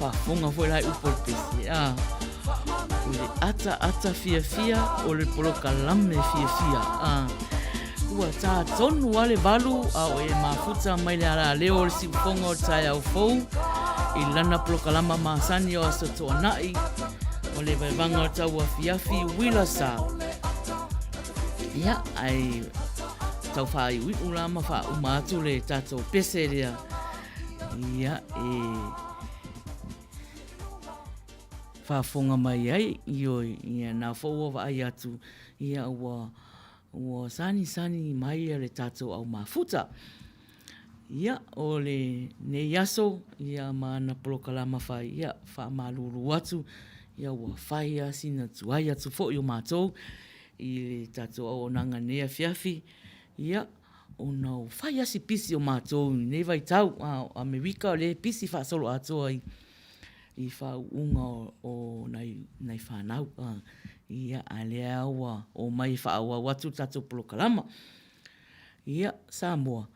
Faafofoga foi la i upu o le pese, a o le ataata fiafia o le polokalame fiafia. A ua tā tonu lava le 8 a o e mafuta mai le alaleo o le siufofoga o le taeao fou i lana polokalama masani o Aso Toonai o le vaevaga o le tauafiafi uila sa. Ia, ae tau faaiuiu la ma faauma atu le tatou pese lea. Ia, e faafofoga mai ai, ioe, ia na foi ua vaai atu, ia ua, ua sanisani mai le tatou au mafuta. Ia, o lenei aso, ia ma ana polokalama fai, ia, faamalulu atu, ia ua fai lava sina tuai atu foi o matou i le tatou auaunaga i lenei afiafi, ia, ona ua fai lava si pisi o matou i lenei vaitau. A o Amerika o lea e pisi faasoloatoa i faauuga o nai fanau, ia, a o lea lava ua omai e faaauau atu le tatou polokalama. Ia, Samoa,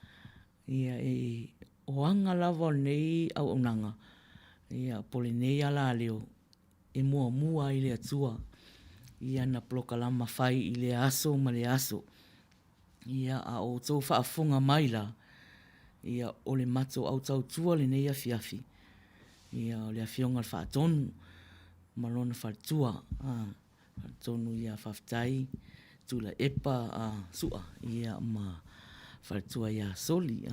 ia e, o aga lava o lenei auaunaga, ia po o lenei alaleo, e muamua ai le Atua i ana polokalama fai i lea aso ma lea aso. Ia, a o outou faafofoga mai la, ia o le matou autautua lenei afiafi, ia o le Afioga i le Faatonu ma lona faletua. Atonu ia faafetai Tuilaepa Sua ma faletua ia Soli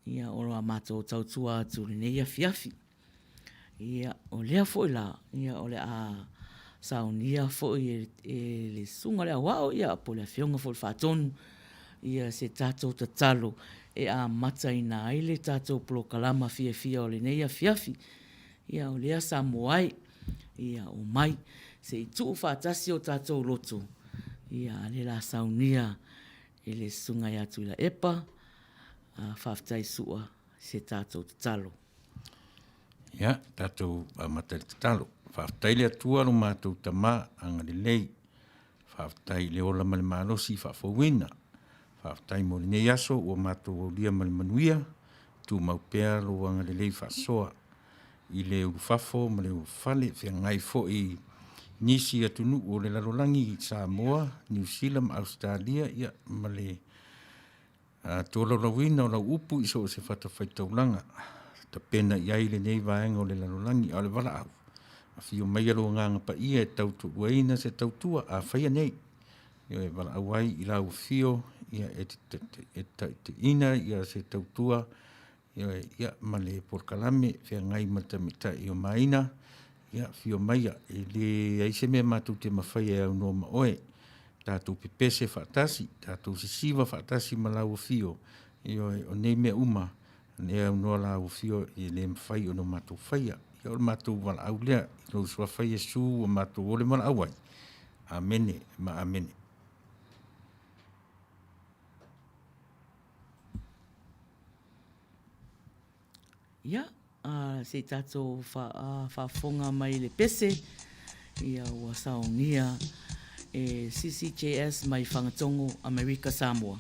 ia o la matou tautua atu i lenei afiafi. Ia o lea foi la o le a saunia foi e le Susuga i le Aoao po o le Afioga foi i le Faatonu se tatou tatalo e amataina ai le tatou polokalama fiafia o lenei afiafi. Ia o lea Samoa e, ia omai se i tuu faatasi o tatou loto, ia a o lea o le a saunia e le Susuga ia Tuilaepa Faafetai Sua se tatou tatalo. Ia, tatou amata i le tatalo. Faafetai i le Atua lo matou Tama agalelei, faafetai i le ola ma le malosi faafouina. Faafetai mo lenei aso ua matou aulia ma le manuia, tumau pea lou agalelei faasoa i le ulufafo ma le ulufale, feagai foi i nisi atunuu o le lalolagi, Samoa, Niu Sila ma Ausetalia, ia ma le tolaulauina o lau upu i so o se fatafaitaulaga, tapena i ai lenei vaega o le lalolagi. A o le valaau, afio maia lou Agaga Paia e tautoaluaina se tautua a faia nei, ioe, e valaau ai i lau afio e te taitaiina se tautua, ioe, ia ma le polokalame feagai ma le tamaitai o Maina, ia afio maia, e leai se mea matou te mafaia e aunoa ma oe, tatou pepese faatasi, tatou sisiva faatasi ma lau afio, ioe, o nei mea uma, o lea e aunoa lau afio e le mafai ona matou faia. Ia o le matou valaau lea i lou suafa Iesu ua matou ola ma valaau ai. Amene ma amene. Ia, se i tatou faafofoga mai i le pese, ia ua saunia e CCJS mai Fagatogo, Amerika Samoa.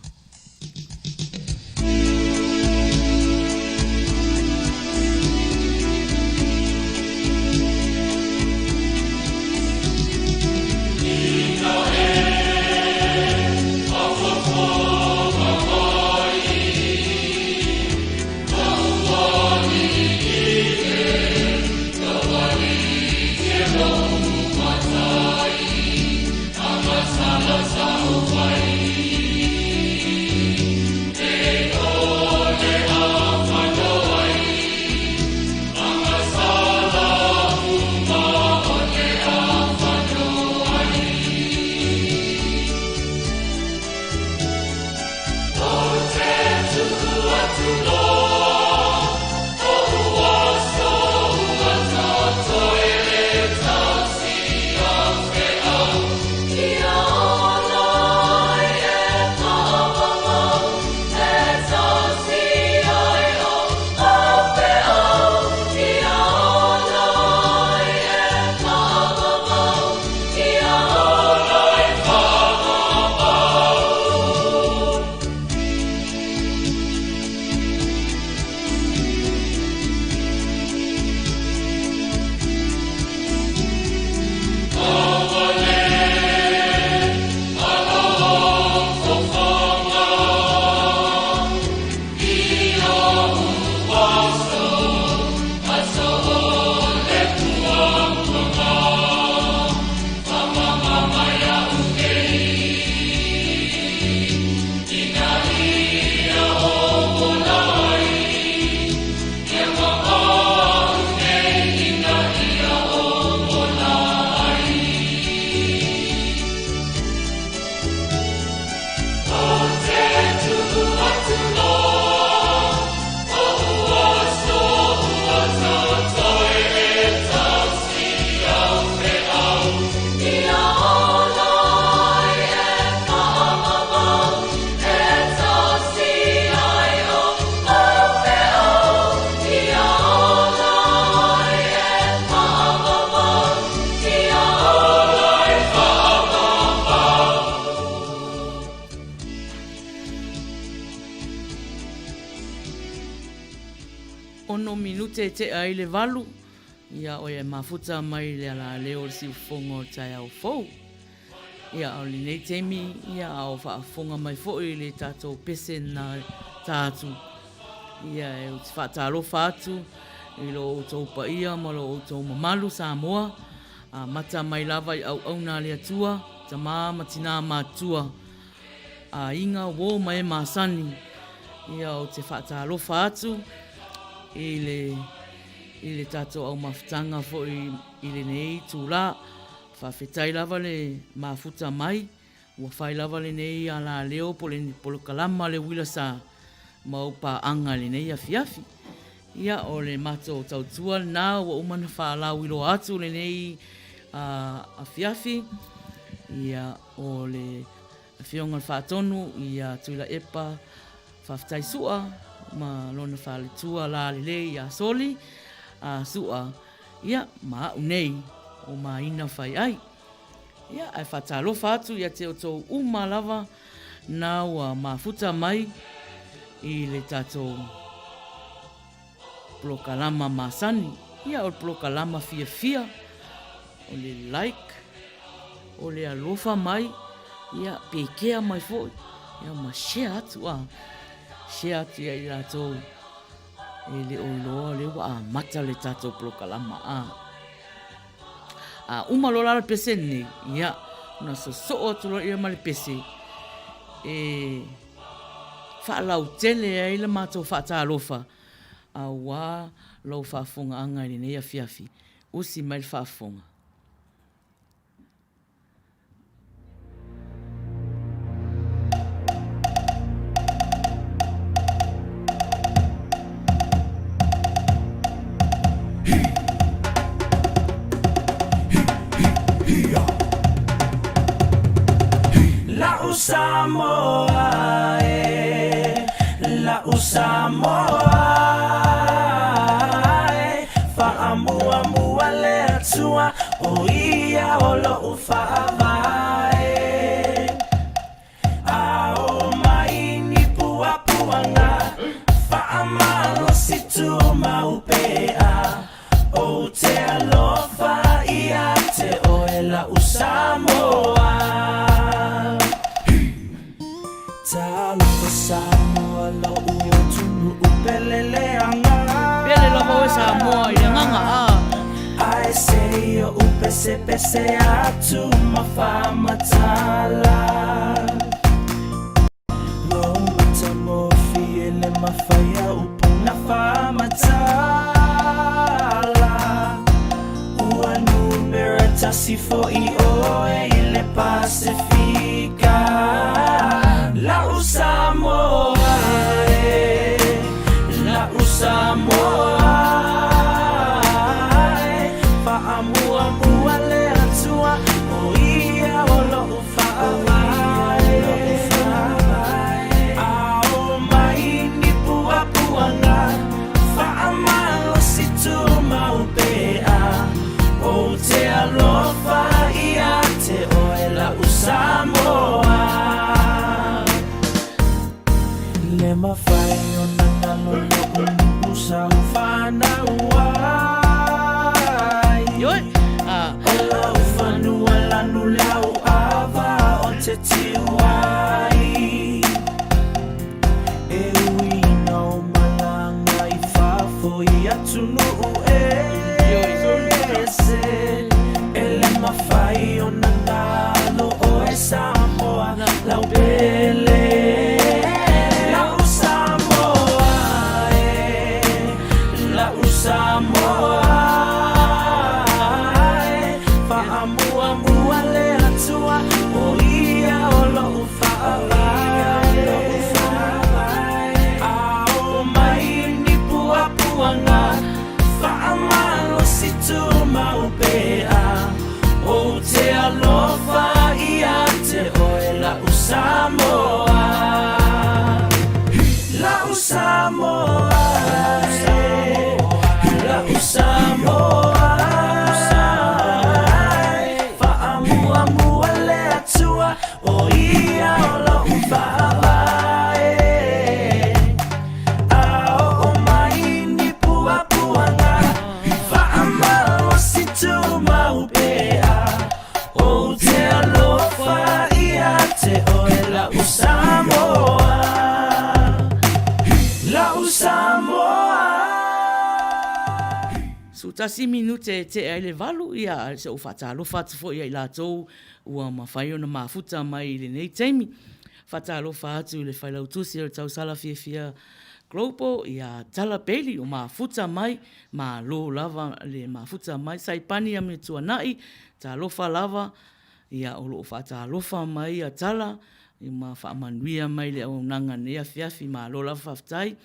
6 minute e tea ai le 8, ia o e mafuta mai le alaleo o le siufofoga o le taeao fou. Ia, o lenei taimi, ia, a o faafofoga mai foi le tatou pese na ta atu, ia, e ou te faatalofa atu i lo outou paia ma lo outou mamalu Samoa, amata mai lava i auauna a le Atua, tama ma tinā matutua, aiga, uo ma e masani, ia, ou te faatalofa atu i le, i le tatou aumafutaga foi i lenei itulā. Faafetai lava le mafuta mai, ua fai lava lenei alaleo po le polokalama le uila sa mau paaga i lenei afiafi. Ia, o le matou tautua lena ua uma ona faalauiloa atu lenei afiafi. Ia, o le Afioga i le Faatonu ia Tuilaepa Faafetai Sua ma lona faletua lalelei ia Soli Sua. Ia, ma a'u nei o Maina Fai'ai. Ia, ae faatalofa atu ia te outou uma lava na ua mafuta mai i le tatou polokalama masani. Ia, o le polokalama fiafia, o le like, o le alofa mai, ia, pekea mai foi, ia, ma share atu, a, share atu ia i latou. E le o iloa o lea ua amata le tatou polokalama a. A uma loa la le pese lenei, ia, ona sosoo atu loa ia ma le pese e faalautele ai le matou faatalofa auā lou faafofogaaga i lenei afiafi. Usi mai le faafofoga. La'u Samoa e, la'u Samoa e, Faamuamua le Atua O ia o lo'u faavae. A o mai ni puapuaga Faamalosi tumau pea Ou te alofa ia te oe la'u Samoa. Talofa Samoa lo'u atunuu pele leaga. Pele lava oe Samoa i le agaga a. Ae se i oʻu pesepese atu ma faamatala. Lou matagofie le mafai a upu na faamatala. Ua numera tasi foʻi oe i le Pasefika. La'u Samoa e, la'u Samoa e, Faamuamua le Atua, o ia o lo'u faavae. A o mai ni puapuaga Faamalosi tumau pea Ou te alofa ia te oe la'u Samoa Le mafai ona galo lo'u nuu sa ou fanau ai O lau fanua lanu lau ava o te tiu ai. E ui ina o malaga i fafo i atunuu ese, E le mafai ona galo oe Samoa lau pele. Lau Samoa e, lau Samoa e, Faamuamua le Atua, o ia o lo'u. 11 minute e tea ai le 8, ia, se i ou faatalofa atu foi ia i latou ua mafai ona mafuta mai i lenei taimi. Faatalofa atu i le Failautusi o le Tausala Fiafia Global ia Tala Bailey ua mafuta mai, malo lava le mafuta mai. Saipani Amituanai, talofa lava, ia o lo o faatalofa mai ia Tala ma faamanuia mai i le auaunaga i lenei afiafi, malo lava faafetai.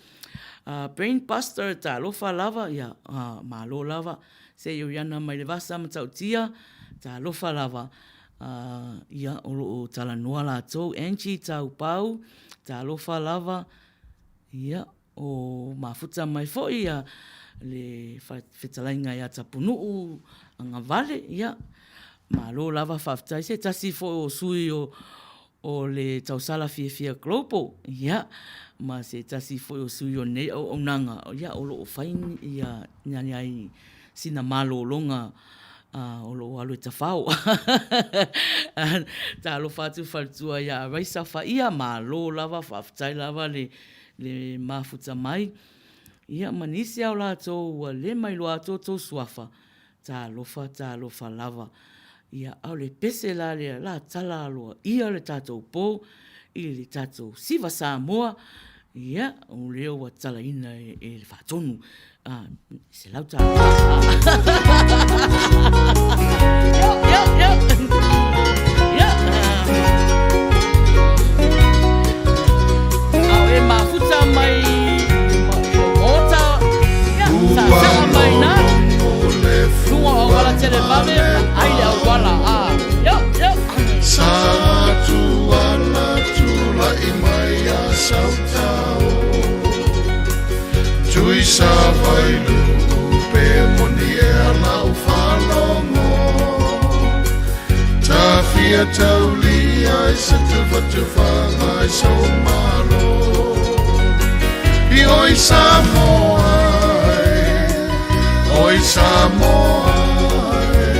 Brain Buster, talofa lava, ia malo lava. Seioiana Mailevasa Matautia, talofa lava, ia o lo o talanoa latou. Angie Taupau, talofa lava, ia o mafuta mai foi ia le fetalaiga ia Tapunuu Agavale, ia malo lava faafetai. Se tasi foi o sui o le tausala fiafia global, ia ma se tasi foi o sui o lenei auaunaga, ia o lo o fai ia nai sina malologa o lo o alu e tafao. Talofa atu faletua ia Raisa Faia, malo lava, faafetai lava le mafuta mai. Ia ma nisi lava o latou ua le mailoa atu o outou suafa, talofa, talofa lava. Ia, a o le pese la lea, o le a tala aloaia le tatou po i le tatou Siva Samoa, ia, o lea ua talaina e le faatonu. $100. Yo, yo, yo. Yo. A o e mafuta mai maota, ia, sa saa mai na. Luga o auala televave, ai le auala. Ah, yo, yo. Sa tuala tulai mai a sautao Tui sa vailuu pe moni ea lau faalogo Tafia taulia i se tufatufaga i sou malo I oi Samoa e, oi Samoa e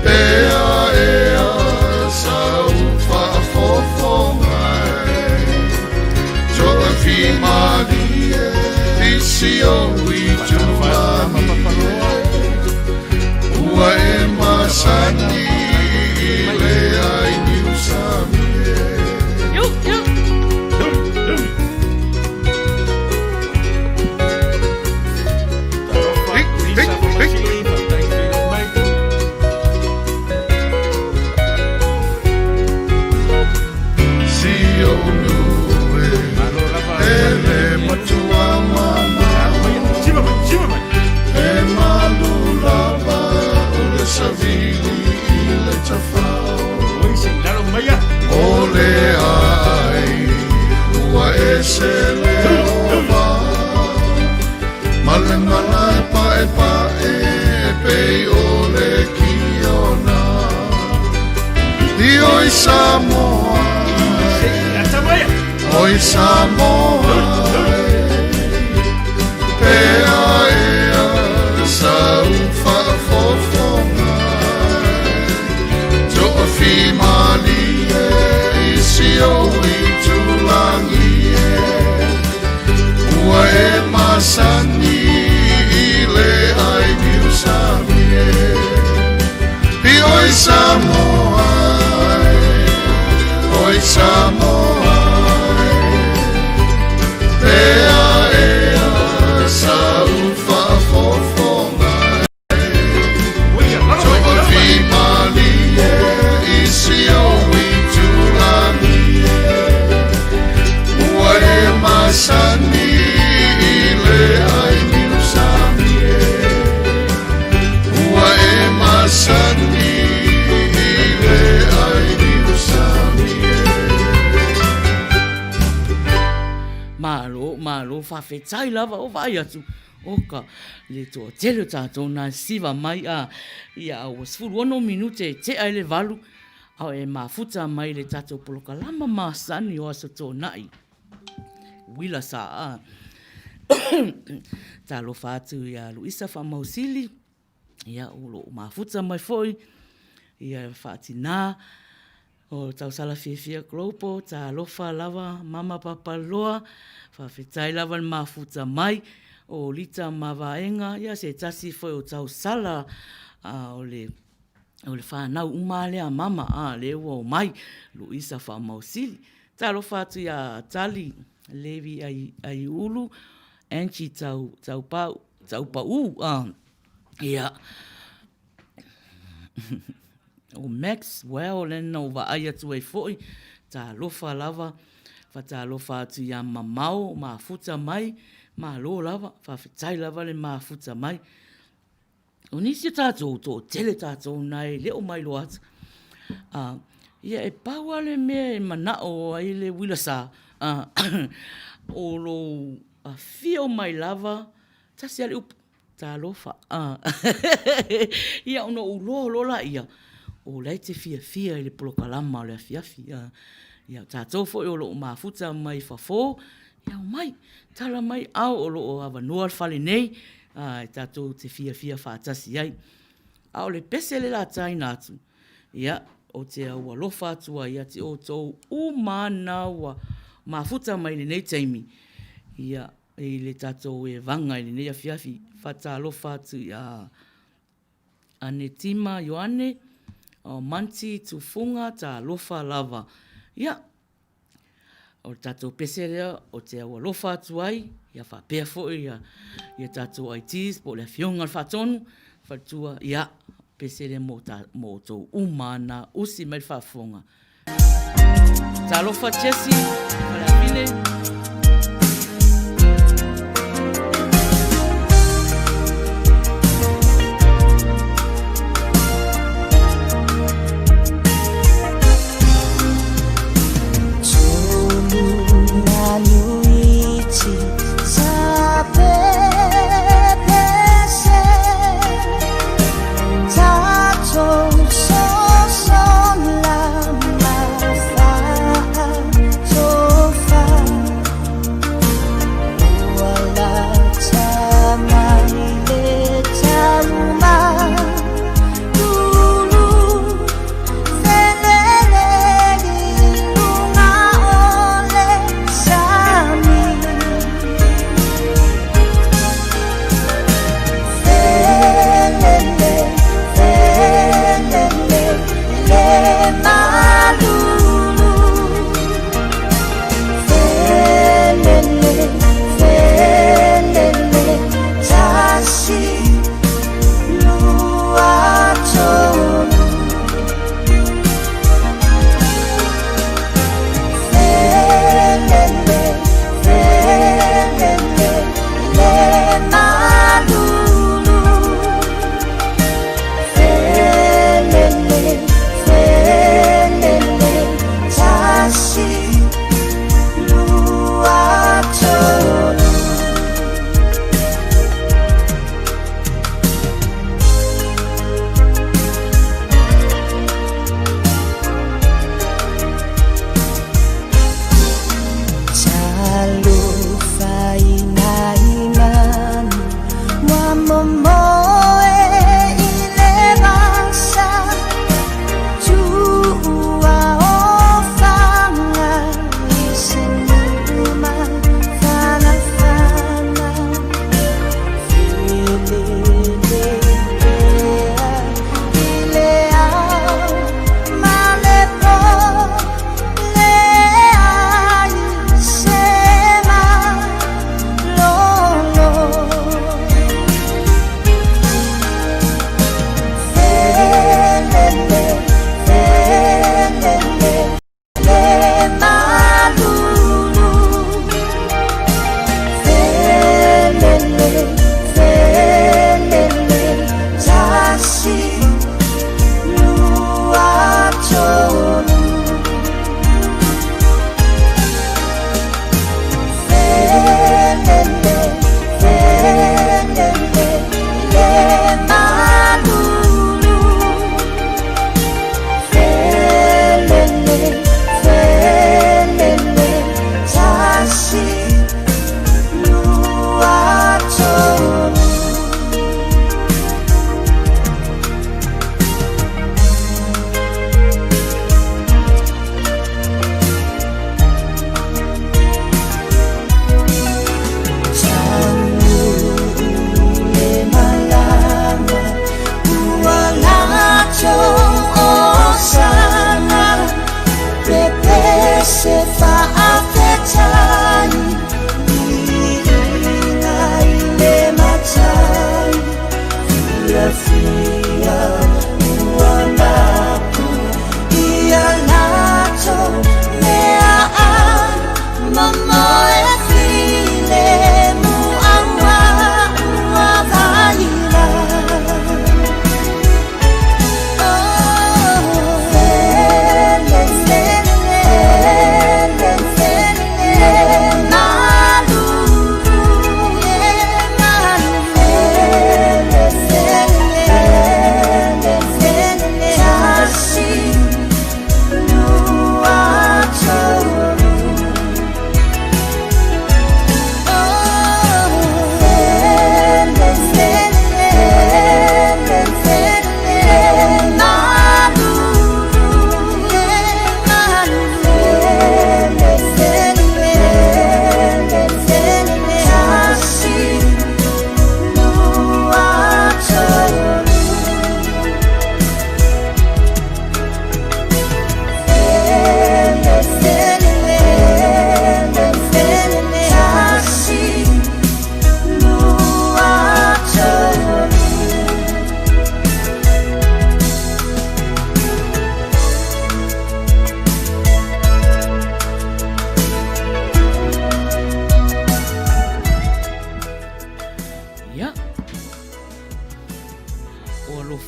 Ea ea sau faafofoga e Toafimalie i si ou itulagi e Ua e masani i le ai niusami e. Yo, yo. Ma le malae paepae pei o le kiona I oi Samoa Oi Samoa Ea ea sau faafofoga Toafimalie i si ou itulagi e Ua e masani i le ai niusami e I oi Samoa e, oi Samoa e Ea ea sau faafofoga Toafimalie i si ou itulagi e Ua e masani i le ai niusami e Ua e masani i le ai niusami e. Malo, malo, faafetai lava o vaai atu. Oka, le toatele o tatou na siva mai a ia ua 16 minute e tea ai le 8, a e mafuta mai le tatou polokalama masani o Aso Toonai. Uila sa a. Talofa atu ia Luisa Faamausili, ia o lo o mafuta mai foi ia Faatina o Tausala Fiafia Global, talofa lava Mama Papaloa, faafetai lava le mafuta mai. o Lita Mavaega, ia se tasi foi o tausala o le o le fanau uma lea a mama, a lea ua omai, Luisa Faamausili. Talofa atu ia Tali Levi Aiulu, Angie Tau, Taupau, Taupau, a, ia, o Max Well lea na ou vaai atu ai foi, talofa lava, faatalofa atu ia Mamao mafuta mai, malo lava, faafetai lava le mafuta mai. O nisi o tatou, toatele tatou na e le o mailoa atu. Ia e pau lava le mea e manao ai le uila sa, o lou afio mai lava, tasi lava le upu, talofa. Ia ona ou iloa loa lea, o la e te fiafia i le polokalama o le afiafi. Ia o tatou foi o lo o mafuta mai fafo, ia omai, tala mai au o lo o avanoa le fale nei e tatou te fiafia faatasi ai. A o le pese lea o le a taina atu, ia, ou te aualofa atu ai ia te outou uma lava na ua mafuta mai i lenei taimi, ia, i le tatou evaga i lenei afiafi. Faatalofa atu ia Anetima Ioane, o Manti Tufuga, talofa lava. Ia, O le tatou pese lea ou te aualofa atu ai, ia faapea foi ia tatou ITs po o le Afioga i le Faatonu, faletua, ia, pese lea mo outou uma lava na usi mai le faafofoga. Talofa Jesse Faleafine.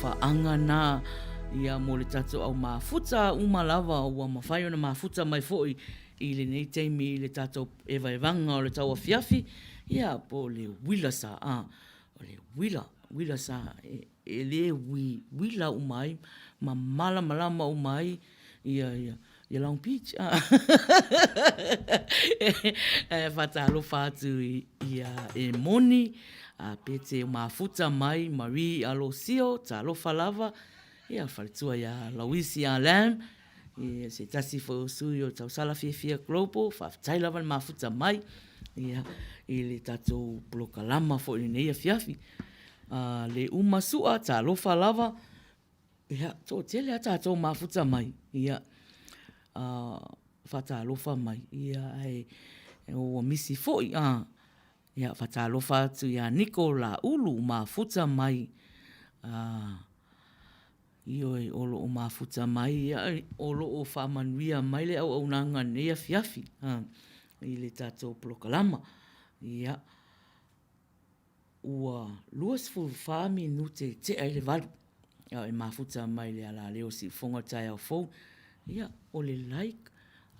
alofaaga na ia mo le tatou au mafuta uma lava ua mafai ona mafuta mai foi i lenei taimi i le tatou evaevaga o le tauafiafi, ia po o le uila sa, a, o le uila, uila sa e, e le ui, uila uma ai ma malamalama uma ai ia, ia, ia Long Beach. E faatalofa atu i, ia Emoni, a Pete Mafuta mai, Marie Alosio, talofa lava, ia faletua ia Louise Alain, ia se tasi foi o sui o Tausala Fiafia Global, faafetai lava le mafuta mai, ia, i le tatou polokalama foi i lenei afiafi. A le uma sua, talofa lava, ia, toatele lava tatou mafuta mai, ia, a, faatalofa mai, ia, ae ua misi foi, a, ia, faatalofa atu ia Niko Laulu, mafuta mai, a, Ioe, o lo o mafuta mai, ia, o lo o faamanuia mai le auaunaga i lenei afiafi, a, i le tatou polokalama. Ia, ua 24 minute tea ai le 8, a o e mafuta mai i le alaleo o Siufogoga i le taeao fou. Ia, o le like,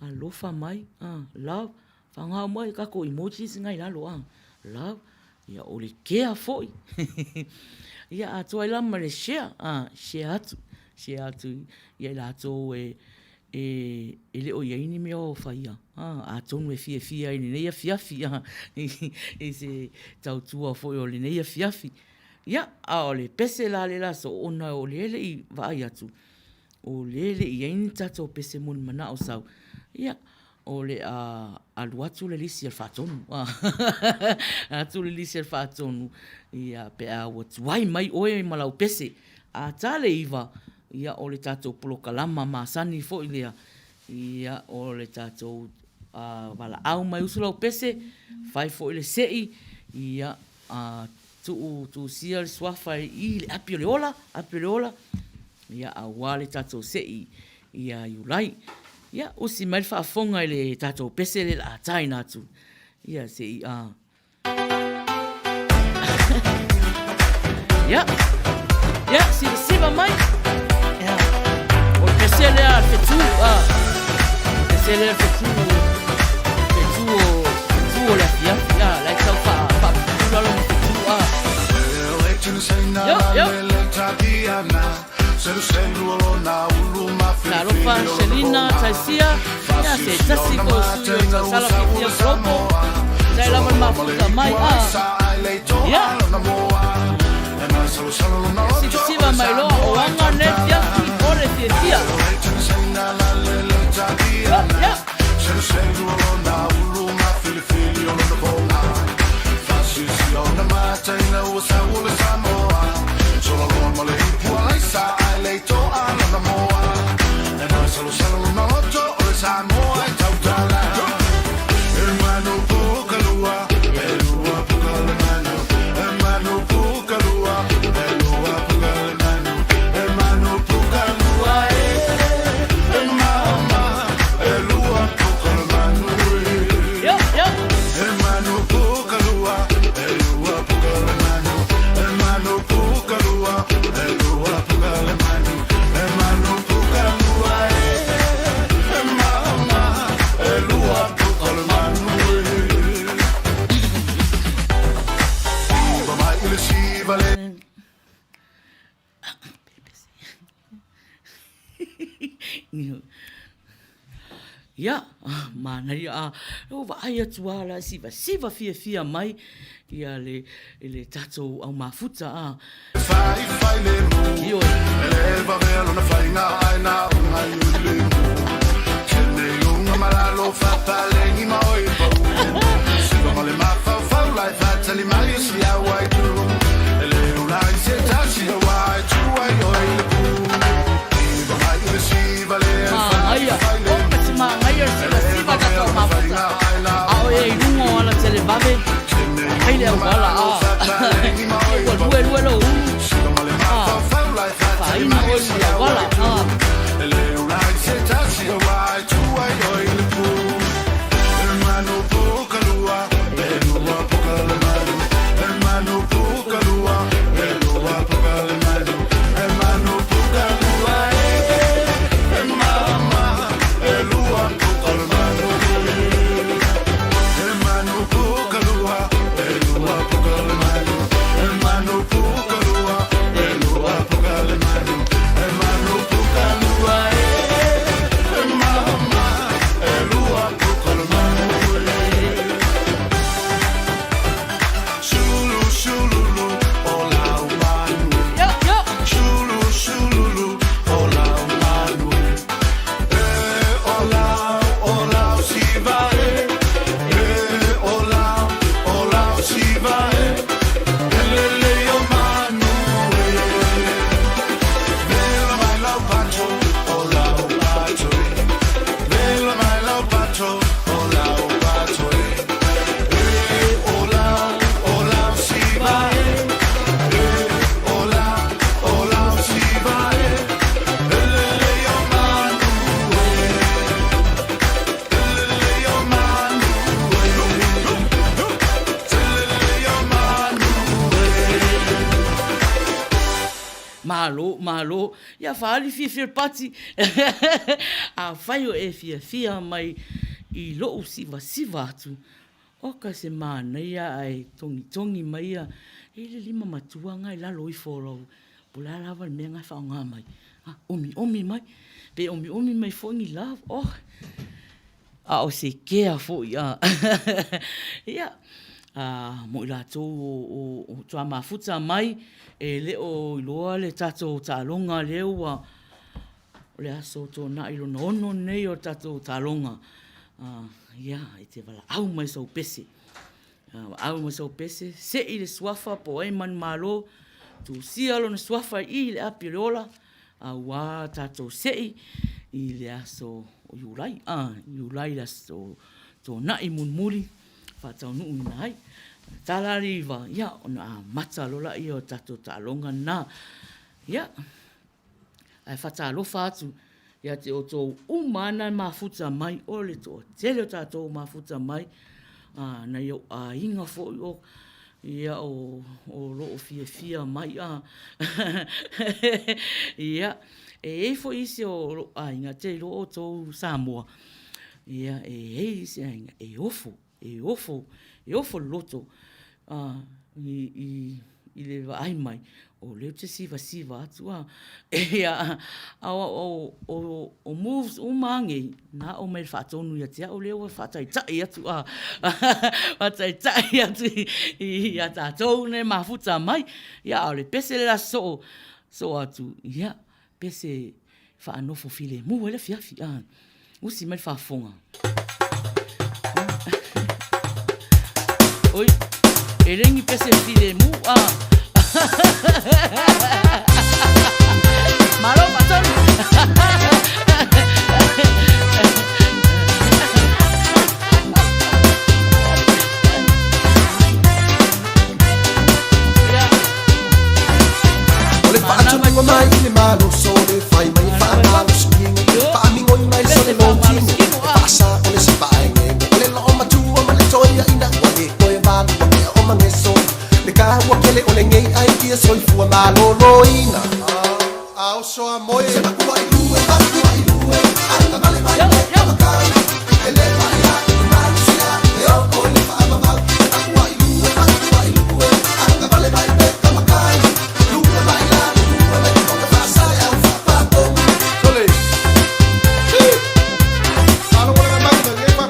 alofa mai, a, love, Faaaoga uma a tatou emojis na i lalo a, love, ia o le care foi. Ia atoa ai la ma le share, a, share atu, share atu ia i latou e e e le o i ai ni mea o faia, a, atonu e fiafia ai i lenei afiafi a, i se tautua foi o lenei afiafi. Ia, a o le pese la le la aso, ona o lea e le i vaai atu, o lea e le i i ai ni tatou pese moni manao sau, ia, O le a alu atu le lisi a le faatonu, alu atu le lisi a le faatonu ia pe a ua tuai mai oe ma lau pese. A ta le 9, ia o le tatou polokalama masani foi lea, ia o le tatou valaau mai usu lau pese, fai foi le sei, ia tuu tusia le suafa i le api o le ola, api o le ola, ia aua le tatou sei ia Iulai. Ia usi mai le faafofoga i le tatou pese lea o le a taina atu. Ia se i a Ia. Ia, sivasiva mai. Ia. O le pese lea a le fetu. A. Pese lea a le fetu. Fetu o, fetu o le afiafi. A, la e tau faa, faapupula lona fetu. A. Yo, yo. Talofa Selina Taisia, ia se tasi ko sui o Tausala Fiafia Global. Tai lava le mafuta mai a. Ia. Sivasiva mai loa o anga ne fiafi o le fiafia. Ia, ia. Yo, yo. Ia, manaia a, ua vaai atu lava la e sivasiva fiafia mai ia le, le tatou au mafuta a. Ioe. Manaia, oka se manaia o le sivasiva tatou mafuta. A o e i luga o ala televave, fai le auala a. Ua lue lue lou ulu, a faaina oe ma le auala a. itumalo, ia faaali fiafia le pati. Afai o e fiafia mai i lou sivasiva atu, oka se manaia ae togitogi mai ia, e i ai le lima matua lena i lalo ifo o lau, po o le a lava le mea lena e faaaoga mai, omiomi mai, pe omiomi mai foi ni love, oh, a o se kea foi a. Ia, mo i latou o faatoa mafuta mai, e le o iloa le tatou taaloga lea ua, o le aso Toonai lona 6 lenei o le tatou taaloga, ia, e te valaau mai i sau pese, valaau mai sau pese, sei le suafa po o ai manumalo, tusia lona suafa i i i le api o le ola, aua tatou sei i le aso o Iulai, Iulai i le aso Toonai mulimuli e faataunuuina ai. Tala le 9, ia ona amata loa lea o le tatou taaloga lena. Ia, ae faatalofa atu ia te outou uma lava na mafuta mai, o le toatele o tatou ua mafuta mai, nai ou aiga foi o lo o fiafia mai. Ia, e i ai foi isi o lou aiga, ou te iloa o outou Samoa, e i ai isi aiga e ofo, e ofo, e ofo le loto i le vaai mai o lea ou te sivasiva atu a. A o moves uma lava nei, na aʻo mai e le faatonu ia te au lea ua faataitai atu a, faataitai atu ia tatou nei e mafuta mai. Ia a o le pese le la sosoo soo atu, ia, pese faanofo filemu ai le afiafi, a. Usi mai le faafofoga. Oi, e le ni pese filemu, a. Malo faatonu. O le faatunua mai i le maloso le fai mai e faamalosikino faamigoi mai so le lotino e faasa o le sipaegego o le loo matua ma le toeaina ua le toe valua mea o mageso le kaua kele o lenei ai kia soifua maloloina a oso a moe se makua i lue makua i lue a mai le tamakai e le paia i le malusia e oo i le faamamau se makua i lue makua i lue a mai le tamakai lue mai la lue mai le faasai au faapatogi sole. Talofa te uila.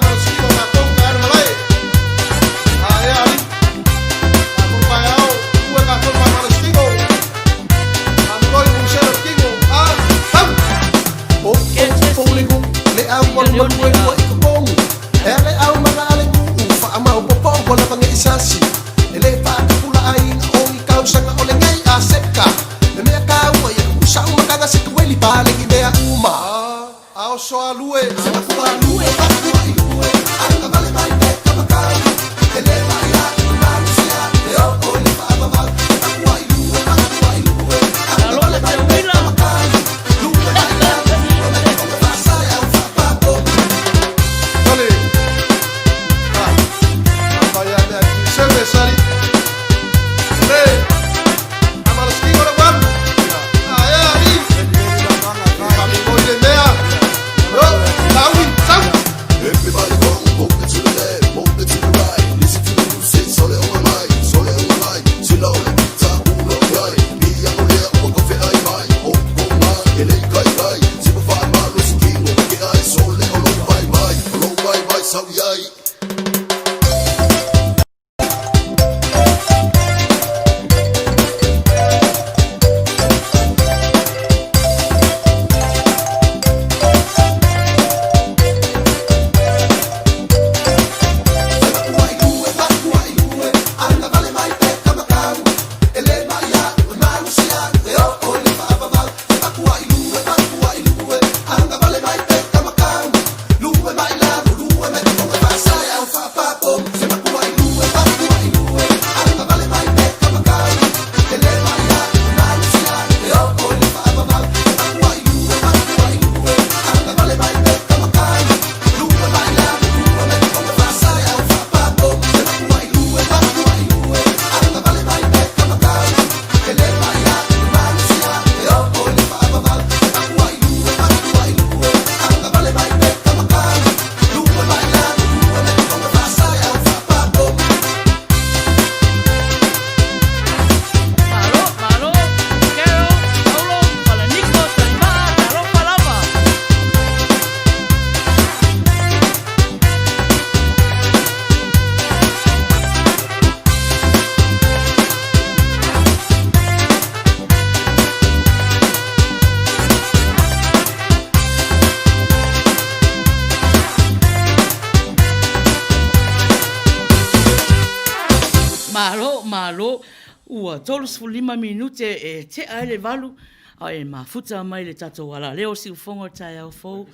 Malo, ua 35 minute e tea ai le 8, a e mafuta mai le tatou alaleo o siufogo i le taeao fou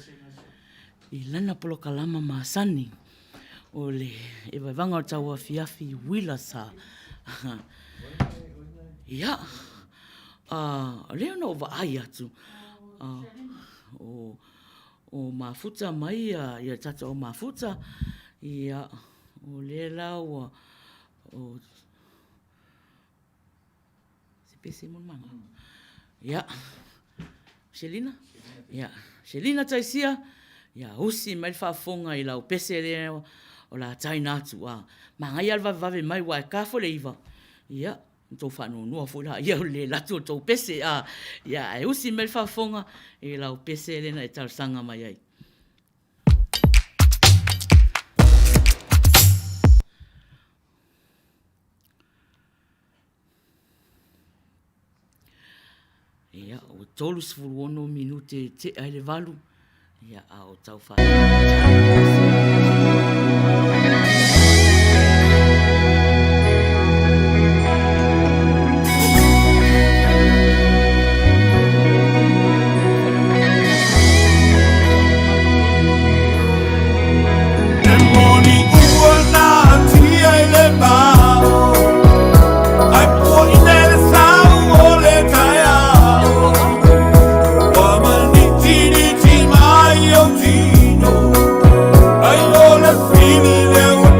i lana polokalama masani o le evaevaga o le tauafiafi uila sa. Ia, o lea na ou vaai atu, o mafuta mai le tatou au mafuta, ia, o lea la ua Se pese mo le malaga. Ia, Selina, ia, Selina Taisia, ia usi mai le faafofoga i lau pese lea o le a taina atu. A manaia lava le vavevave mai aua e ta foi le 9, ia, ona outou faanoanoa foi lea i le le alu atu o le tou pese. Ae usi mai le faafofoga i lau pese lea na e talosaga mai ai. Ia, ua 36 minute e tea ai le 8, ia, a o tau fa... E moni ua natia i le vao, Ae puaina e le sau o le taeao. Ua manitiniti mai ou tino, Ai o le fili lea ua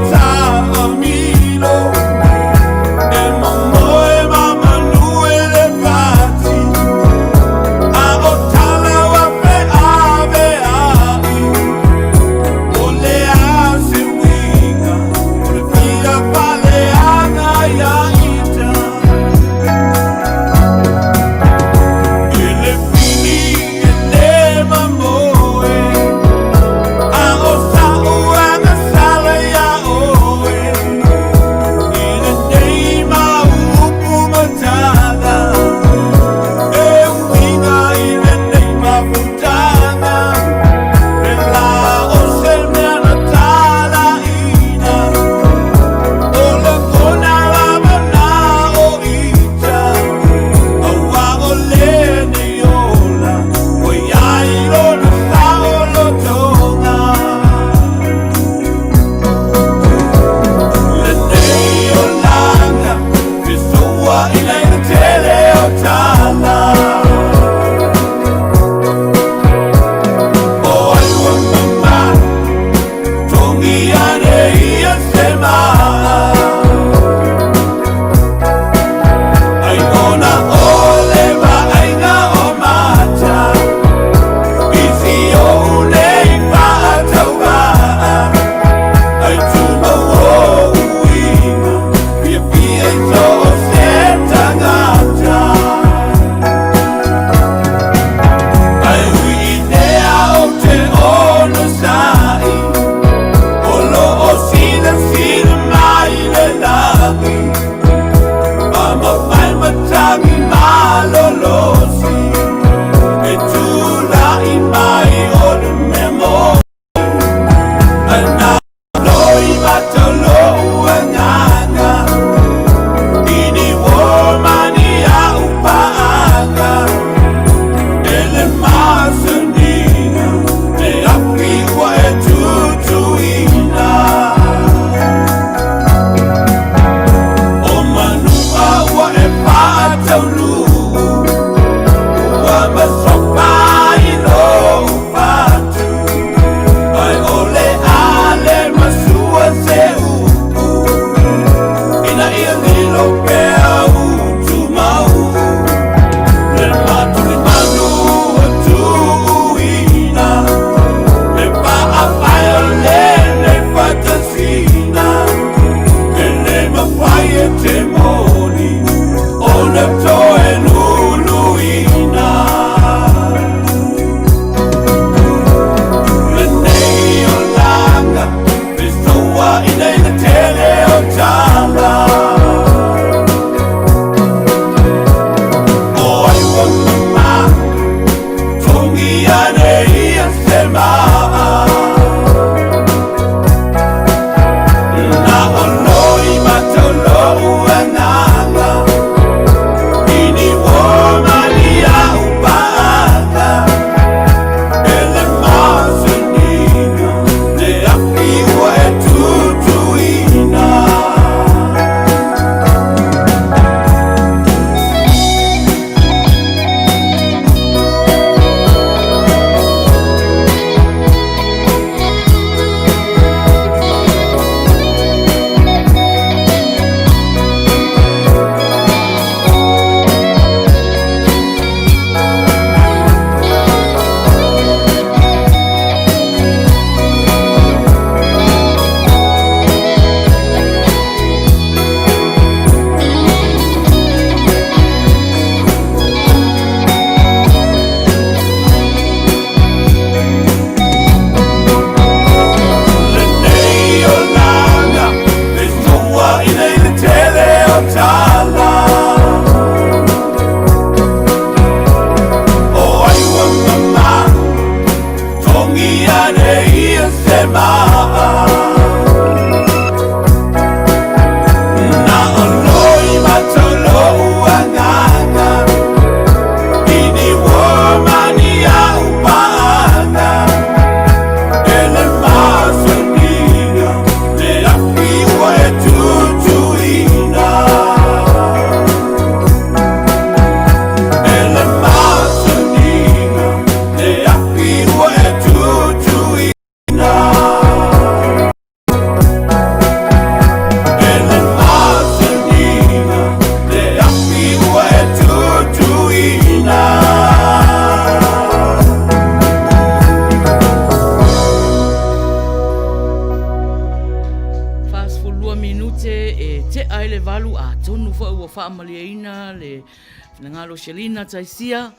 Finagalo Shelina Taisia,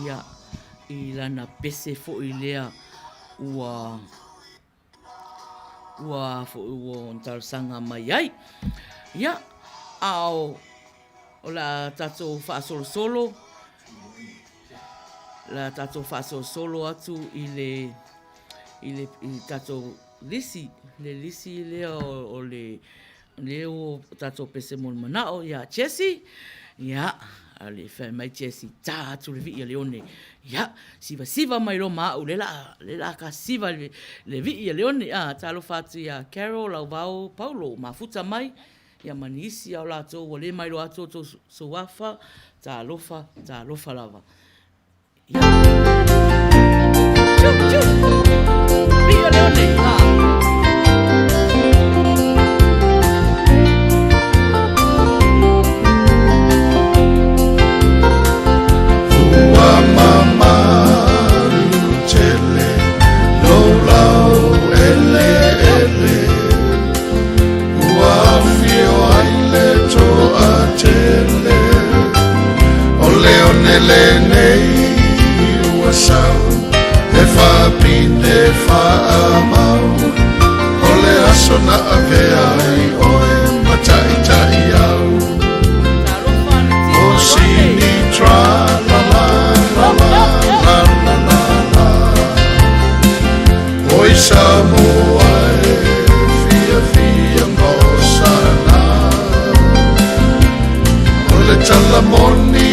ia, i lana pese foi lea ua ua foi ua talosaga mai ai. Ia, a o o le a tatou faasolosolo, le a tatou faasolosolo atu i le i le i le tatou lisi, le lisi lea o le lea ua tatou pese mo le manao ia Jessie, ia, a o le i fai mai Jessie, ta atu le vii a Leone. Ia, sivasiva mai loa ma au, lea o le a ta siva i le vii a Leone. A, talofa atu ia Carol Lauvao Paulo ua mafuta mai, ia ma nisi lava o latou ua le mailoa atu outou suafa, talofa, talofa lava. Ua mamalu tele lou laueleele, Ua afio ai le toatele. O le one lenei ua sau, e faapine faamau, O le aso na avea ai oe ma taitai au. O sini tra la la la la la la la la. Oi Samoa e fiafia ma osana. O le tala moni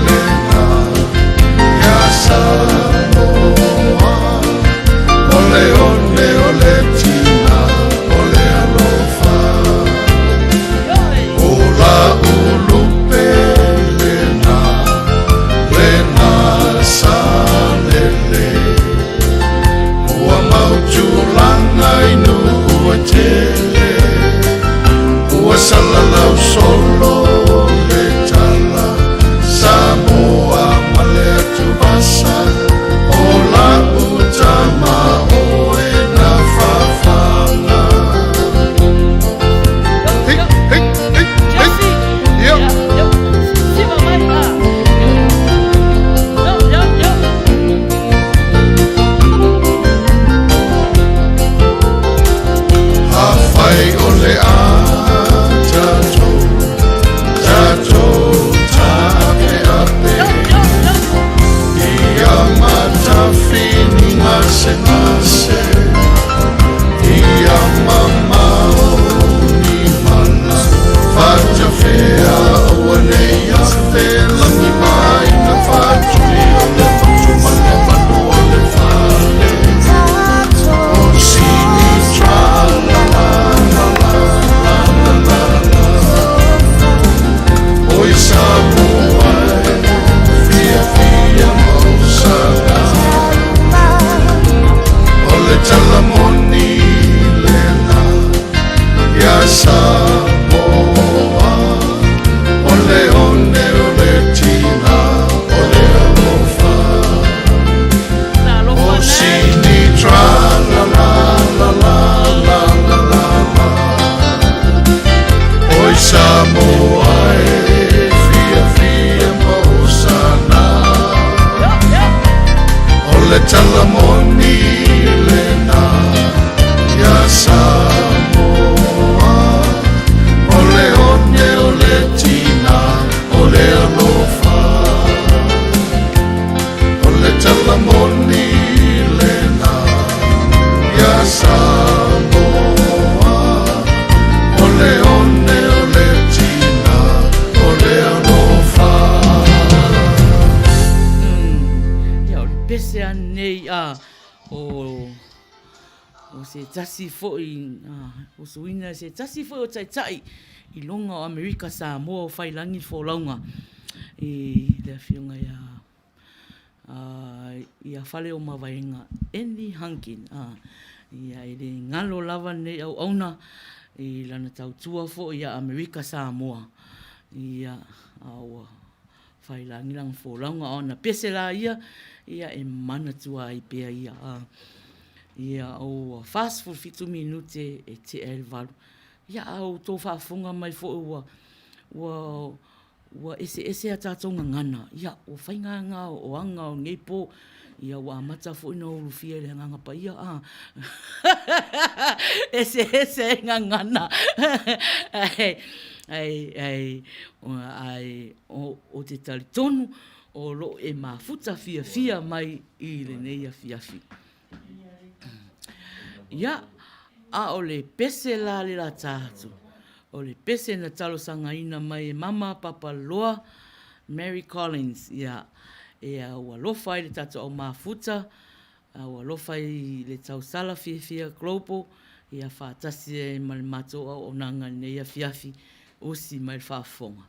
lena ia Samoa. O le one o le tina o le alofa. O la ulupe lena, lena salele. Ua mau tulaga i nuu e tele. Ua salalau solo le tala Samoa ma le atuvasa. O lau tama oe na fafaga. Hey, hey, hey, hey. Yo. Afai o le a tatou, tatou taapeape ia matafini gasegase, ia mamao ni mala fatafea, aua ne i afe lagi mai na fatuli o le fatu ma le malu o le fale. O sini tra la la la la la la la la. Oi Samoa e fiafia ma osana. O le tala moni lena ia Samoa. O le one o le tina o le alofa. O sini tra la la la la la la la la. Oi Samoa e fiafia ma osana. O le tala moni lena ia Samoa. O le one o le tina o le alofa. O le tala moni lena ia Samoa. O le one o le tina o le alofa. Ia, o le pese anei a o o se tasi foi o suina se tasi foi o taitai i luga o Amerika Samoa o Failangi Folauga i le afioga ia ia Faleomavaega Andy Hunkin. Ia e le galo lava lenei auauna i lana tautua foi ia Amerika Samoa. Ia, a ua Failangi lana folauga, a o ana pese la ia, ia e manatua ai pea ia. Ia, ua 47 minute e tea ai le 8. Ia, a ua outou faafofoga mai foi ua, ua, Ua eseese a tatou gagana, ia, ua faiga lena o aga o lenei po, ia ua amata foi ona ulufia i le Agaga Paia, a eseese ai gagana, ae, ae, ae, ae ou te talitonu o lo o e mafuta fiafia mai i lenei afiafi. Ia, a o le pese la le lata atu, o le pese na talosagaina mai e Mama Papaloa Mary Collins, ia, ia ua alofa ai le tatou au mafuta, a ua alofa i le tausala fiafia global, ia faatasi ai ma le matou auaunaga i lenei afiafi, usi mai le faafofoga.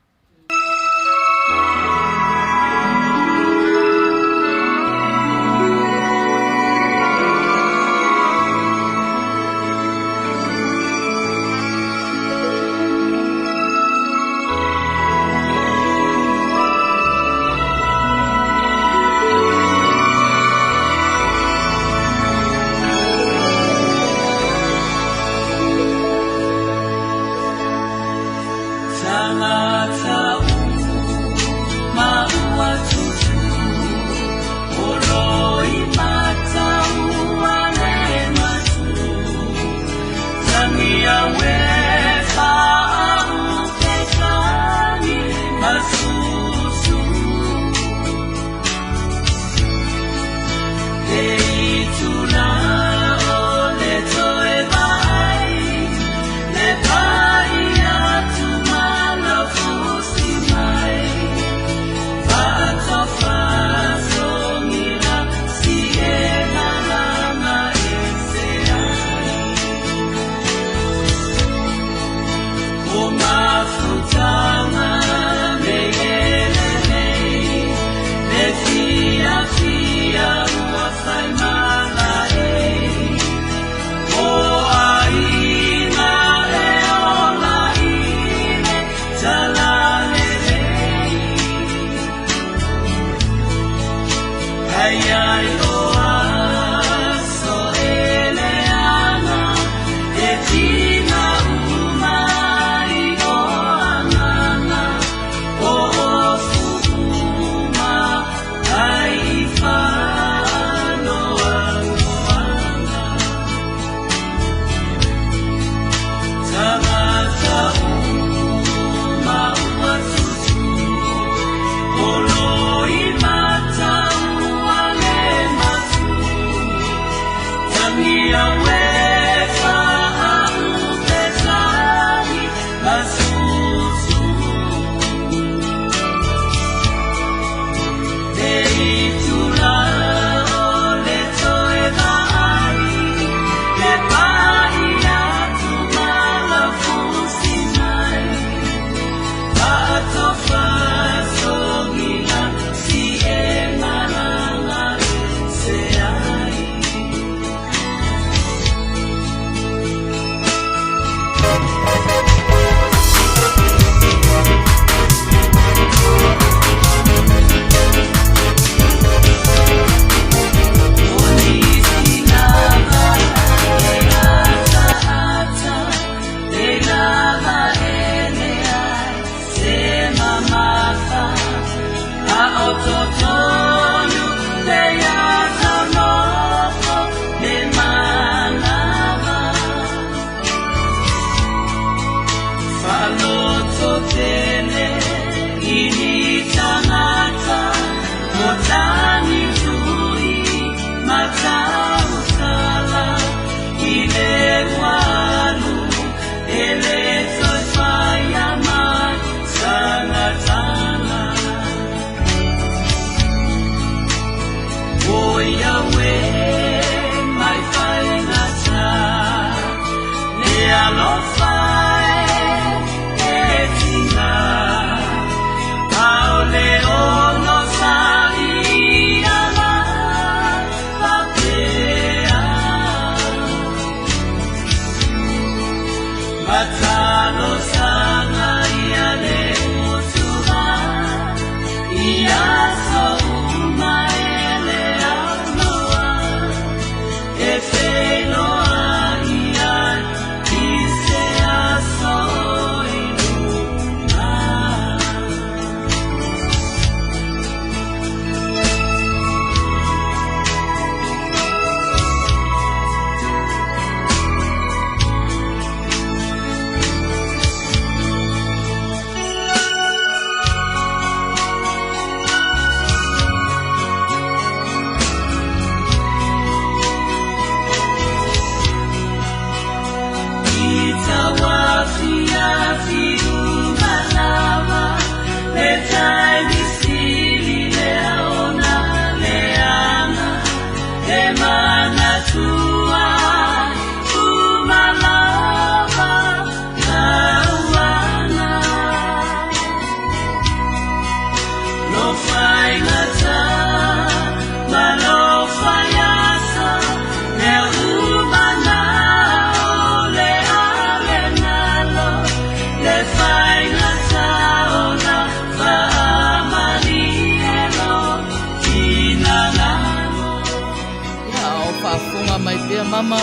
pea mama,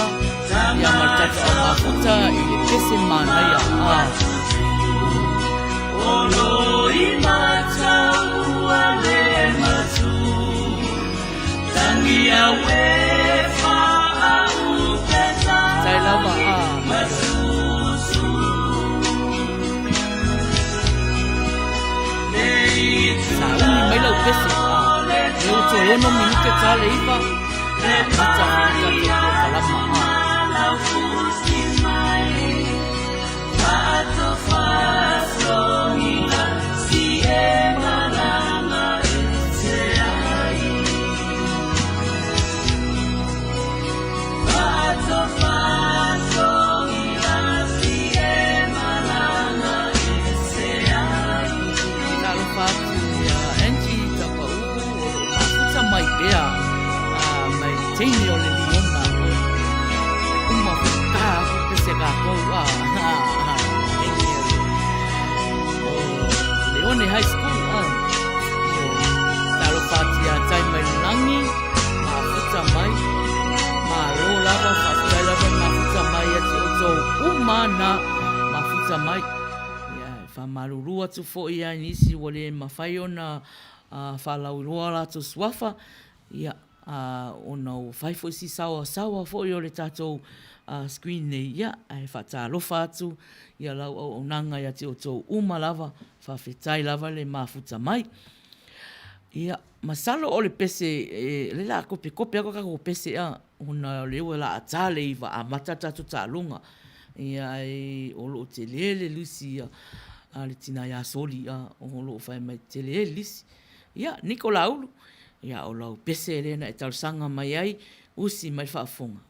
ia ma le tatou au mafuta i le pese manaia. Ah. Faafetai lava ah. Sa umi mai lau pese ah. E o toe ono minute ta le iva. Amata foi le tatou polokalama ah. Talofa atu ia Angie Tapaʻu o lo o mafuta mai pea mai teine o le liona oi uma foi ta aku pese kākou a teine o Leone High School a talofa atu ia Tai mai le lagi mafuta mai malo lava faafetai lava mafuta mai ia te outou uma na mafuta mai ia faamalulu atu foi ia nisi ua le mafai ona faalauiloa latou suafa ia ona ua fai foi si saoasaoa foi o le tatou screen nei ia ae faatalofa atu ia lau auaunaga ia te outou uma lava faafetai lava le mafuta mai. Ia masalo o le pese e le la kopekope atu tatou pese a ona o lea ua laa ta le iva amata tatou taaloga ia ae o loo tele le lisi a le tina ia Soli a o loo fai mai tele le lisi. Ia Niko Laulu ia o lau pese lea na e talosaga mai ai usi mai le faafofoga.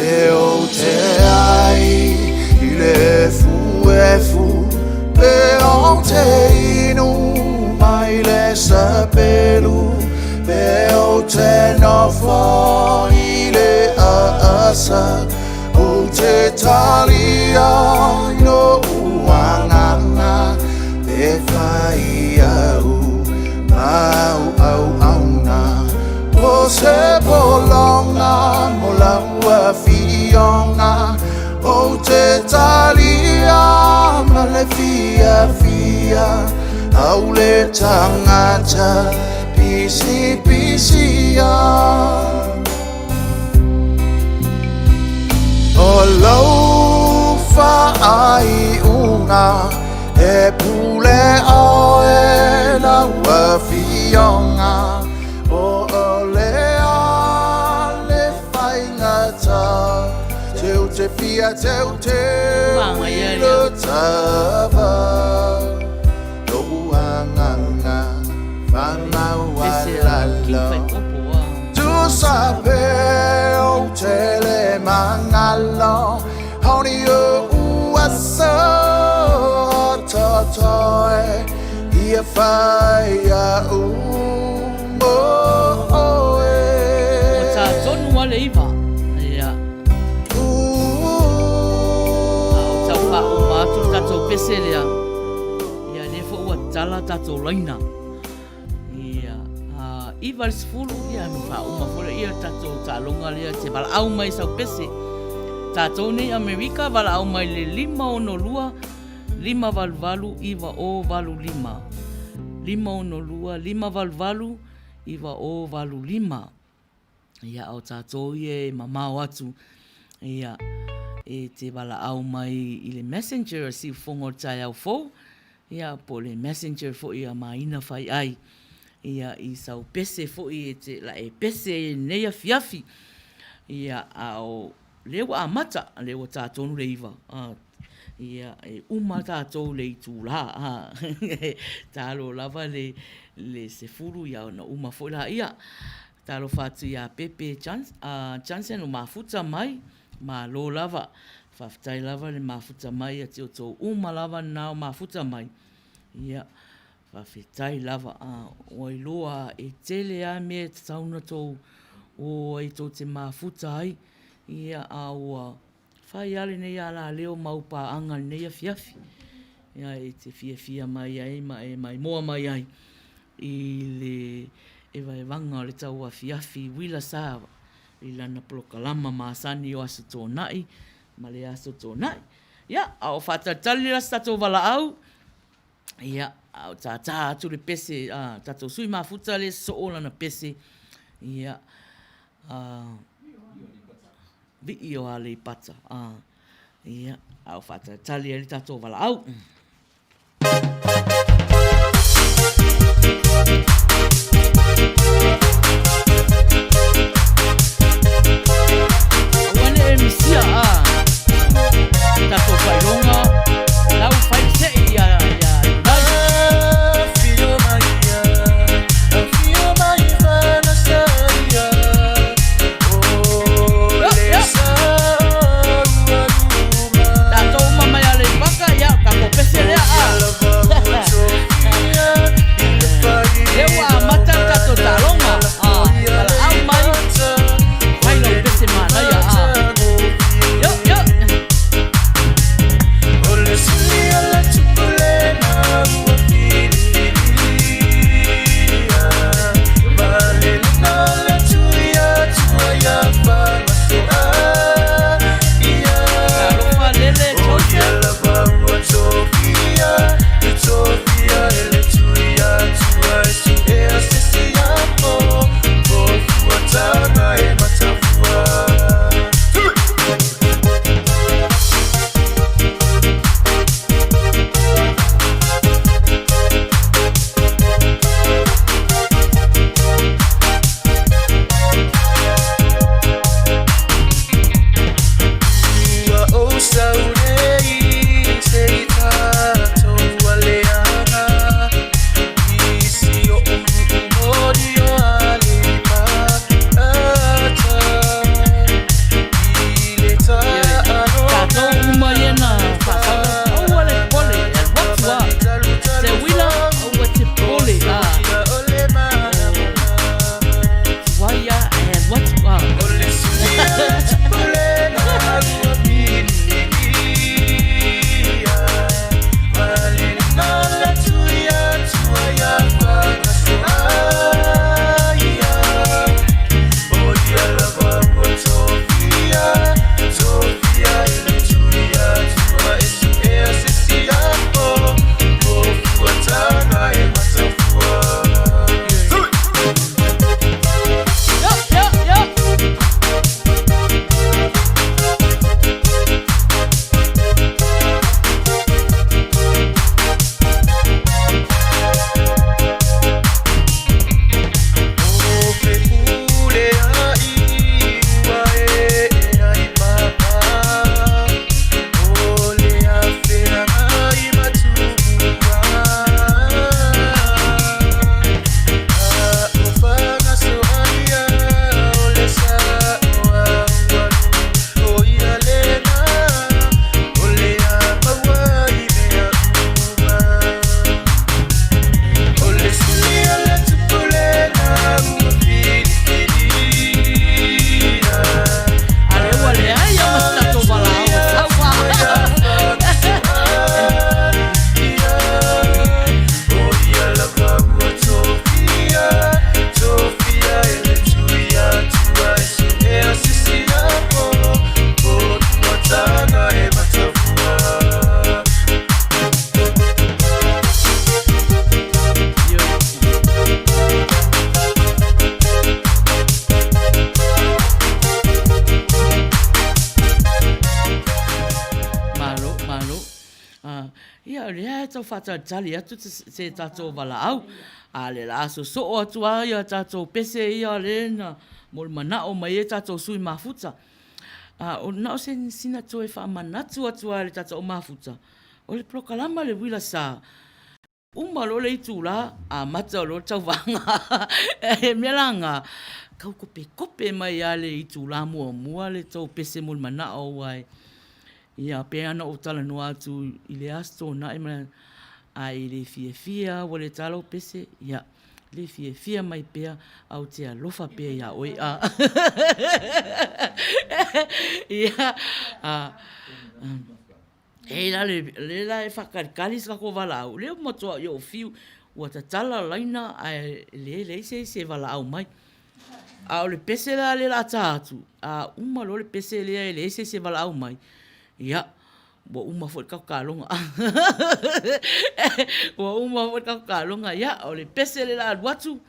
Pe ou te ai i le efuefu, pe ou te inu mai le sapelu, pe ou te nofo i le aasa, ou te talia i lou agaga, pe fai au ma au auauna, o se pologa mo lau afioga, ou te talia ma le fiafia, au le tagata pisipisia. O lou faaiuga e pule oe lau afioga, po o le a le faigata, teu te fia teuteu i le tava, lou agaga faamaualalo. Tusa pe ou te le magalo, haoni ou aso o totoe, ia fai a'u mo oe. Ua tā tonu a le iva. Ia. A o tau faauma atu le tatou pese lea. Ia, lea foi ua tala tatou laina. Ia, a iva le sefulu, ia ona faauma foi lea le tatou taaloga lea e te valaau mai i sau pese. Tatou nei Amerika, valaau mai le 562 588 9085. 562 588 9085. Ia, a o tatou ia e mamao atu, ia, e te valaau mai i le messenger a Siufogo o le taeao fou, ia, po o le messenger foi a Maina Faiai, ia, i sau pese foi e te, la e pese ai i lenei afiafi. Ia, a o lea ua amata, lea ua ta tonu le iva, a, ia, e uma tatou i le itulā, a, talo lava le, le sefulu, ia ona uma foi laia. Talofa atu ia Pepe Johnson o mafuta mai, malo lava. Faafetai lava le mafuta mai ia te outou uma lava na o mafuta mai. Ia, faafetai lava. Ua iloa e tele lava mea e tatau ona tou o ai tou te mafuta ai, ia, a ua Fai lava lenei alaleo mau paaga i lenei afiafi e te fiafia mai ai ma e maimoa mai ai i le evaevaga o le tauafiafi uila sa i lana polokalama masani o Aso Toonai ma le Aso Toonai. Ia, a o faatalitali la se tatou valaau, ia, a o tātā atu le pese a tatou sui mafuta lea e sosoo lana pese, ia, a, Vii o Aleipata, ā, ia, a o faatalitali ai le tatou valaau. Aua ne e misia, ā, tatou faailoga, lau fai le se'i ia, ia Iulai. Tatou uma mai Aleipata, ia, tatou pese. lea e tau faatalitali atu se tatou valaau. A o le la sosoo atu lava ia tatou pese ia lea na molimanaʻo mai ai tatou sui mafuta. A o na o se sina toe faamanatu atu lava i le tatou mafuta, o le polokalama le uila sa, uma loa le itula, amata loa le tauvaga. He mea la lena, tau kopekope mai lava le itula muamua le tou pese molimanaʻo aua e, ia pei lava ona ou talanoa atu i lea Aso Toonai ma a e le fiafia lava ua le ta lau pese, ia, le fiafia mai pea ae ou te alofa pea ia oe. Ia, e la le, le la e faakalikali se tatou valaau, lea ua matuai ou fiu, ua tatala laina ae le leai se isi e valaau mai. A o le pese la lea o le a ta atu, a uma loa le pese lea e leai se isi e valaau mai, ia, ua uma foi le tatou taloga. Ua uma foi le tatou taloga, ia, o le pese lea o le a alu atu.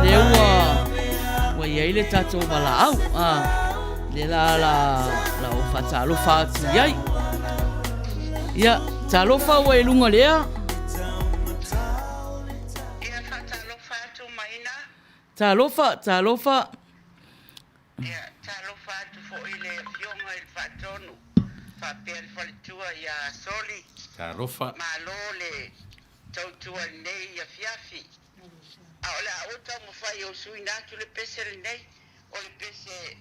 Lea ua ua i ai le tatou valaau, a, lea la la la ou faatalofa atu i ai. Ia, talofa ua i luga o le ea. Ia, faatalofa atu Maina. Talofa, talofa. Ia, talofa atu foi i le Afioga i le Faatonu. Faapea le faletua ia Soli. Talofa. Malo le tautua i lenei afiafi. A o le a ou taumafai e usuina atu le pese lenei, o le pese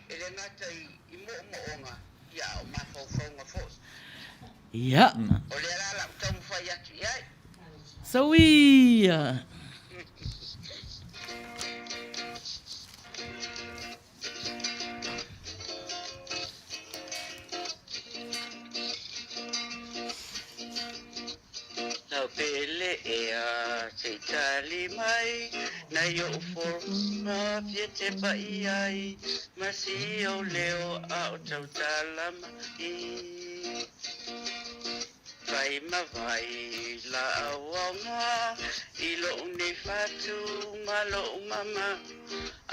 e le gata i moomooga, ia a o mafaufauga foi. Ia. O lea la la ou taumafai atu i ai. Sau ia. Lau pele ea se i tali mai Nai o'u folauga fia tepa i ai Ma si ou leo a o tautala mai Fai ma vai laau aoga I lo'u nei fatu ma lo'u mama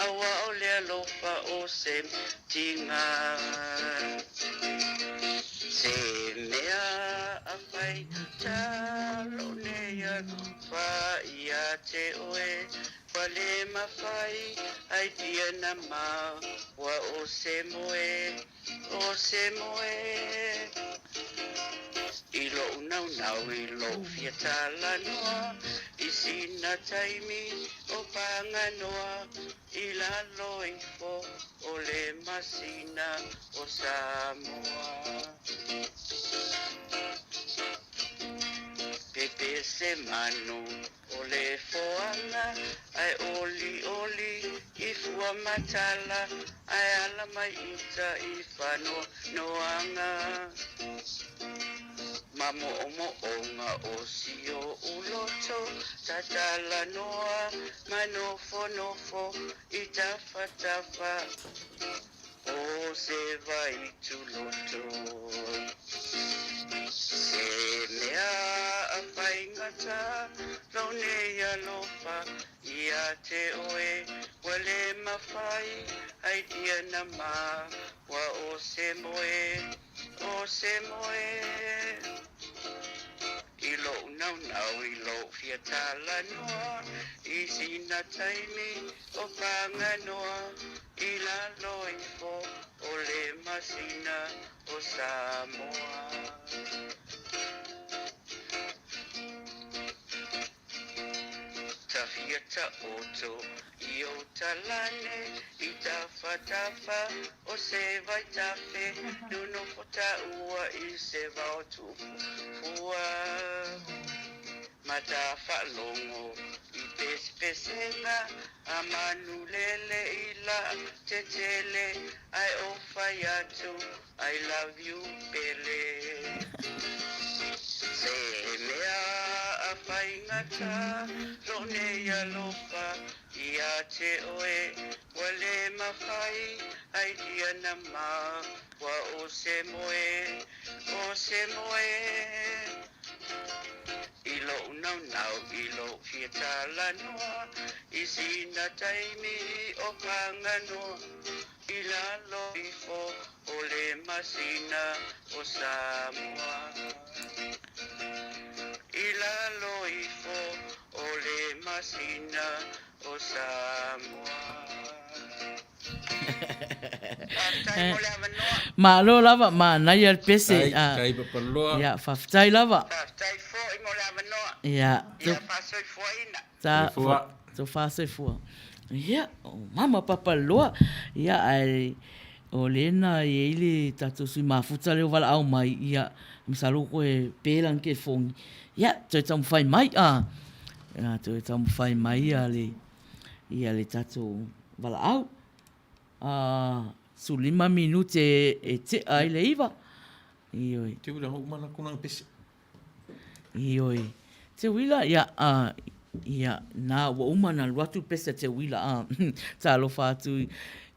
Aua o le alofa o se tiga Se mea a faigata lou nei alofa ia te oe Ua le mafai ai pia na maua o se moe O se moe I lo'u naunau i lo'u fia talanoa I sina taimi o Paganoa I lalo ifo o le masina o Samoa Pepe se manu O le foaga ae olioli i fua matala ae ala mai i uta i faanoanoaga. Ma moomooga o si oʻu loto tatalanoa ma nofonofo i tafatafa o se vai tuloto. Se mea a faigata lou nei alofa ia te oe ua le mafai ai dia na maua o se moe, o se moe. I lo'u naunau i lo'u fia talanoa i sina taimi o Paganoa i lalo ifo o le masina o Samoa. Tawhia taoto i ou talane i tafatafa o se vaitafe nonofo taua i se vao tuufua Matafaalogo i pesepesega a manu lele i la tetele ae o fai atu I love you pele. Se mea a faigata lou nei alofa ia te oe ua le mafai ai dia na maua o se moe, o se moe. I lo'u naunau i lo'u fia talanoa i sina taimi o Paganoa i lalo ifo o le masina o Samoa. I lalo ifo o le masina o Samoa. Faafetai mo le avanoa. Malo lava, manaia le pese. Faafetai Papaloa. Ia, faafetai lava. Faafetai foi mo le avanoa. Ia. Ia faasoifuaina. Soifua. Tofa soifua. Ia, o mama Papaloa. Ia, ae o lena e i ai le tatou sui mafuta lea ua valaau mai, ia, masalo ua toe pe lana telefoni. Ia, toe taumafai mai, a. Ia, toe taumafai mai ia le, ia le tatou valaau. A, 15 minute e tea ai le 9. Ioe. Te uila hou mana kona pese. Ioe. Te uila, ia, a, ia, nā, ua uma ona alu atu le pese a Te Uila, a, talofa atu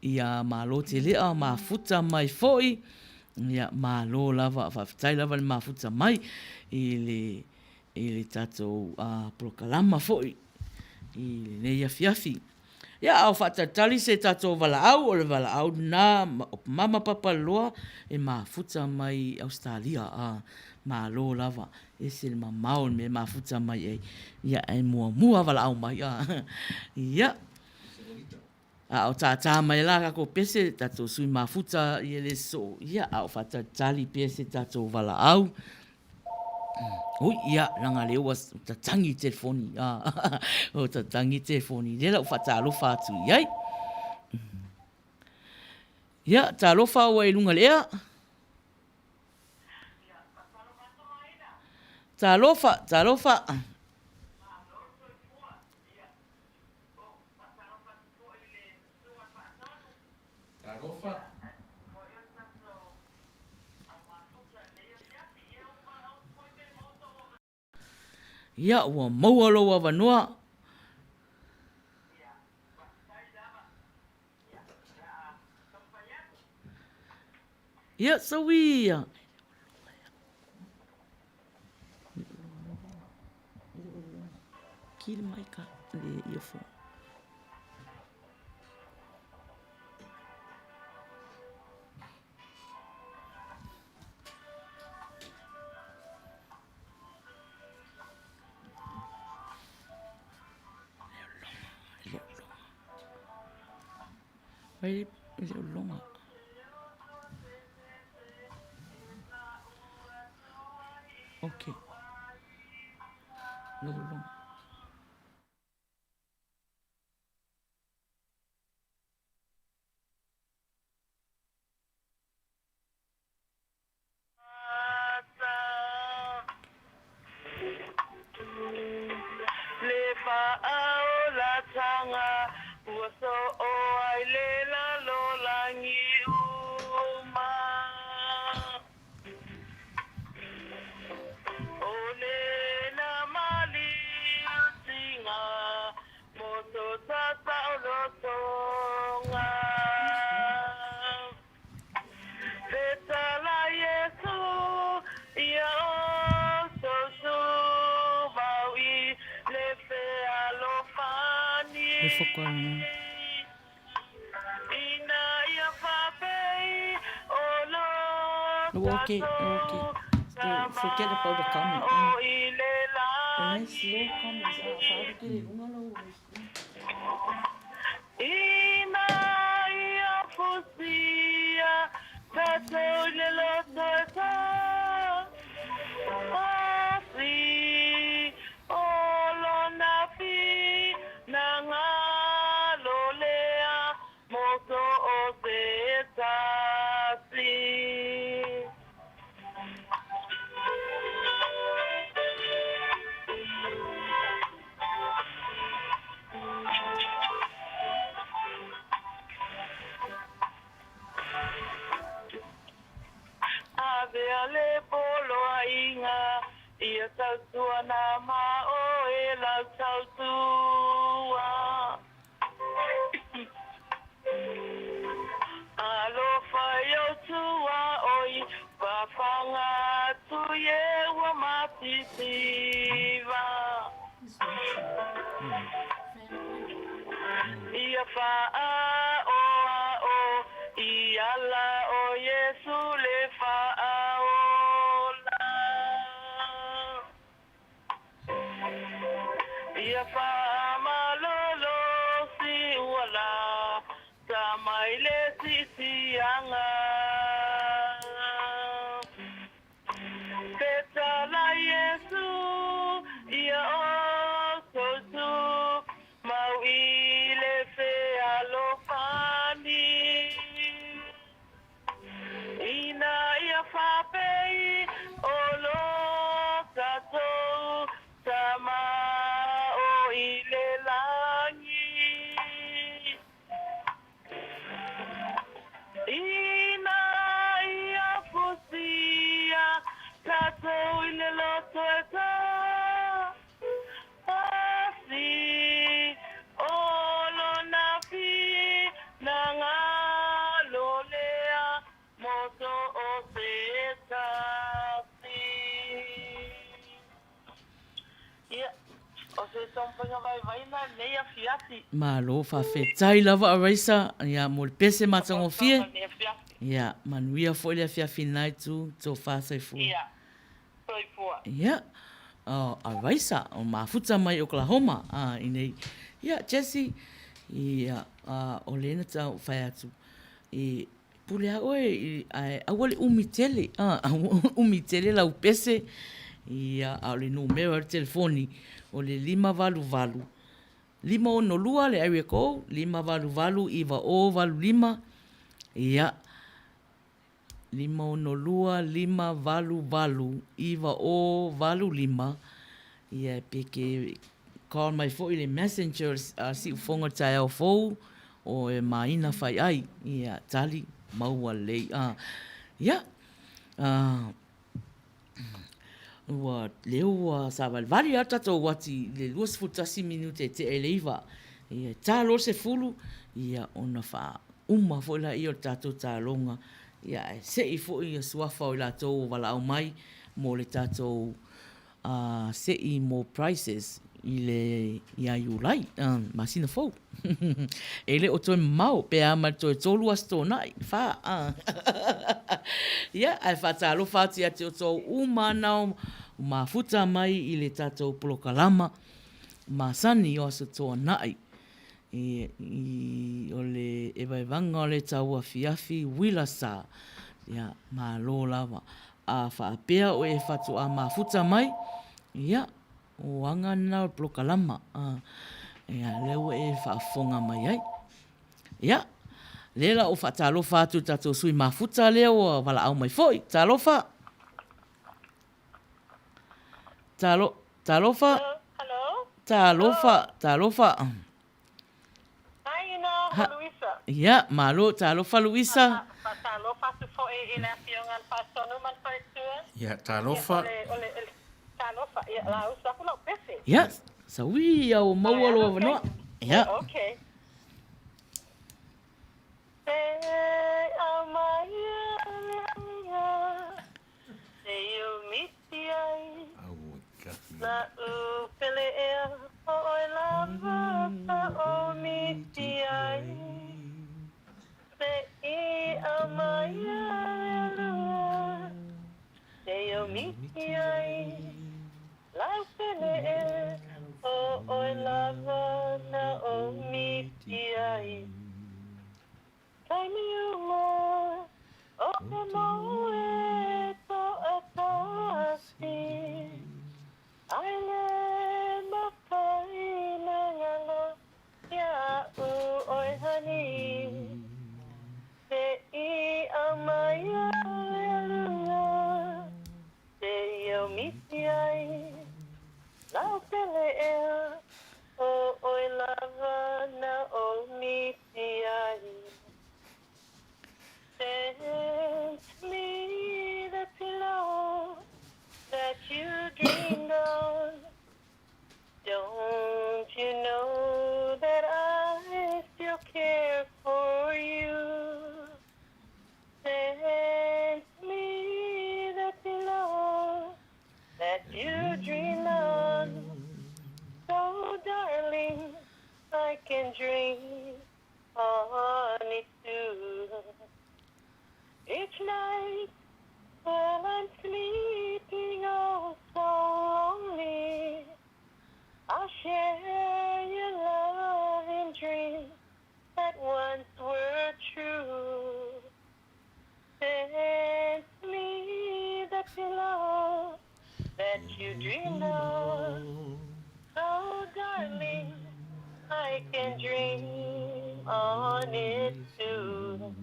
ia Malo Tele'a, mafuta mai foi, ia, malo lava, faafetai lava le mafuta mai i le, i le tatou polokalama foi i lenei afiafi. Ia, a o faatalitali se tatou valaau, o le valaau lena o Mama Papaloa e mafuta mai i Ausetalia. A, malo lava, e ese le mamao o le mea e mafuta mai ai. Ia, ae muamua valaau mai. A, ia. A o tātā mai la kākou pese, tātou sui mafuta i ele soo, ia, a o whātalitali pea se tātou valaau. Ui, ia, langa le ua tatangi telefoni, a, o tatangi telefoni, le lau whātalofa atu i ai. Ia, talofa ua i lunga le ea. Talofa, talofa. Ia, ua maua lou avanoa. Ia, sauia. Ki le maika, le earphone. Vai le longa. Ok. Le longa. Okay, okay. Forget about the comment. Nice low comments. Malo faafetai lava Araisa ia mo le pese matagofie. Ia manuia foi le afiafi lena itu tofa soifua. Ia soifua. Ia oh, Araisa o mafuta mai Oklahoma a inei. Ia Jesse. Ia, a o lea na tau fai atu, e pule lava oe ae aua le umi tele, a, aua umi tele lau pese, ia, a o le numera o le telefoni, o le 588 562 le area code, 588 9085, ia, 562 588 9085, ia pe ke call mai foi i le messenger a Siufogo i le taeao fou, o e maina fai ai, ia tali maua lelei. Ia, ua lea ua savalivali lava le tatou uati i le 21 minute e tea i le 9. Ia e ta loa le 10, ia ona faauma foi lea o le tatou taaloga, ia ae sei foi ia suafa o i latou o valaau mai mo le tatou sei mo prizes i le ia Iulai, masina fou. E le o toe mamao pe a ma le toe 3 Aso Toonai, 4. Ia, ae faatalofa atu ia te outou uma na mafuta mai i le tatou polokalama masani o Aso Toonai. I, o le evaevaga o le tauafiafi uila sa. Ia, malo lava. A faapea o e faatoa mafuta mai, ia, o aga na o le polokalama. Ia, lea ua e faafofoga mai ai. Ia, lea la ua faatalofa atu i le tatou sui mafuta lea ua valaau mai foi. Talofa! Talo, talofa. Hello. Talofa, talofa. Hi Ina, o Luisa. Ia, malo, talofa Luisa. Faatalofa atu foi i le Afioga i le Faatonu ma le Faletua. Ia, talofa. Ia, o le, o le, talofa, ia, lausa aku lau pese. Ia, saui ia ua maua lou avanoa. Ia. Okay. Se aumai le aiga Se iumiti ai La'u pele ea O oe lava sa omiti ai Se i aumai le alua Se iumiti ai Lau pele ea O oe lava na omiti ai Taimi uma o te moe toatasi Ai le mafai na ngalo iaʻu ʻoe honey Se i aumai le alua Se i omiti ai lau pele ea O ʻoe lava na omiti Send me the pillow that you dreamed on Don't you know that I still care for you Send me the pillow that you dreamed on So darling I can dream on it too Each night while I'm sleeping oh so lonely I'll share your love and dreams that once were true Send me the pillow that you dreamed of Oh darling, I can dream on it too.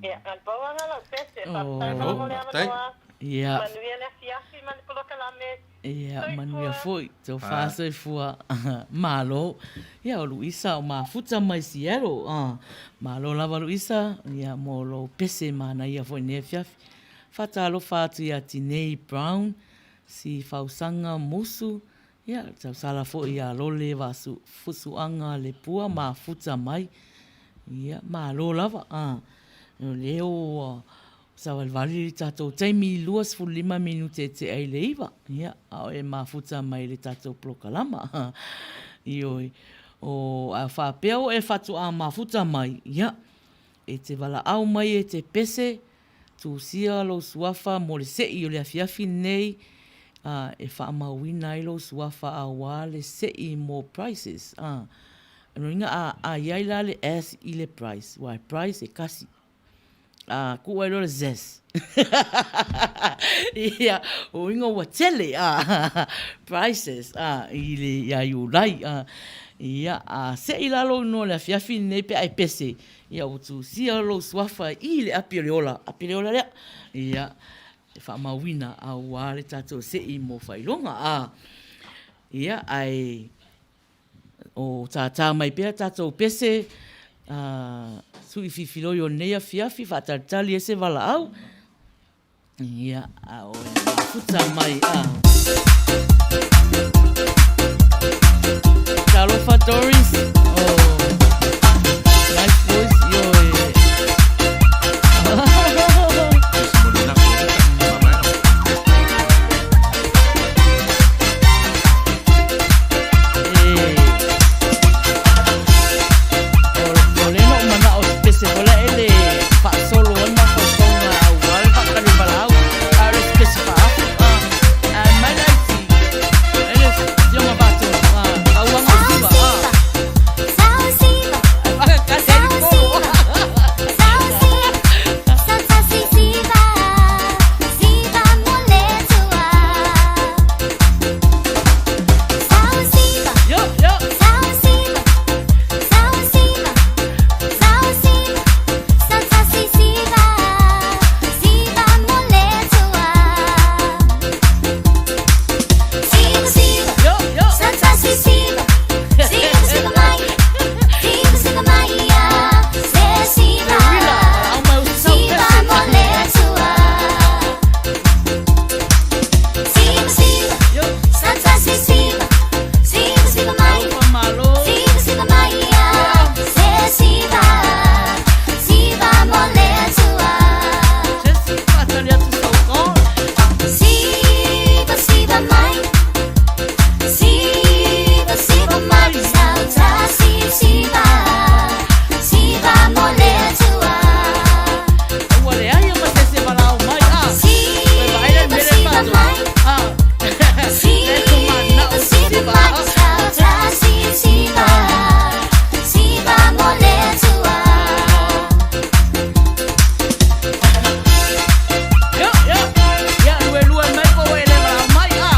Ia, a pau lava lau pese, faafetai lava mo le avanoa. Ia. Manuia le afiafi ma le polokalame. Ia, manuia foi. Tofa soifua. Malo. Ia, o Luisa o mafuta mai Seattle. Malo lava Luisa, ia, mo lou pese manaia foi i lenei afiafi. Faatalofa atu ia Tinei Brown, si Fausaga Musu, ia, tausala foi ia Lole Vasu Fusuaga Lepua mafuta mai. Ia, malo lava. A, o lea ua savalivali le tatou taimi 25 minute e tea i le 9. Ia, a o e mafuta mai i le tatou polokalama. Ioe. O, a faapea ua e faatoa mafuta mai, ia, e te valaau mai e te pese, Tusia lou suafa mo le seʻi o le afiafi lenei, a e faamauina ai lou suafa auā le seʻi mo prizes, a. Lona uiga a, a i ai la le S i le price, aua e price e kasi. A kuu ai loa le zes. Ia, o uiga ua tele, a, prices, a, i le, ia Iulai, a. Ia, a sei la lou inoa i le afiafi lenei pe a e pese, ia ua tusia lou suafa i le api o le ola, api o le ola lea. Ia, e faamauina aua le tatou sei mo faailoga, a. Ia, ae O tātā mai pea tātou pese, ā, tui fifiloi o nei afiafi, faatalitali ai se valaau. Ia, a o e mafuta mai, ā. Talofa Doris. Oh, nice voice. Ioe. O lea na ou manao e pese foi la ele faasolo ai mafaufauga aua le faatali valaau, a o le isi pese faaafu ae mai le aiti ele afioga Vatonu tauaga o Siva ae faakakasi ai le polo. Yo, yo. Yo, yo. Uila, valaau mai o se sau pese. Yo. Alofa malo. Jesse, faatali atu sau call. Ua leai ma se isi e valaau mai, a. Ua vaai la i le mea lea e faatu. A. Lea e manao Siva. Yo, yo. Ia, luelue mai po o e le valaau mai, a.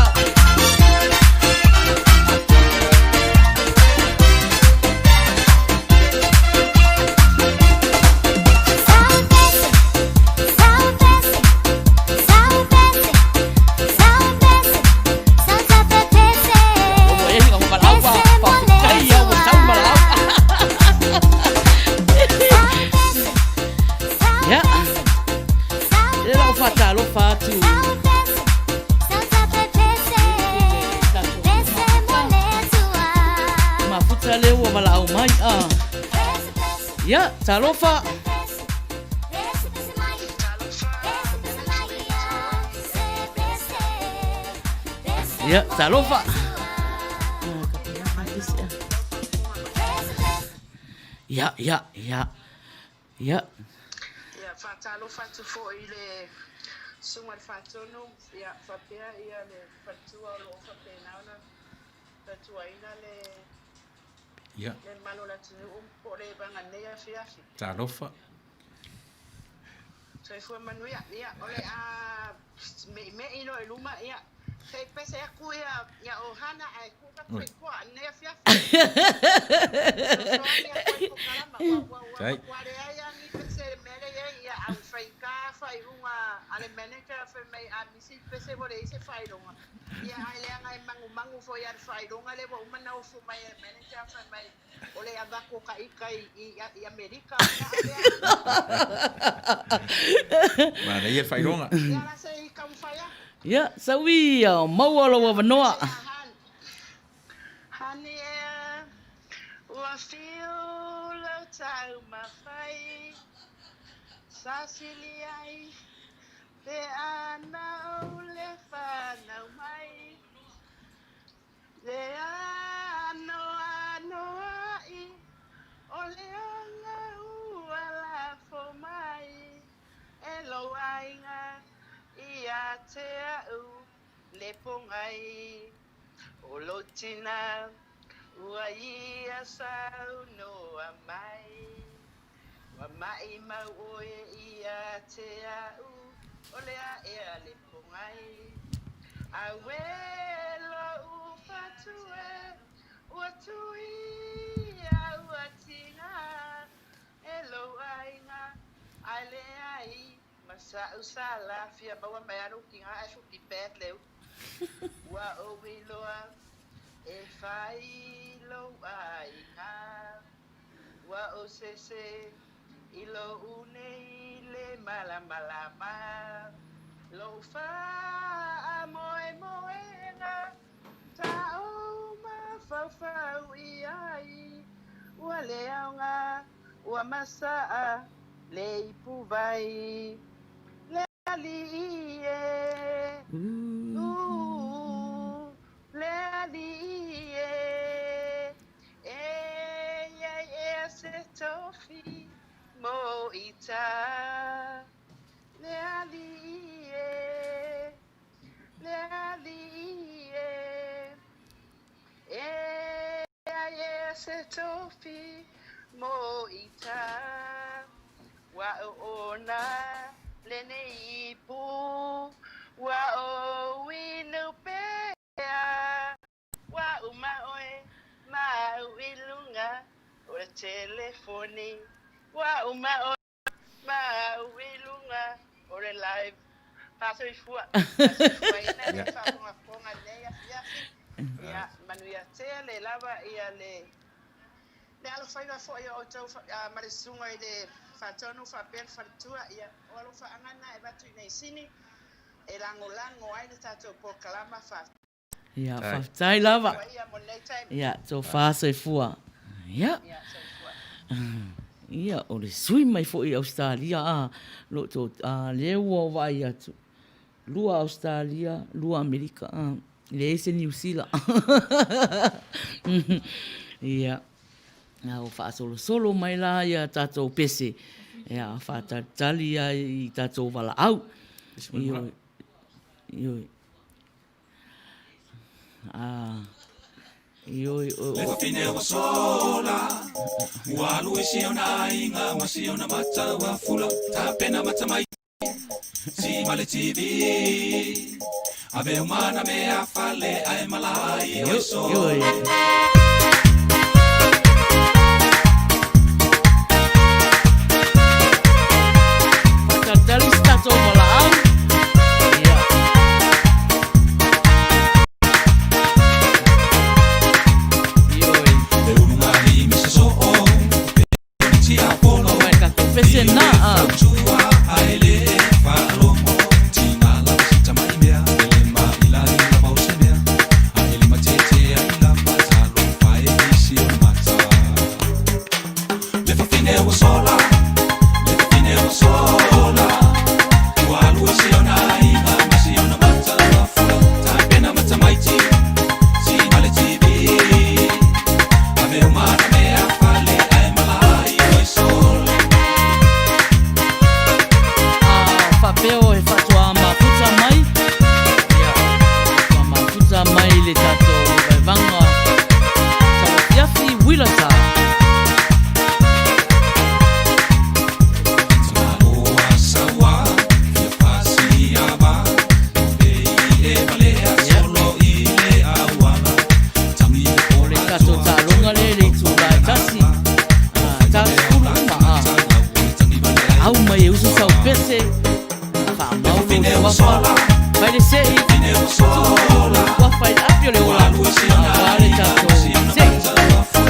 Ua ea ua valaau pa, faafetai ia ua sau le valaau. Ia, lea la ua faatalofa atu. Mafuta lea ua valaau mai. Ah. Ia, talofa. Ia, talofa. Ia, ia, ia. Ia. Ia, faatalofa atu foi i le Susuga i le Faatonu, ia, faapea ia le faletua o lo o faapena ona tautuaina le Ia. le mamalu o le atunuu po o le vaega i lenei afiafi. Talofa. Soifua manuia. Ia, o le a meimei loa i luma, ia, se i pese atu ia, ia Ohana ae tuu tatou i tua i lenei afiafi. Fesoasoani atu ai Pokalama, ua, ua, ua matua leai lava ni pese i le mea lea e i ai, ia, ae faigata faaiuga a le manager fai mai a misi le pese ua leai se faailoga. Ia, ae leaga e manumanu foi lava i le faailoga lea ua uma ona ofo mai e le manager fai mai, O le avatu o ka ika i Amerika o le aa lea. Manaia le faailoga. Ia la se i taumafai atu. Ia, sau i maua lou avanoa. Honey ea, ua fiu lau taumafai, sa sili ai pe ana ou le fanau mai. Le anoanoai o le ola ua lafo mai e lou aiga ia te a'u le pogai o lou tina. Ua ia saunoa mai, Ua maʻimau ʻoe ia te aʻu, o le a ea le pogai. Auē loʻu fatu e, ua tui ia ua tiga e lou aiga, ae leai ma saʻu sala fia maua mai a lou tiga ae futi bad le upu. Ua ou iloa e fai lou aiga. Ua ou sese i loʻu nei le malamalama. Lou faamoemoega sa ou mafaufau i ai. Ua le aoga, ua masaa le ipuvai. Le Alii e, ū, le Alii e, e i ai ea se tofi mo ita. Le Alii e, le Alii e, e i ai ea se tofi mo ita. Ua oona lenei ipu, ua ou inu pea, ua uma oe ma au i luga o le telefoni, ua uma oe ma au i luga o le live. Faasoifua, faasoifuaina le faafogafoga i lenei afiafi. Ia, manuia tele lava ia le Le alofaiva foi o outou ma le susuga i le Faatonu faapea le faletua, ia, o alofaaga na e avatu i nei sini e lagolago ai le tatou polokalama. Faafetai. Ia, faafetai lava. Ia, tofa soifua. Ia. Ia, soifua. Ia, o le sui mai foi i Ausetalia a, lo to, a, lea ua vaai atu. Lua Ausetalia, lua Amerika, a, leai se Niu Sila. Ia, a ua faasolosolo mai la ia tatou pese, ia faatalitali ai i tatou valaau. Ioe, ioe. A, ioe, o, Le fafine ua sola, ua alu i si ona aiga ma si ona mata ua fula, tapena mata mai. Si ma le TV Ave uma na mea fale ae malai oi so. Faatalitali se tatou valaau. Ia. Ioe. Le ulugali mi se soo. A faapea o he faatoa mafuta mai, ia, faatoa mafuta mai le tatou vaevaga tauafiafi uilata. O le tatou taaloga lea i le itula e tasi, ta sefulu uma, a au mai e usu sau pese, faamau lou suafa, fai le sei, tuu lou suafa i le api o le ola, aua le tatou sei.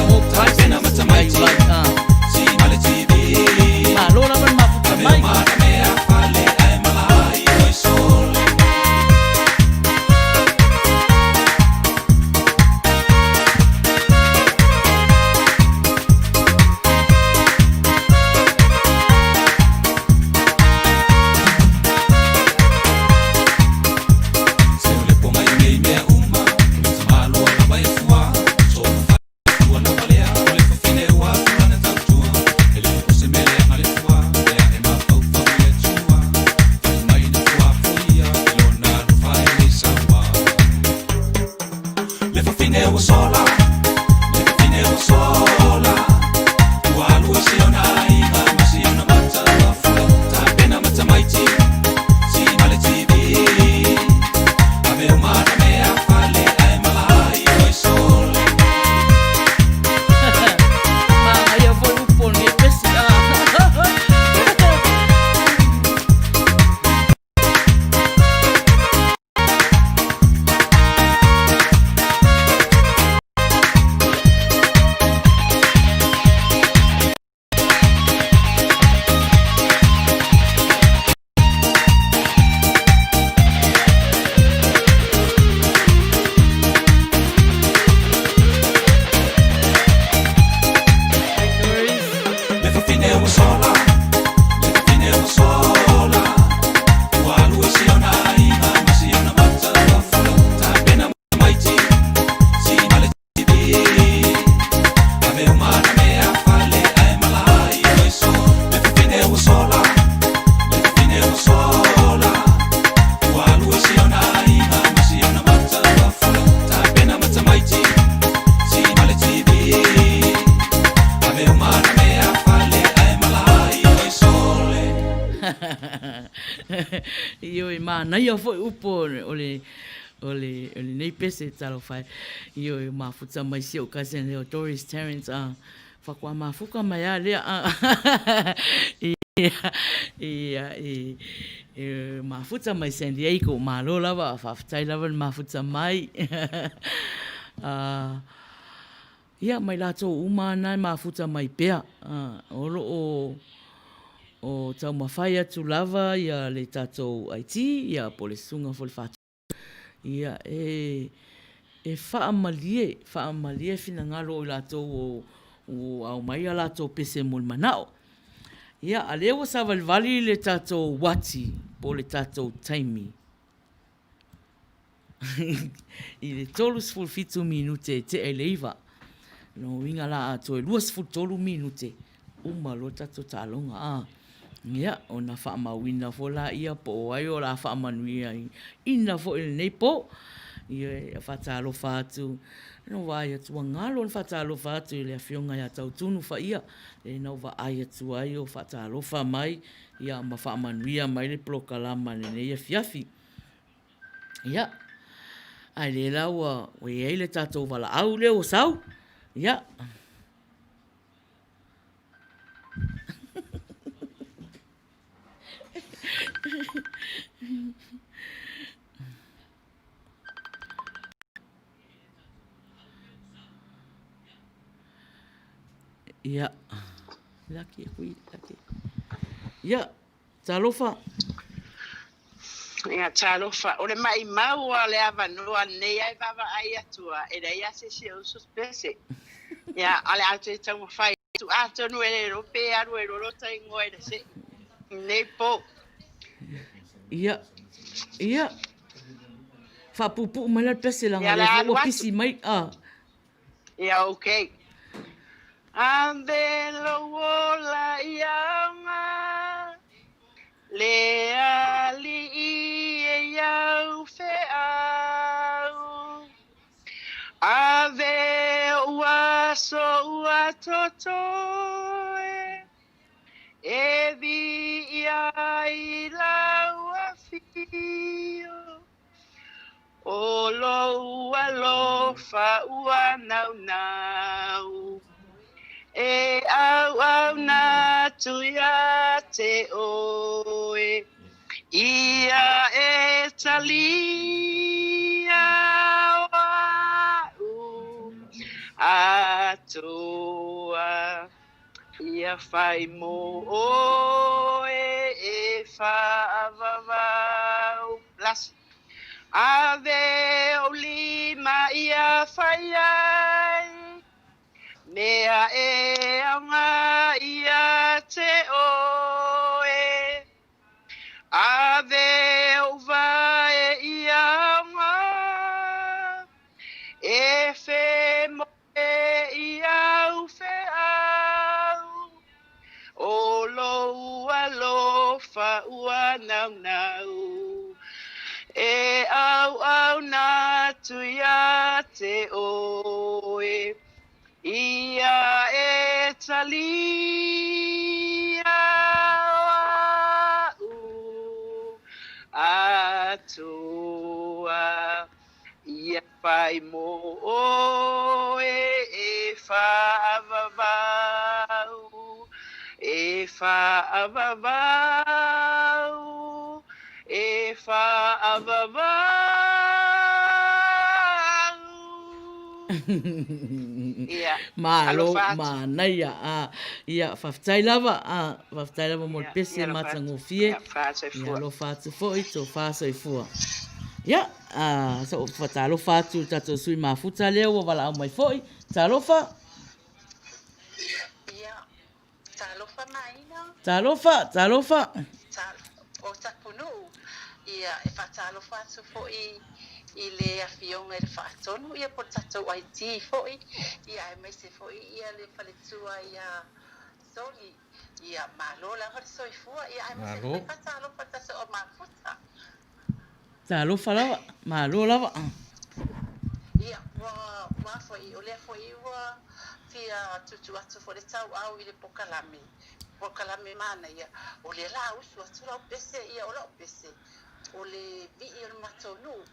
More prizes, ai like, a. Malo lava le mafuta mai. Ioe, manaia foi upu o le o le o lenei pese talofa e. Ioe, mafuta mai si ou cousin lea o Doris Terrence a faatoa mafuta mai lava lea a. Ia, ia, e mafuta mai San Diego, malo lava, faafetai lava le mafuta mai. Ia, ma i latou uma lava na e mafuta mai pea, o lo o o taumafai atu lava ia le tatou IT ia po o le susuga foi i le Faatonu, ia e e faamalie, faamalie finagalo o i latou o ua aumai a latou pese mo le manao. Ia, a o lea ua savalivali le tatou uati po o le tatou taimi i le 37 minute e tea i le 9. O lona uiga la a toe 23 minute, uma loa le tatou taaloga. A, ia, ona faamauina foi lea po o ai o le a faamanuiaina foi i lenei po. Ia, e faatalofa atu, na ou vaai atu ua galo ona faatalofa atu i le Afioga ia Tautunu Faia, lea na ou vaai atu ai o faatalofa mai ma faamanuia mai le polokalama i lenei afiafi. Ia, a lea la ua i ai le tatou valaau lea ua sau, ia. Ia, laki aku i, laki. Ia, Talofa. Ia, talofa. O le maimau a le avanoa lenei ae vaavaai atu a, e leai a se isi e usu se pese. Ia, a o le a toe taumafai atu, atonu e le iloa pe alu ai loa lota igoa i le see i lenei po. Ia, ia, faapuupuu mai la le pese leaga Ia, o o le lea a foi alu ua atu. pisi mai. Ah. Ia, okay. Ave lou ola i aoga, le alii e i au feau. Ave ou aso ua totoe, e viia ai lau afio. O lou alofa ua naunau e auauna atu ia te oe, ia e talia o a'u atoa. Ia fai mo oe e faavavau. Last. Ave ou lima ia fai ai mea e aoga ia te oe. Ave ou vae ia aoga e femoe E i au feau, o lou alofa ua naunau, E auauna atu ia te oe, Ia e talia o a'u atoa. Ia fai mo oe e faavavau, e faavavau, e faavavau. Ia, Malo, alofa atu. manaia. A, ia, faafetai lava, a, faafetai lava mo le Ia, pese ia alofa atu. matagofie. Ia, fa Ia soifua. alofa atu foi, tofa soifua. Ia, a, sa ou faatalofa atu i le tatou sui mafuta lea ua valaau mai foi. Talofa. Ia, talofa Maina. Talofa, talofa. O Tapunuu, ia, e faatalofa atu foi i le Afioga i le Faatonu, ia po o le tatou IT foi, ia aemaise foi ia le faletua ia Soli. Ia, malo lava le soifua, ia aemaise Malo. foi faatalofa i le tatou au mafuta. Talofa lava, malo lava. Ia, ua, ua foi, o lea foi ua fia tuutuu atu foi le tauau i le pokalame. polokalame manaia, o lea la usu atu lau pese, ia o lau pese, o le vii o le matou nuu,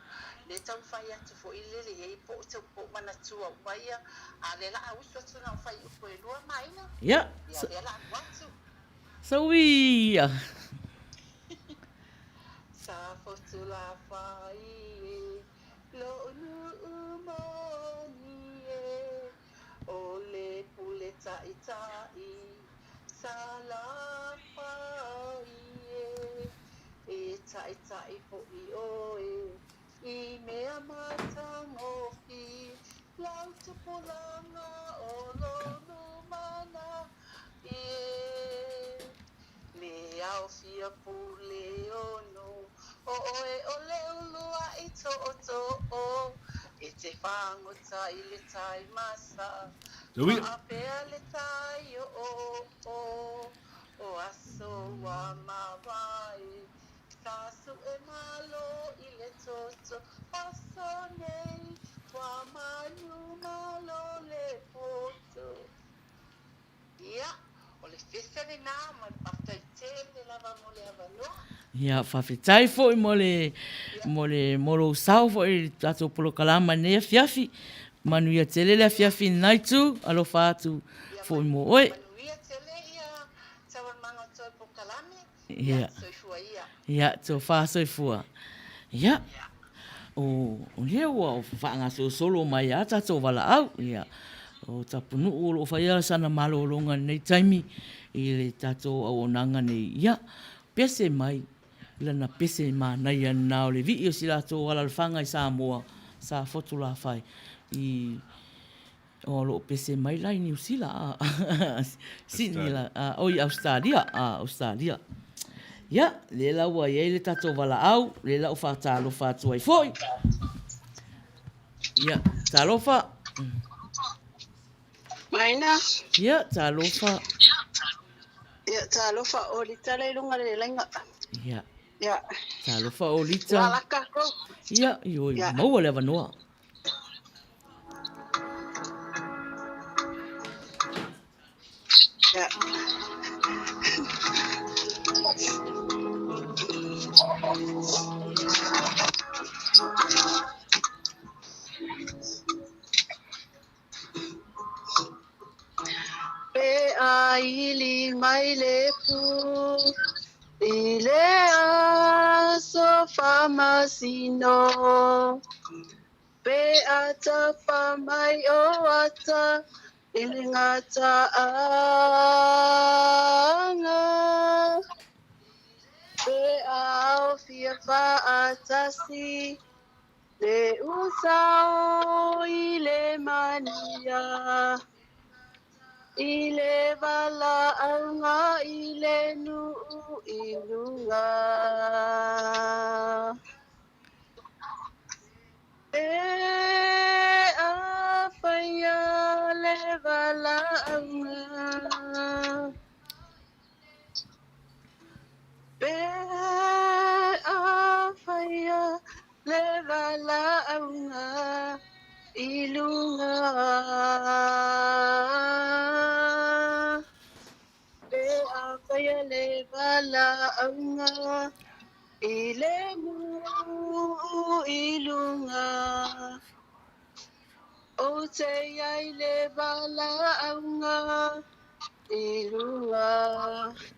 lea taumafai atu foi le lelei po o po o manatua uma ia, a o lea la a usu atu na o fuaiupu e lua maina, Ia, ia lea la alu atu. Sauia. Safotulafai e, lo'u nuu moni e, o le pule ta'ita'i Salafai e, e ta'ita'i fo'i oe i mea matagofie, lau tupulaga o lo lumana'i e. Le aofia Puleono, o oe o le ulua'i to'oto'o, e te fagota i le tai masa, fa'apea le tai o'oo'o, o aso ua mavae, sa su'e malo i le toto, aso nei ua manumalo le poto. Ia, o le fese lena ma le faafetai tele lava mo le avanoa. Ia, faafetai foi mo le, mo le, mo lou sao foi i le tatou polokalama i lenei afiafi. Manuia tele le afiafi i lena itu, alofa atu foi mo oe. Manuia tele ia taualumaga o toe polokalame. Ia, soifua ia. Ia, tofa soifua. Ia, o, o lea ua faagasolosolo mai lava tatou valaau. Ia, o Tapunuu o lo o faia sana malologa i lenei taimi i le tatou auaunaga nei. Ia, pese mai lana pese manaia lena o le vii o si latou alalafaga i Samoa, sa Fotulafai i O lo o pese mai la i Niu Sila a Sydney la a oi Ausetalia a Ausetalia. Ia, lea la ua i ai le tatou valaau, lea la ua faatalofa atu ai foi. Ia, talofa. Maina. Ia, talofa. Ia, talofa o Lita le i luga le laiga. Ia. Ia. Talofa o Lita. Ua laka kou. Ia, ioe, maua le avanoa. Ia. Pe a ili mai le pū i le aso faamasino, Pe a tapa mai o ata i le gataaga, Pe a aofia faatasi Le usao i le manuia, i le valaauga i le nuu i luga. Pe afai le valaauga. Pe afai le valaauga i luga. Pe afai le valaauga i le nuu i luga. Ou te i ai le valaauga i luga.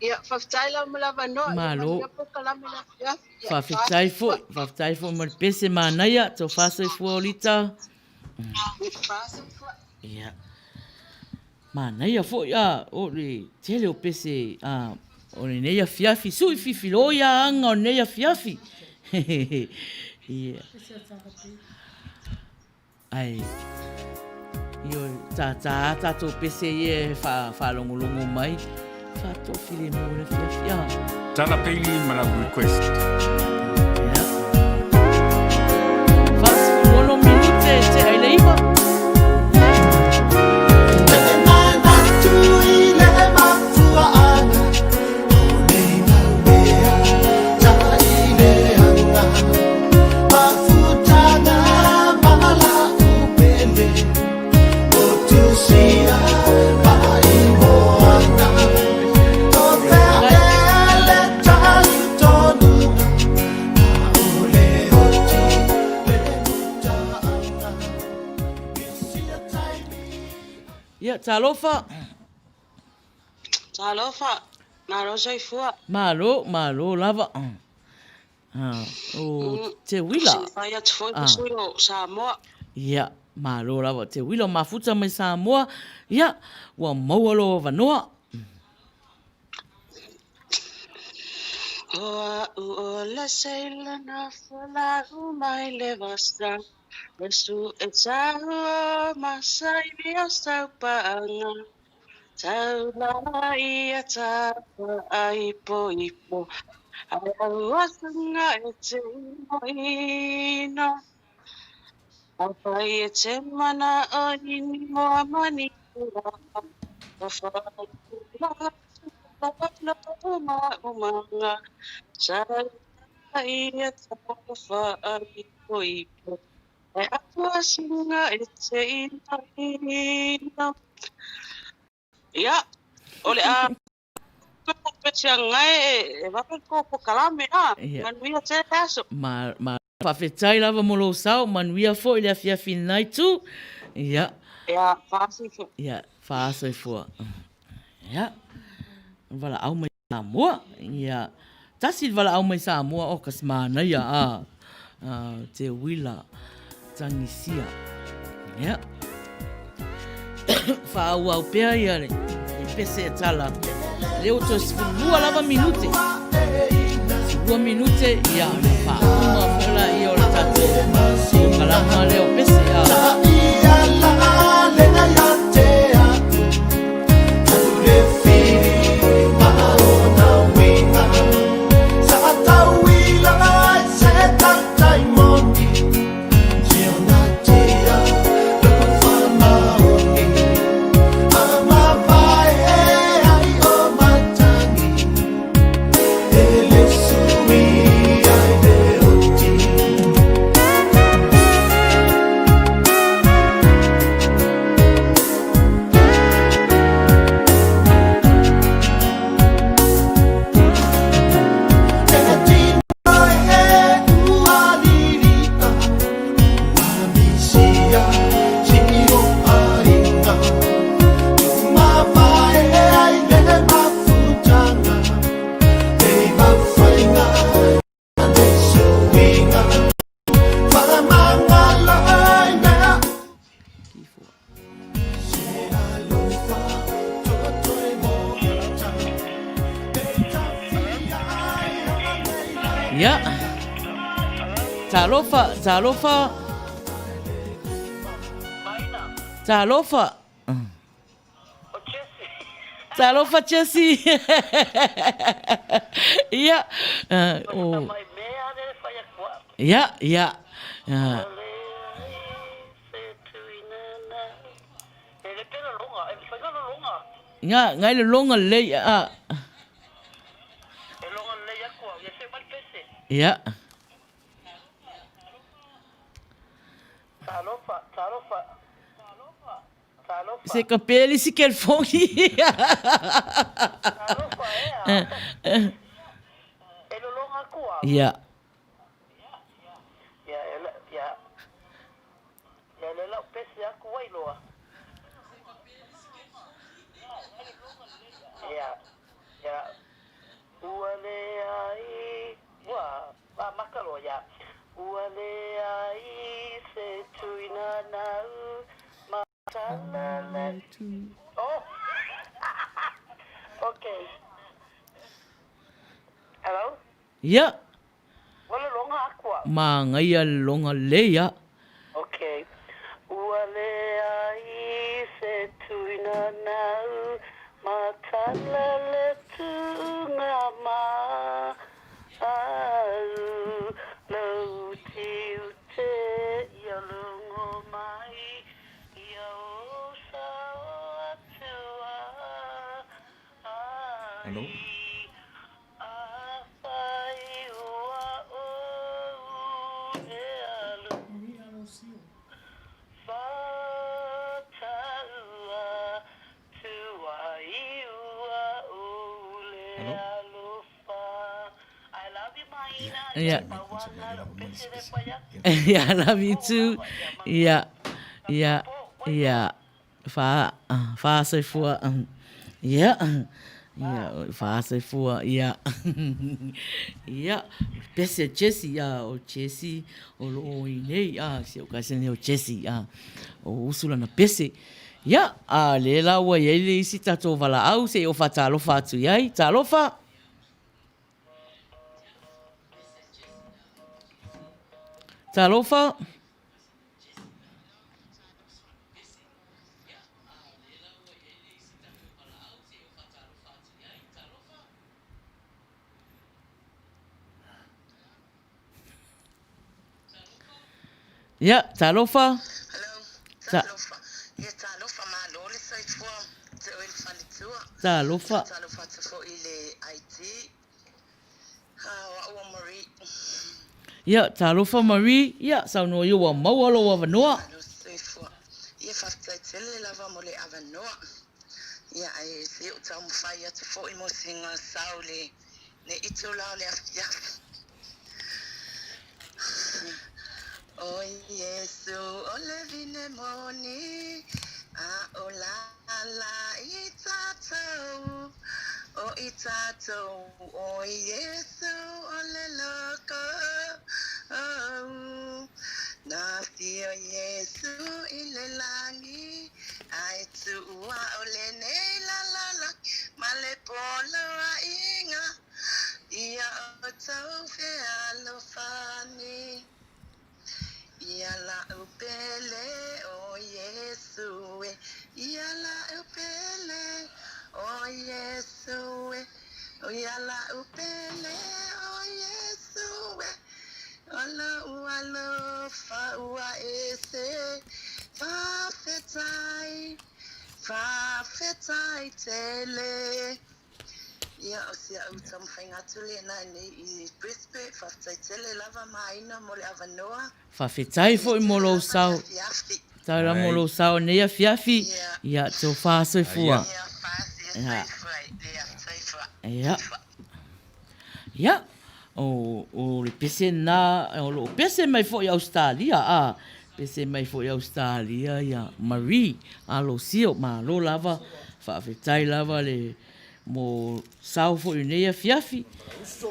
Ia, faafetai lava mo le avanoa. Ia Malo. manuia polokalame le afiafi. Ia, Faafetai foi, faafetai foi mo le pese manaia, tofa soifua Olita. Fa soifua. Ia. Manaia foi a o le tele o pese a o lenei afiafi, sui fifiloi a aga o lenei afiafi. Ia. Ae, ioe, tātā a tātou pese ia e whaalongolongo mai, whaatofile mō le afiafi. Ah. Tala Bailey ma lau request. Yeah. 46 minute te ai le iwa. Ia, talofa. Talofa, malo soifua. Malo, malo lava. Ah, o mm, te uila. Fai atu foi ah. sui o Samoa. Ia, malo lava. Te uila o mafuta mai Samoa. Ia, ua maua lo avanoa. O a'u o le seila na folau mai le vasa E su'e tau o masaili o saupaanga Taula ia tapa ipoipo Ai au asunga e te inoino Afai e te mana'o i ni moa mani Ia, o le a Ia. Ma, ma, faafetai lava mo lou sao, manuia foi le afiafi i lenai itu. Ia. Ia, faasoifua. Ia, faasoifua. Ia, valaau mai Samoa. Ia, tasi le valaau mai Samoa, oh, kasi manaia, a, a, te uila tagisia. Ia. Faaauau pea ia le pese e tala. Lea ua toe 12 lava minute. 12 minute, ia, ona faauma foi laia o le tatou polokalama lea o pese. A. Ia. Talofa, talofa. Talofa. Talofa Jesse. Ia. O. Ia, ia. Nga, ngai le longa lelei a. Ia. Se ka peli si kel fongi. Ia. Ia. Magaia le loga lelei a. Hello? Hello? Yeah. Yeah, I love you too. Yeah. Yeah. Yeah. Fa, fa soifua. Ia. Ia, fa soifua. Ia. Ia, pese Jesse, ia, o Jesse o lo o i nei, a, si o kasi nei o Jesse, a, o usu lana pese. Ia, a le la ua iai le isi tatou valaau se i o faatalofa atu iai. Talofa! Talofa! Ia, talofa. Talofa. Ia, talofa, malo le soifua te oe le faletua. Talofa. Talofa atu foi i le IT. Ah, o au o Marie. Ia, talofa Marie. Ia, saunoa ia ua maua lou avanoa. Malo soifua. Ia, faafetai tele lava mo le avanoa. Ia, ae se i ou taumafai atu foi mo sina sao i le itula o le afiafi. O Iesu o le vine moni, a o lala i tatou, o i tatou, o Iesu o le loko. Na afio Iesu i le lagi, ae tuua o lenei lalolagi, ma le poloaiga, ia outou fealofani. Ia la'u pele o Iesu e, ia la'u pele o Iesu e, ia la'u pele o Iesu e, o lou alofa ua ese, faafetai, faafetai tele. Ia, o si a'u taumafaiga atu lena nei i Brisbane, faafetai tele lava Maina mo le avanoa. Faafetai foi mo lou sao. Faafetai lava mo lou sao i lenei afiafi. Ia, tofa soifua. Ia, ia. Ia, o le pese lena, o lo o pese mai foi i Ausetalia, a, pese mai foi i Ausetalia ia Marie Alosio, malo lava, faafetai lava le mo sao foi i lenei afiafi.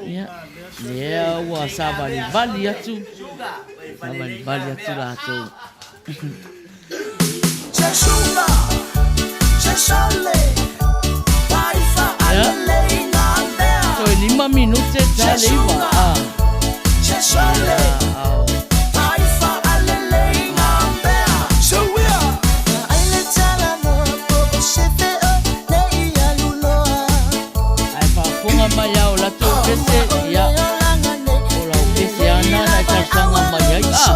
Ia, lea ua savalivali atu, savalivali atu latou. Ia, toe 5 minute ta le 9. Ah. Ia, ao. Ae faafofoga mai lava o latou pese, ia, o lau pese lava lena na e talosaga mai ai. Ah.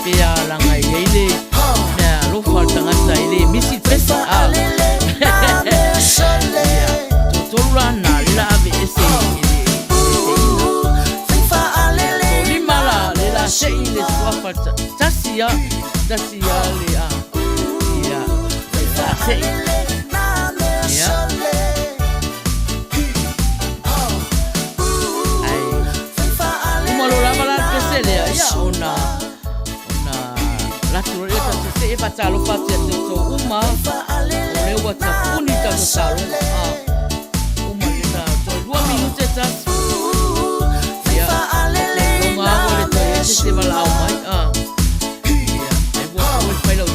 faapea laga e i ai le mea alofa o le tagata e le misi le pese a. Ia, toatolu la na le la aveese i le seiina. Toalima la le la sei le suafa tasi a, tasi a le a. Ia, le la sei. Ia. Ai, uma loa lava la le pese lea, ia, ona, ona latou loa lea tatou see e faatalofa atu ia te outou uma, o lea ua tapuni tatou taaloga, a, uma lea ta, toe lua minute tasi. Ia, ou te iloga lava ua le toe i ai se isi e valaau mai, a. Ia, ai ua ua fai lau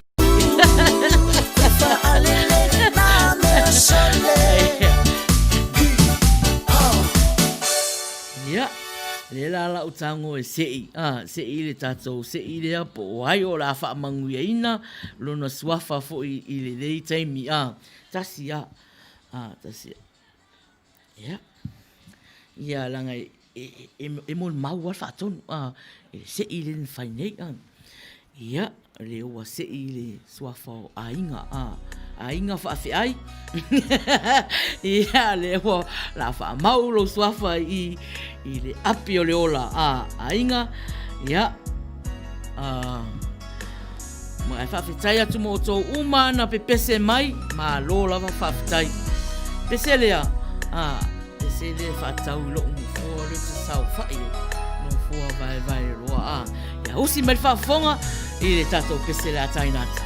Ia, lea la lau tago e se'i, a, se'i le tatou se'i lea po o ai o le a faamanuiaina lona suafa foi i lenei taimi, a, tasi a, a, tasi a. Ia, ia leaga e, e, e, e molimau lava le faatonu, a, e se'i lea na fai nei, a. Ia, lea ua se'i le suafa o aiga, a, aiga faafeai. Ia, lea ua la faamau lou suafa i, i le api o le ola, a, aiga, ia, a, Ma e faafetai atu mo outou uma na pepese mai, malo lava faafetai. Pese lea, a, pese lea faatau i lou nofoa lea ou te saofai ai, nofoa vaevae loa, a, ia usi mai le faafofoga i le tatou pese le a taina atu.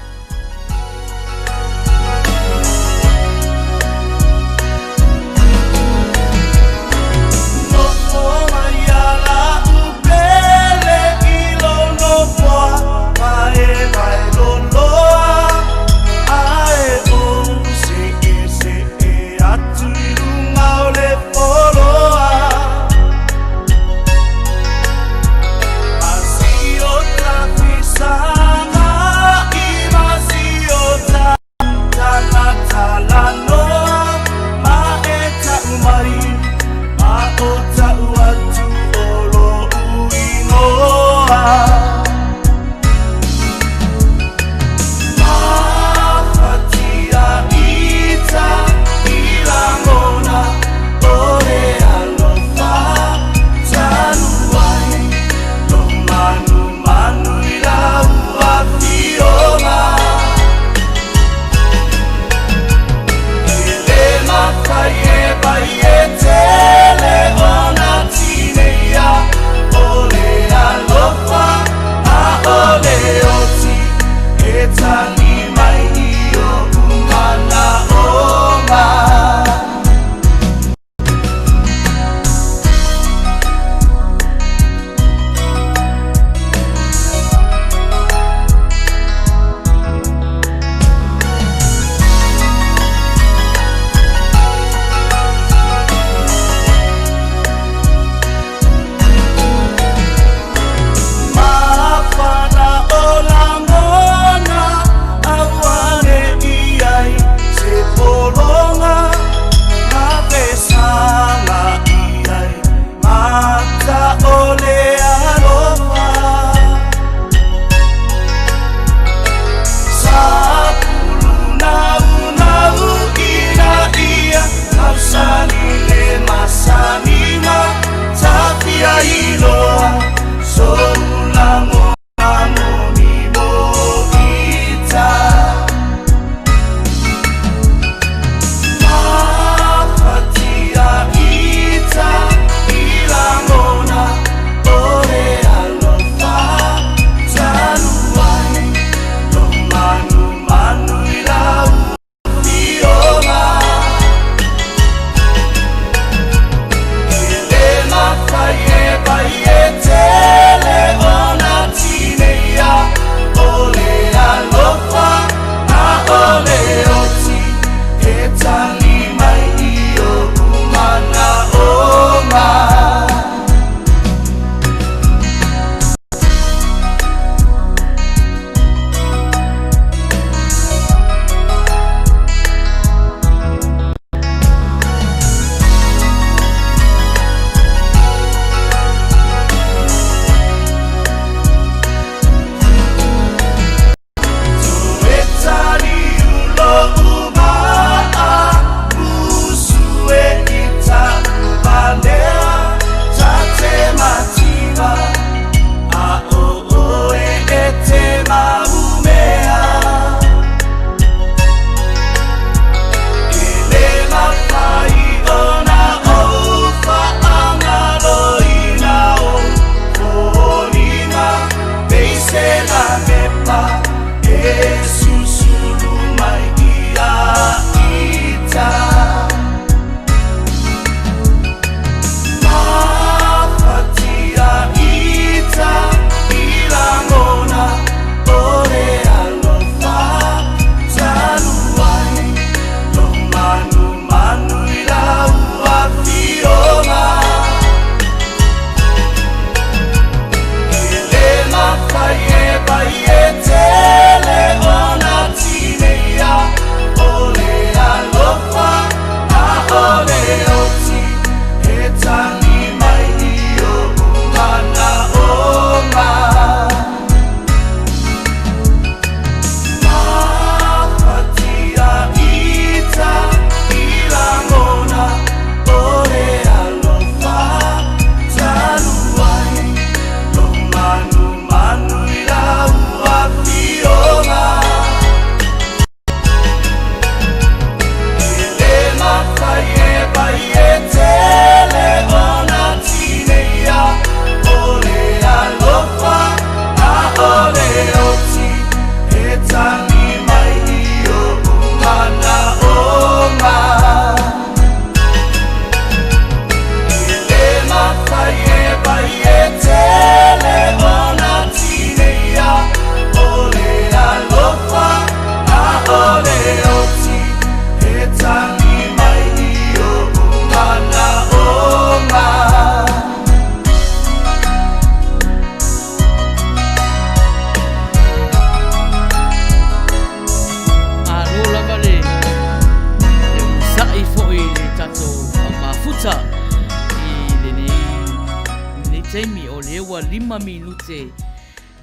5 minute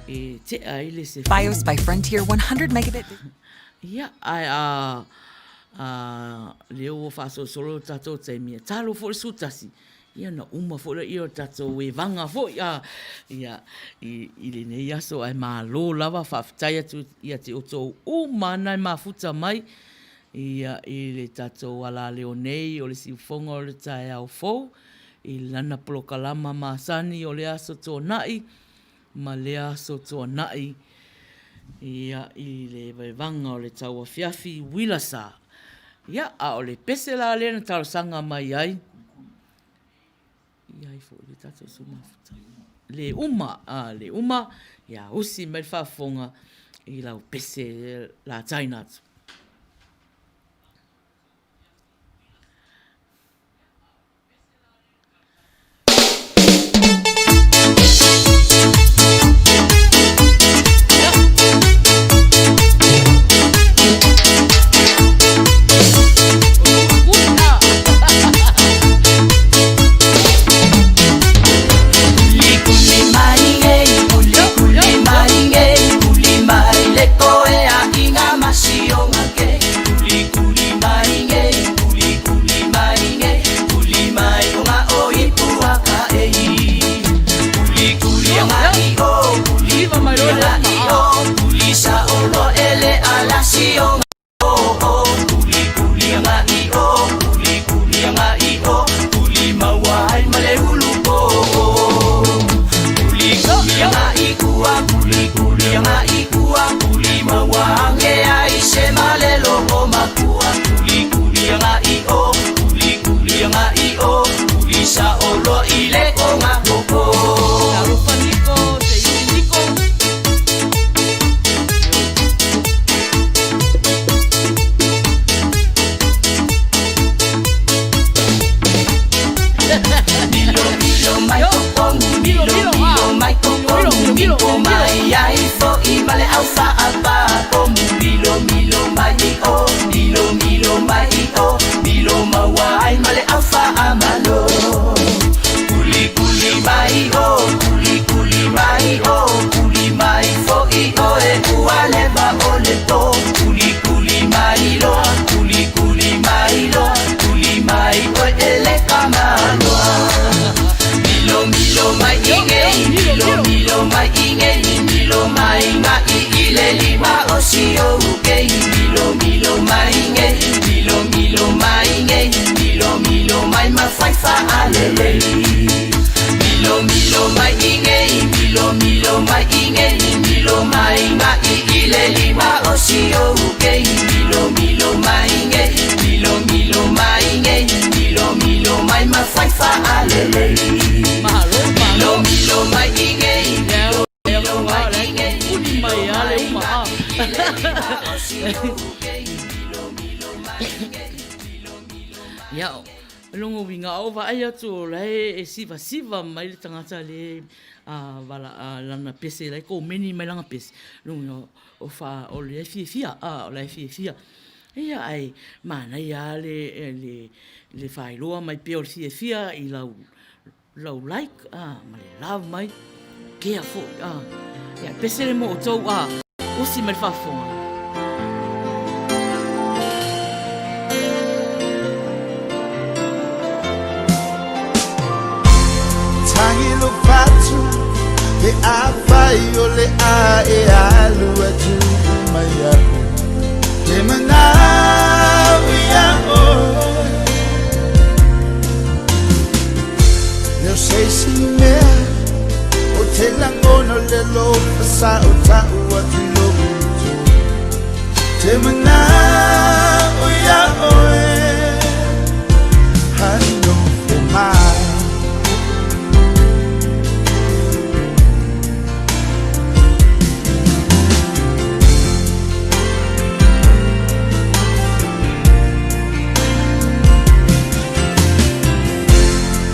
e tea ai le 10. Fios by Frontier 100 megabit. Ia, ae a, a, lea ua faasolosolo le tatou taimi, e talo foi le 11, ia ona uma foi lea o le tatou evaga foi, a, ia, i, i lenei aso, ae malo lava, faafetai atu ia te outou uma na e mafuta mai, ia, i le tatou alaleo nei o le siufofoga o le taeao fou, i lana polokalama masani o le Aso Toonai, ma lea aso tuanai ia i le vaevaga o le tauafiafi uila sa. Ia, a o le pese la lea na talosaga mai ai, ia ai foi le tatou sui mafuta. Le uma, a, le uma, ia usi mai le faafofoga i lau pese la taina atu. Talofa Niko, te iwi Niko. Milo, milo, ah. Milo, milo, Malo, malo. Ia, puni mai lava le uma, ah. Ia, o lona uiga a ou vaai atu o la e sivasiva mai le tagata le a vala a lana pese la e komeni mai lana pese, lona uiga o fa o lea e fiafia, a o la e fiafia. Ia ae manaia lava le le le faailoa mai pea o le fiafia i lau lau like a ma le love mai kea foi a. Ia pese le mo outou a usi mai le faafofoga. Tagi lo fatu pe afai o le a e alu atu mai aku te manao ia oe. Leo se isi mea o te lagona o le alofa sa o tau atu i lou uto te manao ia oe. Hanofo mai.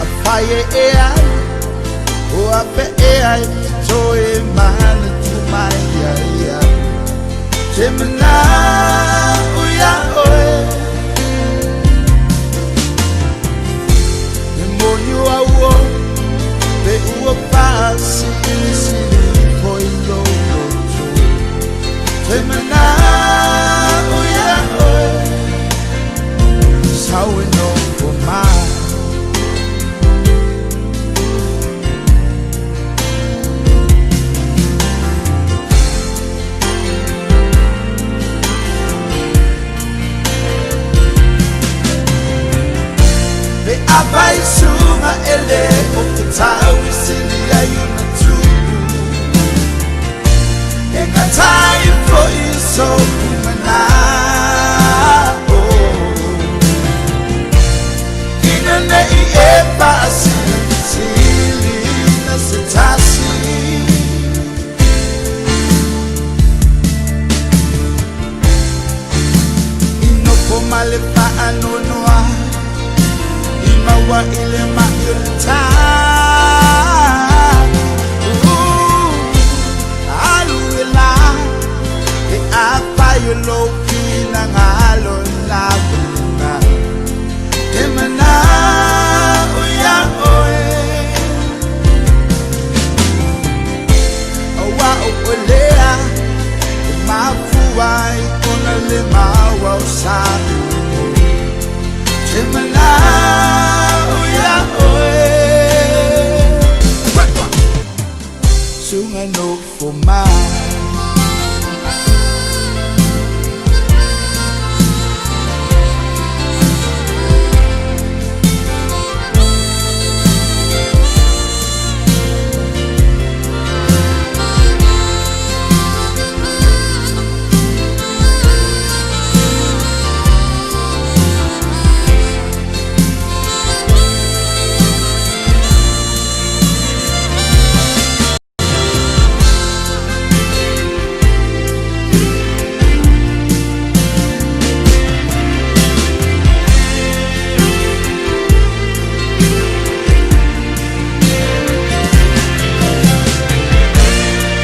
Afai e e ai o a pe e ai te toe manatu mai ia ia te manao ia oe. E moni au o pe ua faasili. tau i sili ai ona tupu E ngatai foi so'u mana'o Ina ne'i e fa'asilisiliina se tasi. I nofo ma le faanoanoa i maua i le ma'i o le tā. Alu e la e afai o lou finagalo lava lena te mana'o iā oe. Auā o oe lea e mafua ai ona le maua o sa. Te mana'o iā oe. Suga nofo mai.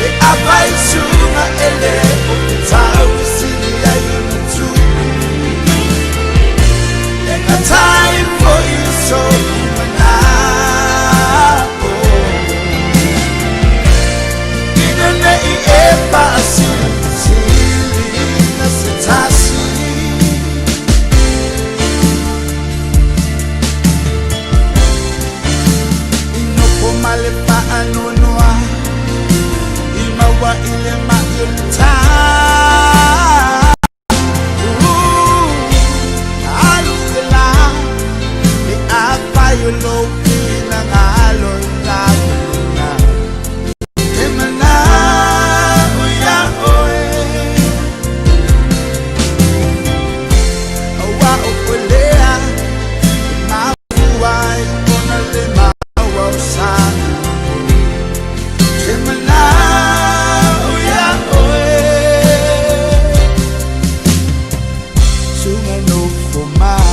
E afai suga e le o fetau i sili ai ona tupu E gatai foi so'u mana'o Ina ne'i e fa'asilisiliina se tasi. I nofo ma le faanoanoa i maua i le ma'i o le tā. Alu e la e afai o lou finagalo lava lena te mana'o iā oe. Auā o oe lea e mafua ai ona le maua o sa. Te mana'o iā oe. Suga nofo mai.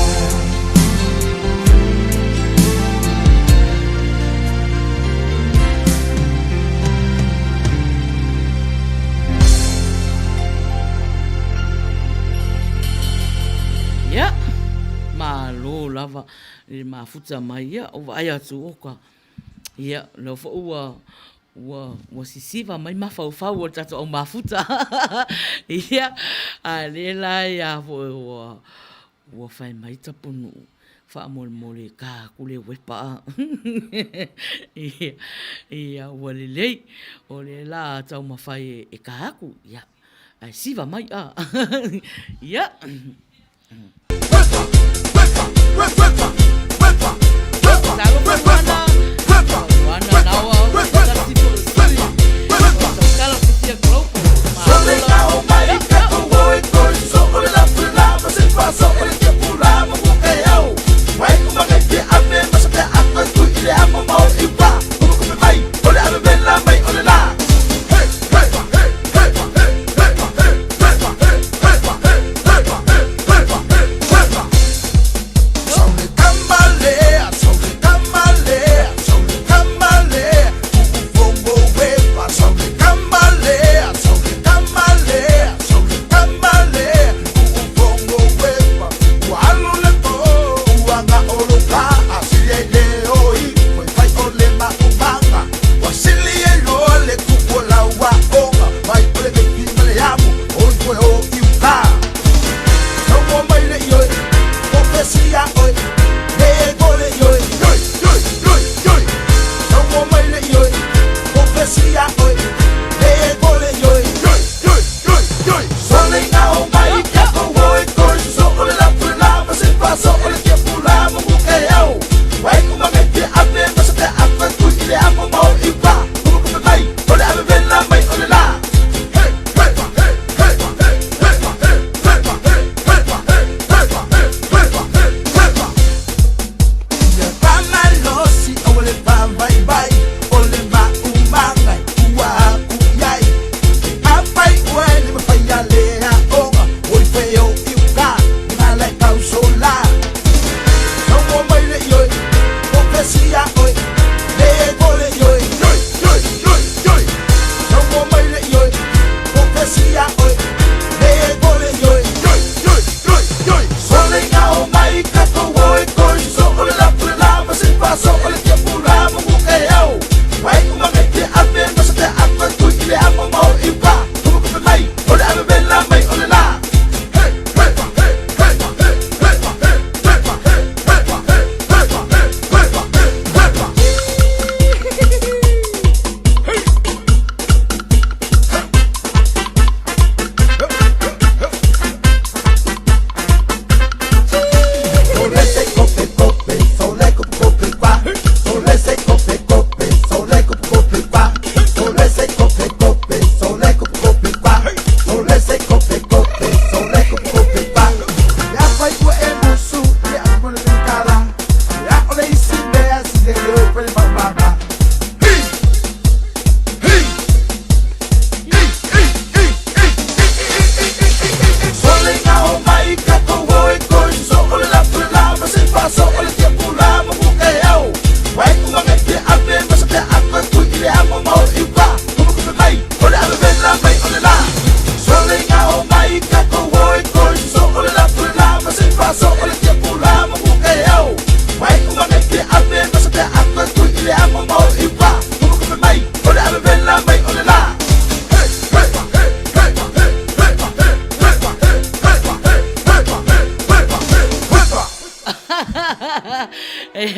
Ia, malo lava le mafuta mai ia o vaai atu oka. Ia, lea foi ua ua ua sisiva mai mafaufau o le tatou au mafuta. Ia, a le la ia foi ua ua fai mai Tapunuu, faamolemole ta atu le uepa a. Ia, ia ua lelei, o lea la taumafai e ta atu, ia, ae siva mai a. Ia. Talofa Luana, Luana Nawa, tasi foi o sui o Tautala Sophia Global. Malo lava.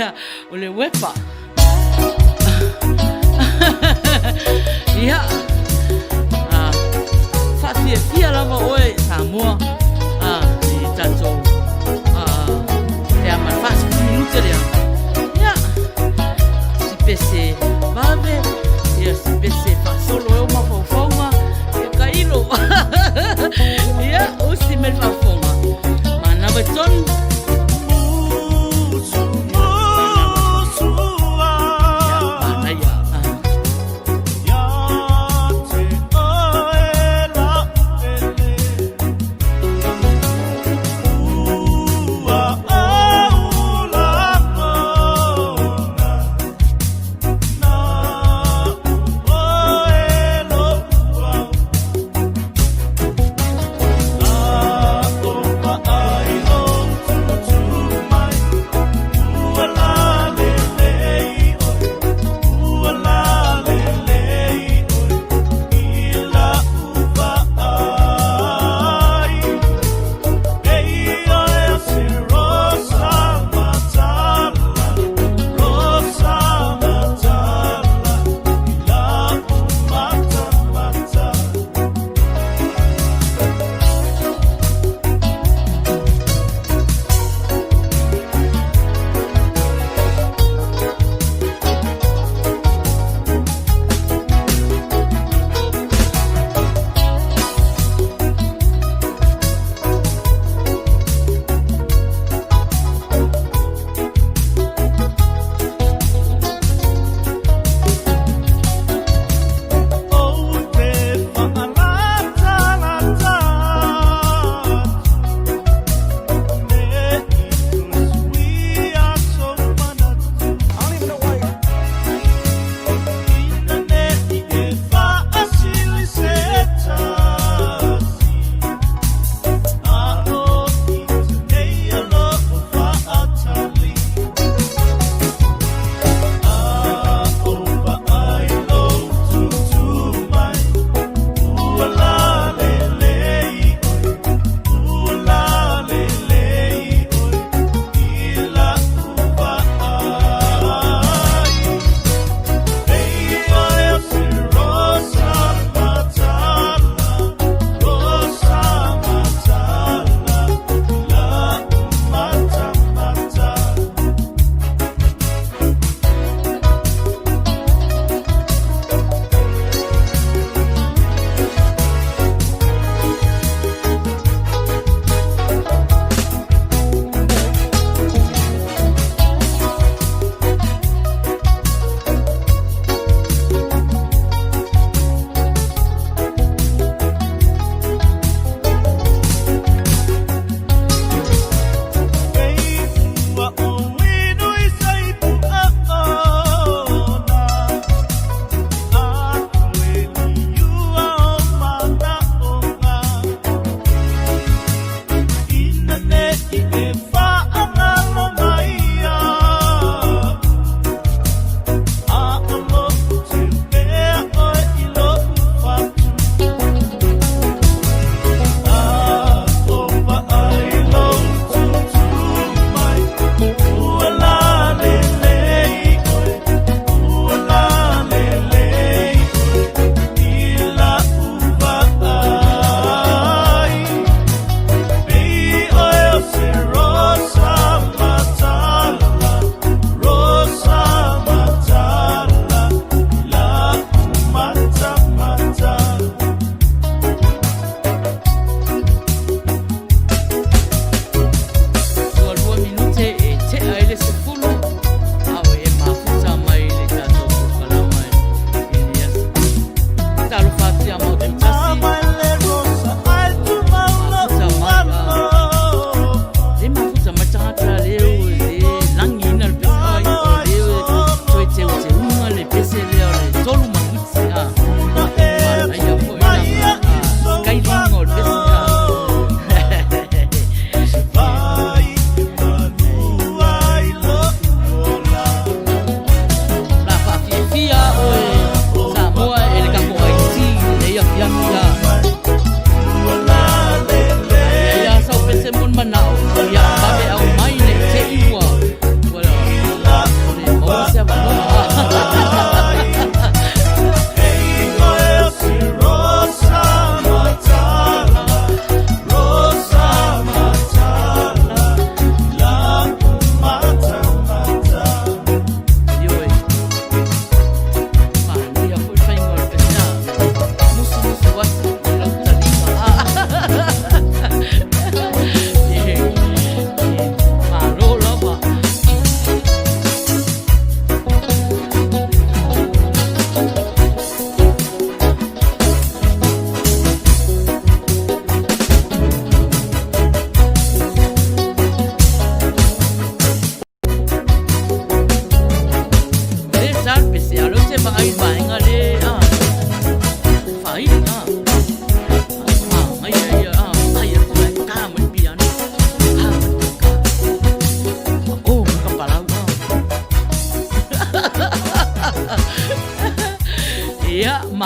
Ia, o le uepa. Ia, a, faafiafia lava oe Samoa a, i tatou a, lea ma le 40 minute lea. Ia, si pese vave, ia si pese faasolo e o mafaufauga, ia tailo. Ia, usi mai le faafofoga. Manava i tonu.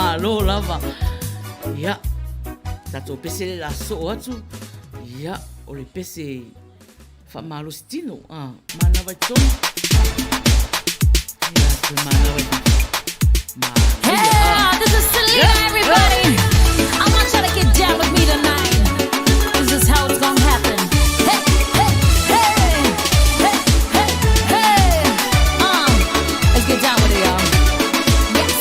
Malo lava. Ia, tatou pese le la soo atu. Ia, o le pese faamalosi tino. Ah, manava i totonu. Ia, toe manava i Hey, this is Selena, everybody. I want y'all to get down with me tonight. This is how it's gonna happen. Hey, hey, hey, hey, hey, hey. Let's get down with it, y'all. Yes.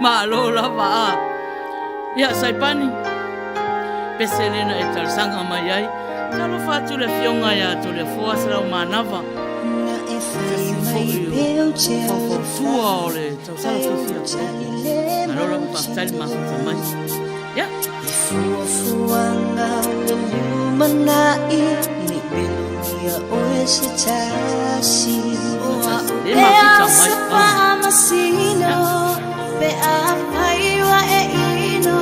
Malo lava a. Ia, Saipani, pese lena e talosaga mai ai. Talofa atu le afioga ia Toleafoa Salaumanava. Na e fai mai peu Faufautua o le tausala fiafia kolopo. Malo lava faafetai le mafuta mai. Ia. I fuafuaga o le lumanai Ne i pelogia oe se tasi O a'u ea o se faamasino Pe afai ua e inoino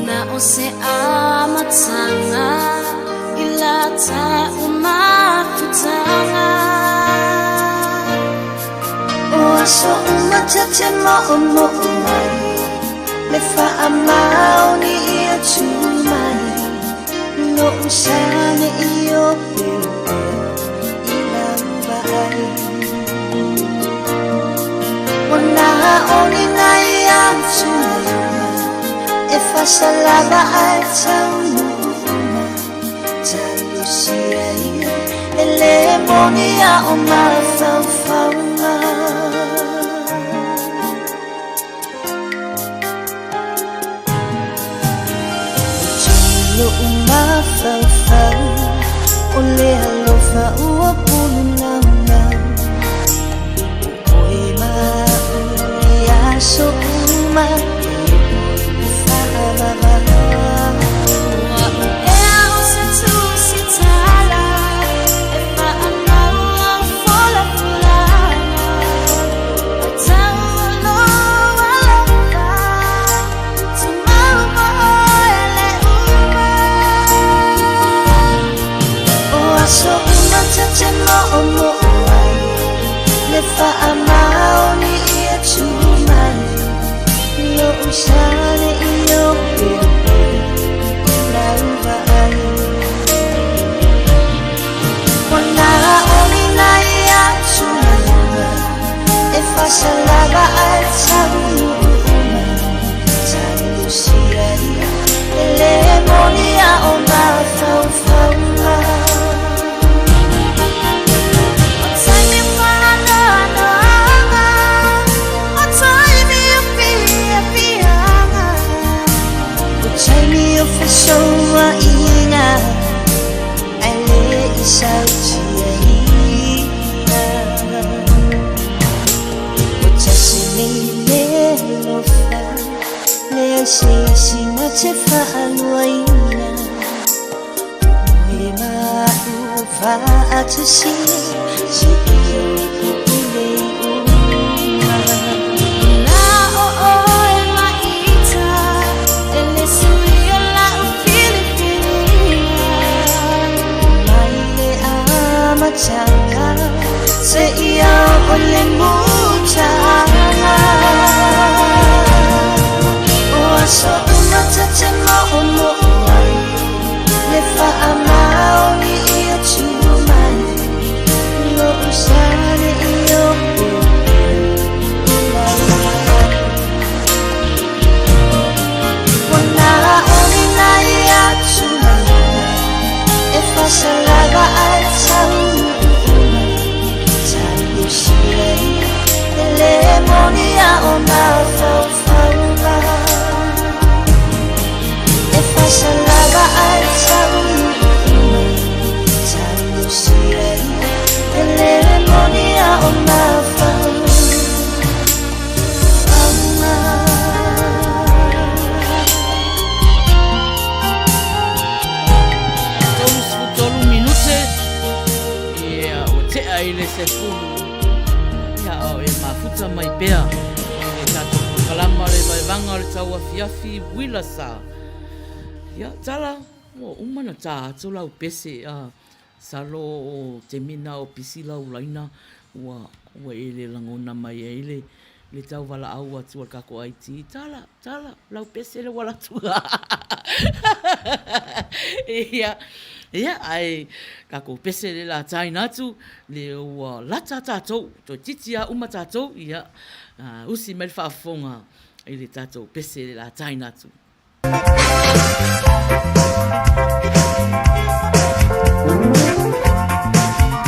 Na o se amataga I la ta'u mafutaga O aso uma ta te mo'omo'o ai Le faamaoni ia tu mai Lo'u sa ne i opeopeo I lau vaai Ua na oni nai atugaluga E faasalava ae taunuuga Talosia ia e lē moni a o mafaufauga. Ua lo'u mafaufau O le alofa ua pulunaulau O oe ma a'u i aso uma E o'o i le faavavau. O a'u ea o se tusitala E faamau au folafolaga E tau o lou alofa Tumau ma oe le uma. O aso uma ta te mo'omo'o ai Le faamaoni ia tu mai Lo'u sa ne i opeopeo I lau vaai Ua na oni nai atugaluga E faasalava ae taunuuga Talosia ia e lē moni a o mafaufauga. O taimi o faanoanoaga O taimi o fiafiaga O taimi o fesoua'iga Ae lē i sautiaina Ua tasi nei le alofa Leai se isi na te faaluaina O oe ma a'u ua faatasia Seia oo i le iuga. Na o oe ma ita E le suia la'u filifiliga. Mai le amataga Seia oo i le mutaga. O aso uma ta te mo'omo'o ai Le faamaoni ia tu mai Lo'u sa ne i opeopeo I lau vaai Ua na oni nai atugaluga E faasalava ae taunuuga Talosia ia e lē moni a o mafaufauga E faasalava ae taunuuga Talosia ia e lē moni a o mafaufauga. 33 minute, ia, ua tea i le 10, ia, a o e mafuta mai pea i le tatou polokalama le vaevaga o le tauafiafi uila sa. Ia, tala, ua uma na tā atu lau pese, a, salo o Temina o pisi lau laina, ua, ua e le lagona mai ai le, le tauvalaau atu a le kakou IT, tala, tala, lau pese le ua alu atu. Ia, ia, ae kakou pese le la taina atu, le ua lata tatou, toeitiiti lava uma tatou, ia, usi mai le faafofoga i le tatou pese le la taina atu.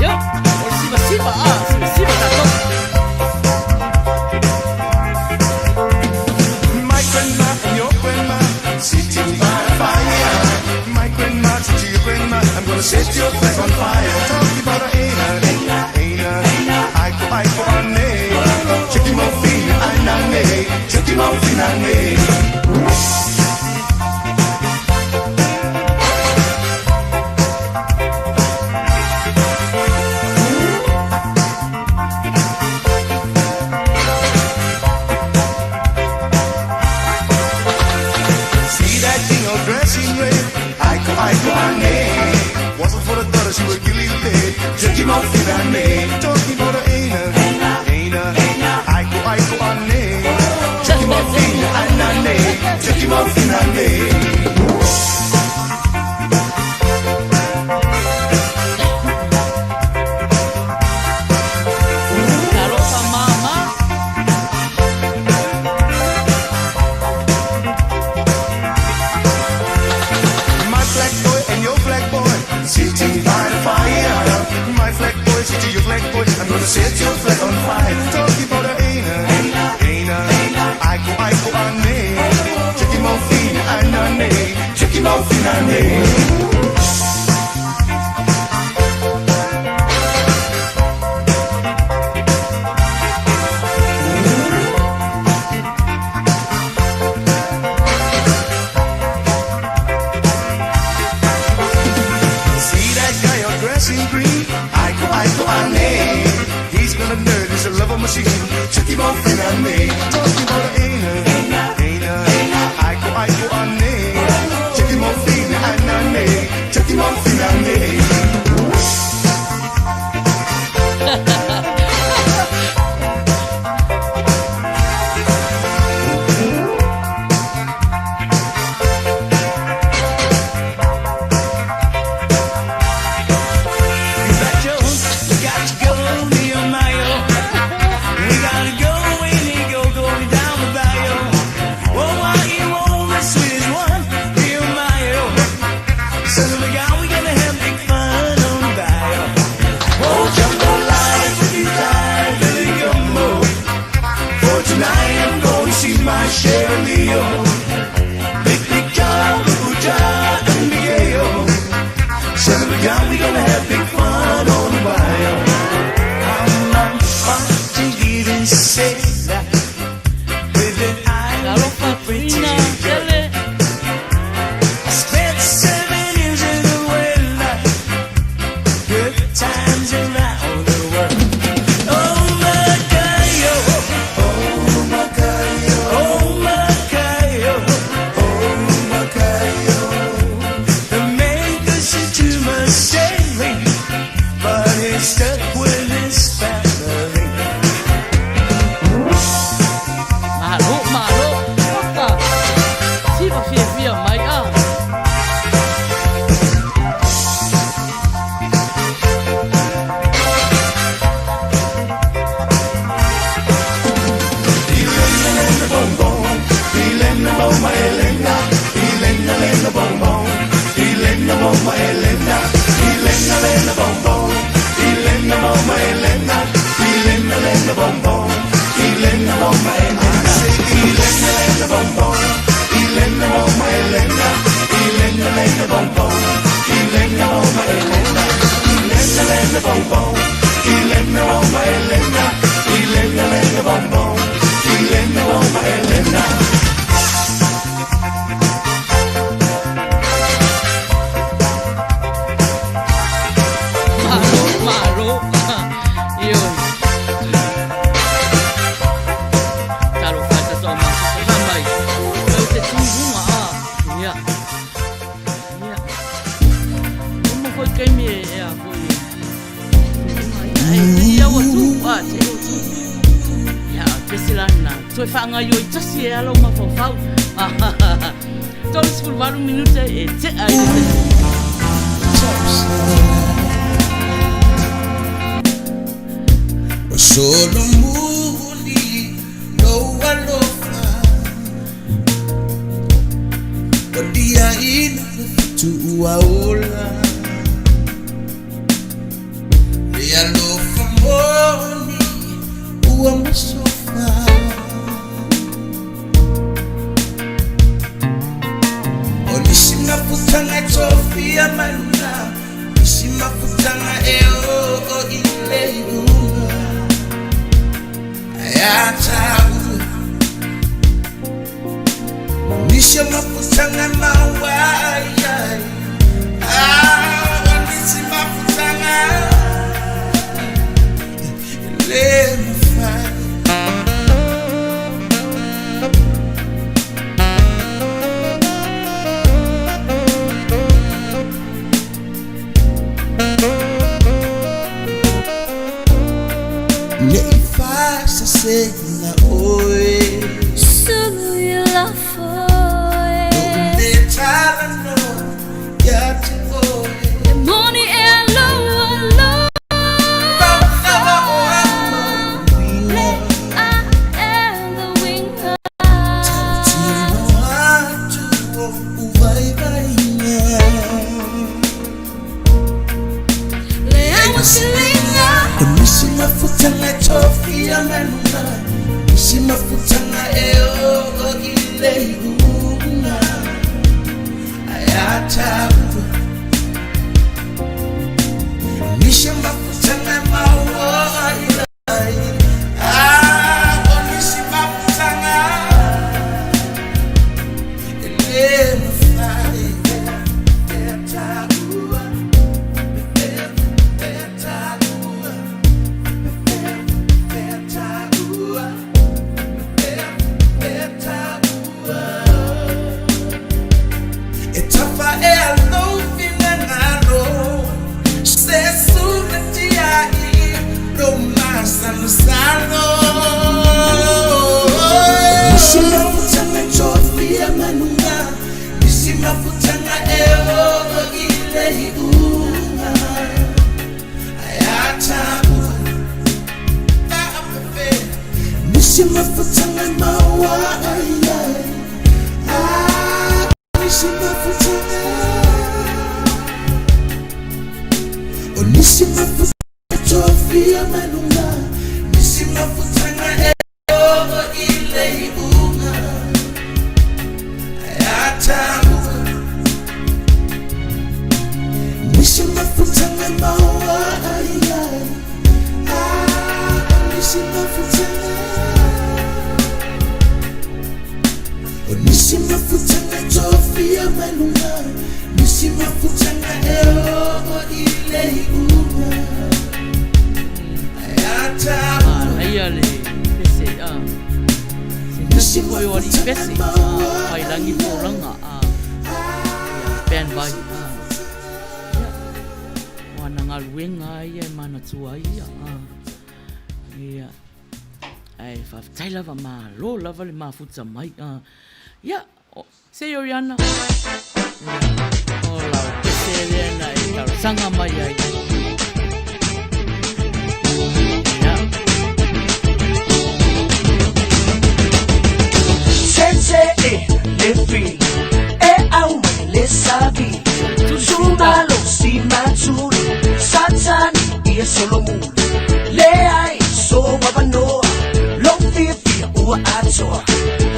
Ia, o le sivasiva, a, sivasiva tatou. My grandma and your grandma sitting by the fire. My grandma to your grandma, I'm gonna set your place on fire. Talking about a ain't a, ain't a, ain't a. finane. See that thing all dressed in red, Aiko Aiko Ane. Wasn't for the daughter, she would kill you dead. Chucky mo finane. Talking about the Aina, Aina, Aiko Aiko Ane. Chucky mo finane, Chucky mo finane. Talofa mama. My black boy and your black boy sitting by the fire. My black boy sitting your black boy. I'm gonna set your flag on fire. Talking about the Aina, Aina, Aiko Aiko Ane. Chucky mo fina anane, Chucky mo finane. See that guy all dressed in green? Aiko Aiko Ane. He's gonna nerd, he's a lover machine. Chucky mo finane. Talking about the Aina, Aina, Aiko Aiko Ane. Chucky mo finane, Chucky mo finane. You got Jones, we got to go, Nehemiah. We gotta go, we need go, going down the bayou. Oh, why you want the sweetest one, Nehemiah? Son of a gun, we gonna have big fun on the bayou. Oh, jambalaya, you die, Billy Gumbo. For tonight, I'm gonna see my Shirley. Big, big John, Big John, and Miguel. Son of a gun, we gonna have big fun on the bayou. I'm a Portuguese sailor with an eye Talofa like a pretty Trina girl. Tele. I spent 7 years in the whaler, good times around the world. Oh Macayo, oh Macayo, oh Macayo, oh Macayo. The man goes to my sailing, but he's stuck with his family. Malo, malo. Oka. Siva fia fia mai a. Malo, malo. Ioe. Talofa e tatou mafuta fai mai. Lau te tūhunga a. Ia. Ia. Uma foi kaimi e e a foi. Ia, e te ia ua tū. A, te ua tū. Ia, te sila na. Toe whaangai oi tasi e alo mafaufau. 38 minute e te ai le te. Solomoni lo alofa O dia ina le fitu ua ola Le alofa moni ua masofa O nisi mafutanga e tofia maluna Nisi mafutanga e o o i le iuga Ai a tau. Nisha mafutanga mawai Ah, nisi mafutanga Le mafai. Ne i fasa se na oe. Sulu i lafoe. Le tala no ia te oe. E moni e aloa alofa. Le a e the winga. Tino atu o uvai vai. Le awa silinga. Nisi mafutanga tofia manuna. Nisi mafutanga e o ile una. Ayata. Nisi mafutanga mawa. Ah, nisi mafutanga. Ele mafai. Mafutanga mawa ay ay. Ah, nisi mafutanga. Onisi mafutanga tofia manunga. Nisi mafutanga e o ile unga. Ayata. Nisi mafutanga mawa ay ay. Ah, nisi mafutanga. Nisi mafutanga tofia manunga. Nisi mafutanga e o ile unga. Ayata. Manaia le pese a. Se tasi foi o ali pese a whairangi pōranga a. Ia band vai a. Ia. O ana galuega ia e manatua ai ia a. Ia. Ae faafetai lava malo lava le mafuta mai a. Ia, se i Oriana. Ia, o lau pese lea na e talosaga mai ai. Ia. Sese e le fili e au mai le savi. Sumalo si matuli Satani ia solomuli. Le ai so wabanoa Lo fia fia ua atoa.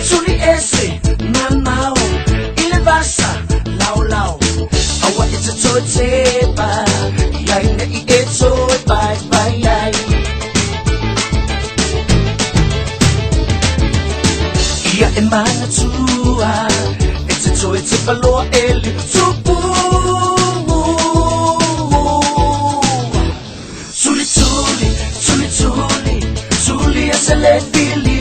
Tuli ese mamao Ile vasa lao lao. Awa e te toe tepa Ia ina i e toe pai pai ai. Ia e manatua E te toe te paloa e le tupu. Tuli tuli, tuli tuli, tuli ese le fili.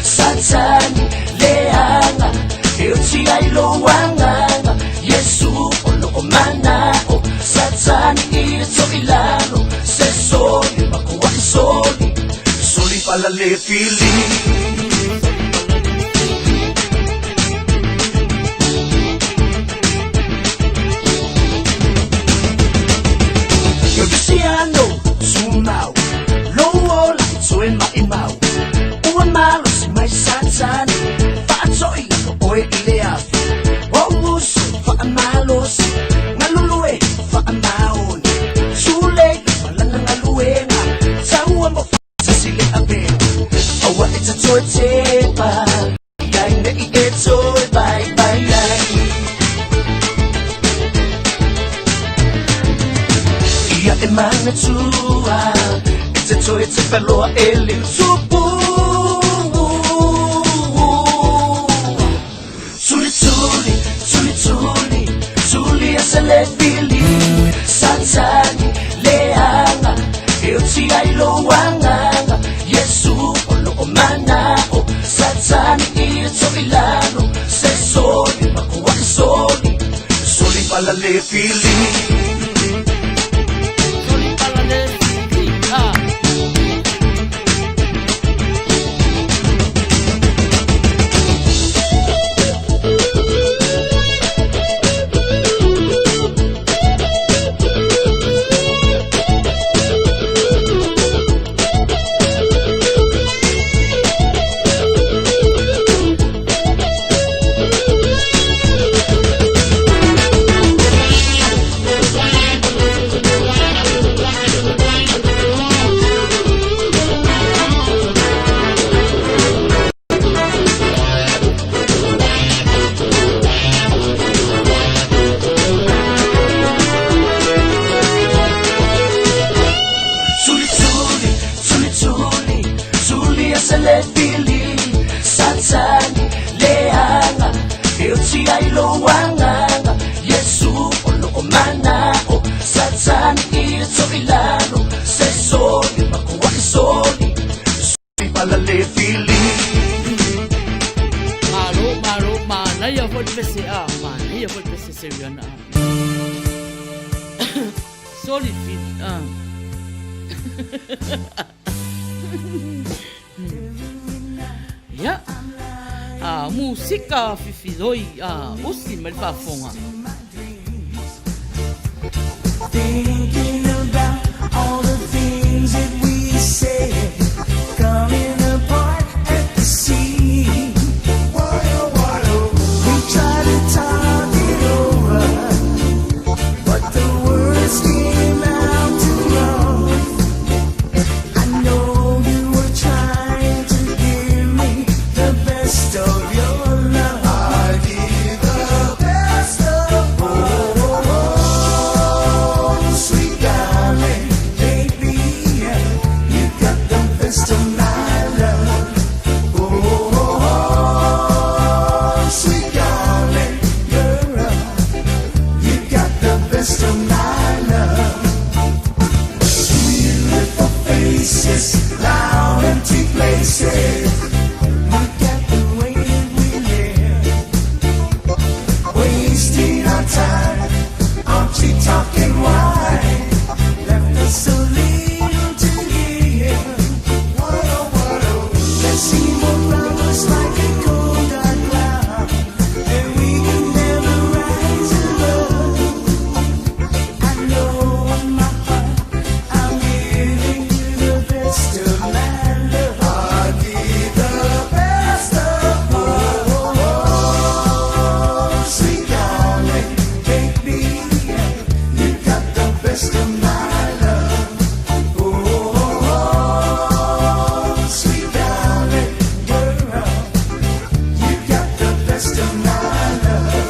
Satani leanga, e o ti ai lo wanganga. Yesu o lo o manao, Satani i e to ilalo. Se soli, makua i soli, soli pala le fili. Cristiano, sumau, lo ola i toe mai mau. Ua malo si mai Satani, faatoi lo oe i le afi. O uso faamalosi, ngalulue faamaoni. Sule malana ngaluenga, taua mo faatasi le avega. Aua e te toe tepa, ia ina i e toe pai pai ai. Ia e manatua, e te toe te paloa e le tupu. Tuli toʻilalo se soli makuaʻi soli soli palale fili. Soli palale fili. Ah. Tuli tuli, tuli tuli, tuli a se le fili, Satani leaga, e o ti ai lo agaga, Iesu o loo manao, Satani ia toʻilalo, se soli makuaʻi soli, soli palale fili. Malo, malo, manaia foi le pese a, manaia foi le pese Seriana a. Soli fili a. Ia. A musika fifiloi a usi mai le faafofoga. Thinking about all the things that we said, coming apart at the seams. We tried to talk it over, but the words came out too wrong. I know you were trying to give me the best of your love. I give the best of oh, sweet darling, baby, you got the best of my love. Oh, sweet darling, girl, you got the best of my love. Beautiful faces, loud empty places. Look at the way that we live, wasting our time. Aren't you talking wine? Left us so little to give. What oh, what oh. That seem around us like a cold dark cloud, and we can never rise above. I know in my heart I'm giving you the best of my love. I give the best of oh, sweet darling, baby, you got the best of my love. Oh, sweet darling, girl, you got the best of my love.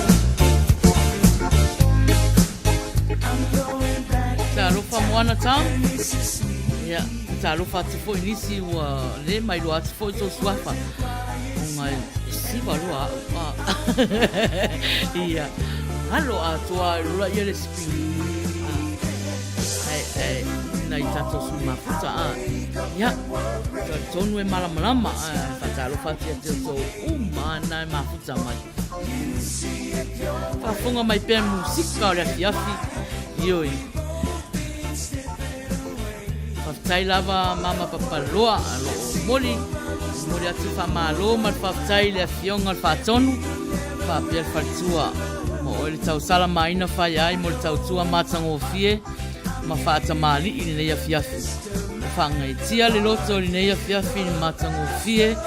I'm going back. Talofa moana tamo. Ia, talofa atu foi nisi ua le mailoa atu foi tou suafa. Ona e siva loa au. Ah. Ia, alo atoa e lola ia le screen. Ah. Ai, ai, nai tatou sui mafuta. Ah. Ia, talitonu e malamalama. Ah, faatalofa atu ia te outou uma ana e mafuta mai. Faafofoga mai pea musika o le afiafi. Ioe. Faafetai lava Mama Papaloa o lo o momoli, momoli atu le faamalo ma le faafetai i le Afioga i le Faatonu faapea le Faletua mo oe le tausala maina fai ai mo le tautua matagofie ma faatamalii i lenei afiafi. Ua faagaitia le loto i lenei afiafi i le matagofie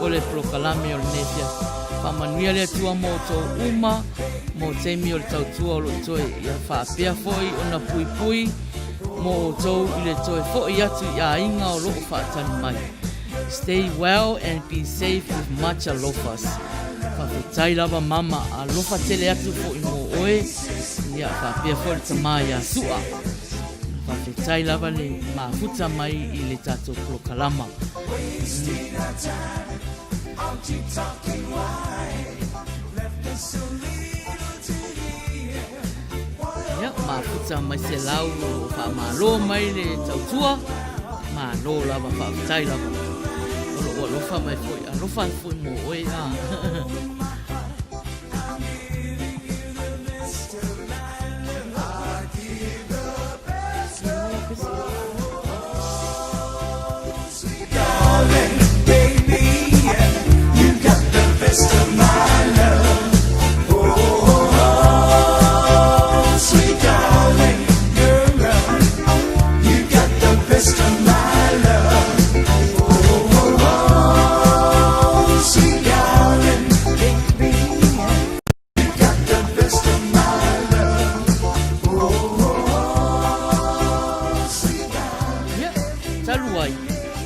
o le polokalame o lenei afiafi. Faamanuia le Atua mo outou uma mo taimi o le tautua o lo o toe ia faapea foi ona puipui mo outou i le toe foi atu i aiga o lo o faatali mai. Stay well and be safe with much alofas. Faafetai lava mama, alofa tele atu foi mo oe, ia faapea foi le tama ia Su'a. Faafetai lava le mafuta mai i le tatou polokalama. Ia, mafuta mai se lau o faamalo mai le tautua. Malo lava, faafetai lava. O lo o Alofa mai foi, alofa foi mo oe a. Ia, talu ai,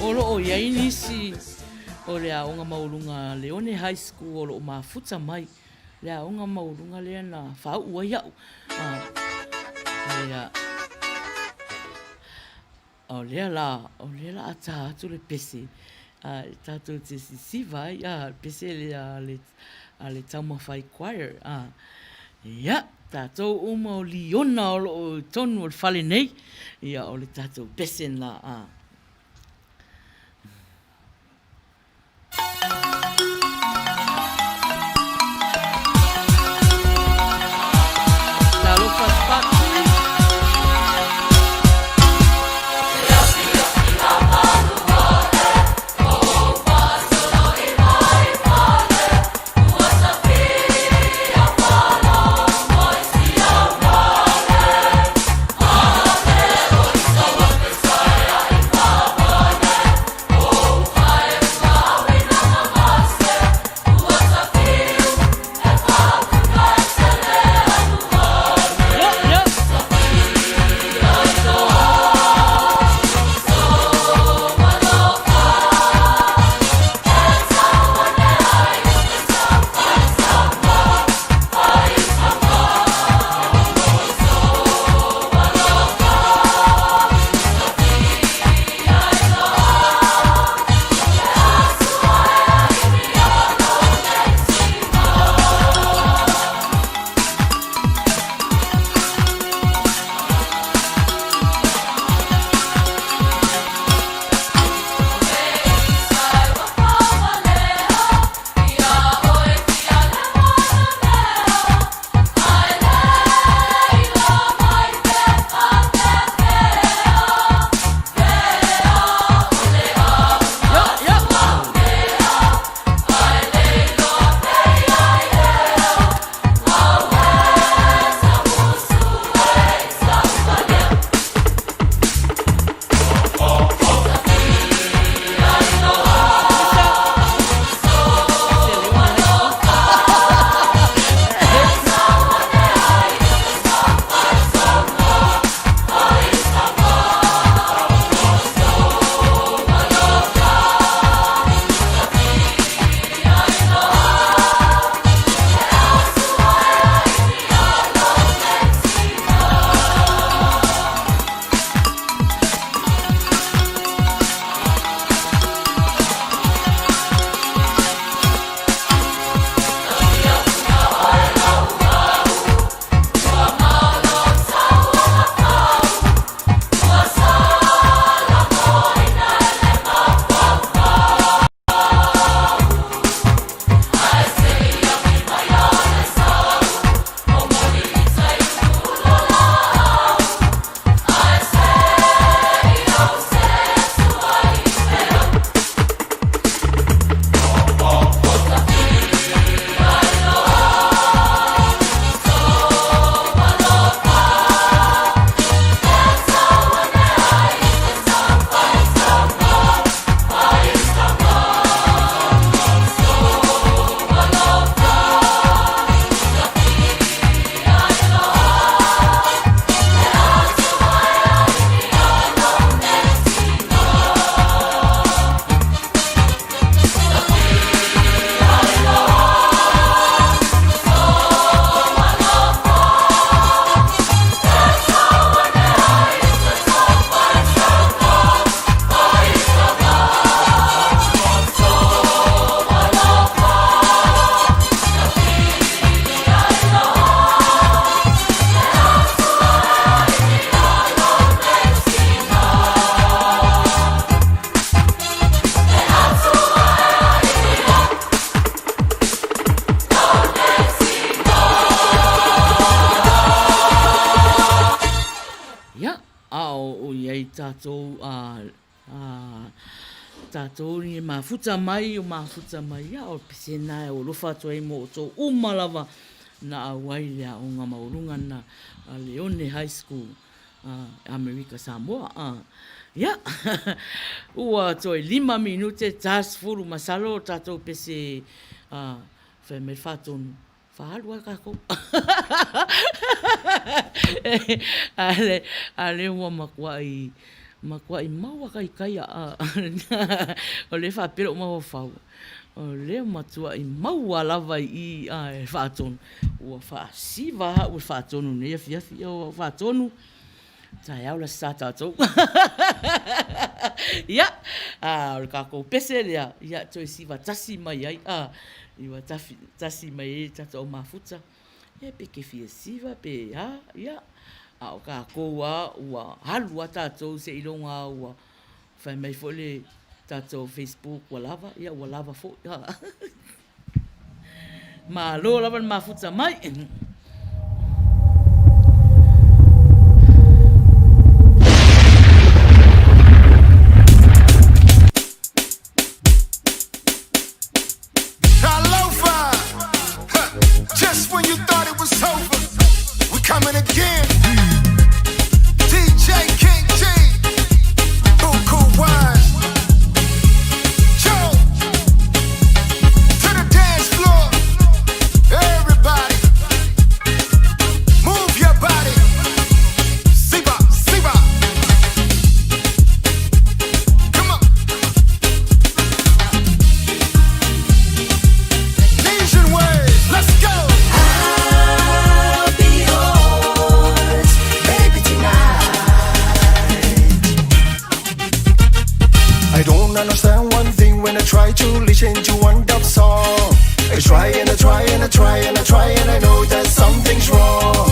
o lo o i ai nisi o le aoga maualuga a Leone High School o lo o mafuta mai le aoga maualuga lea na faauu ai au. Ia, o lea la, o lea la a tā atu le pese, a, e tātou te sisiva ai, a, le pese lea a le, a le Taumafai Choir, a, ia, tātou uma o Liona o lo o i tonu o le fale nei, ia, o le tātou pese na, a. Talofa Sparky. tatou a tatou ni mafuta mai o mafuta mai ia o pese na e alofa atu ai mo outou uma lava na auai le aoga maualuga na a Leone High School Amerika Samoa. Ia, ua toe 5 minute 40 masalo o tatou pese fai mai le faatonu, faaalu lava tatou. A lea ua matuai, matuai maua taitai a o lea e faapea lou mafaufau, o lea ua matuai maua lava i i e faatonu, ua faasiva au e faatonu i lenei afiafi. O faatonu, taeao le Aso Sa tatou. Ia, o le tatou pese lea, ia toe siva tasi mai ai, siva tasi mai ai le tatou au mafuta, ia pe te fia siva pe a, ia, a o tatou lava ua alu lava tatou seiloga lava ua fai mai foi le tatou facebook ua lava, ia ua lava foi. Malo lava le mafuta mai. Talofa! Just when you thought it was over, we coming again. DJ King G, Buku Wine. Joe, to the dance floor. Everybody, move your body. Siva, Siva. Come on. Nation waves, let's go. I'll be yours, baby, tonight. I don't understand one thing when I try to listen to one dub song. I try and I try and I try and I try and I know that something's wrong.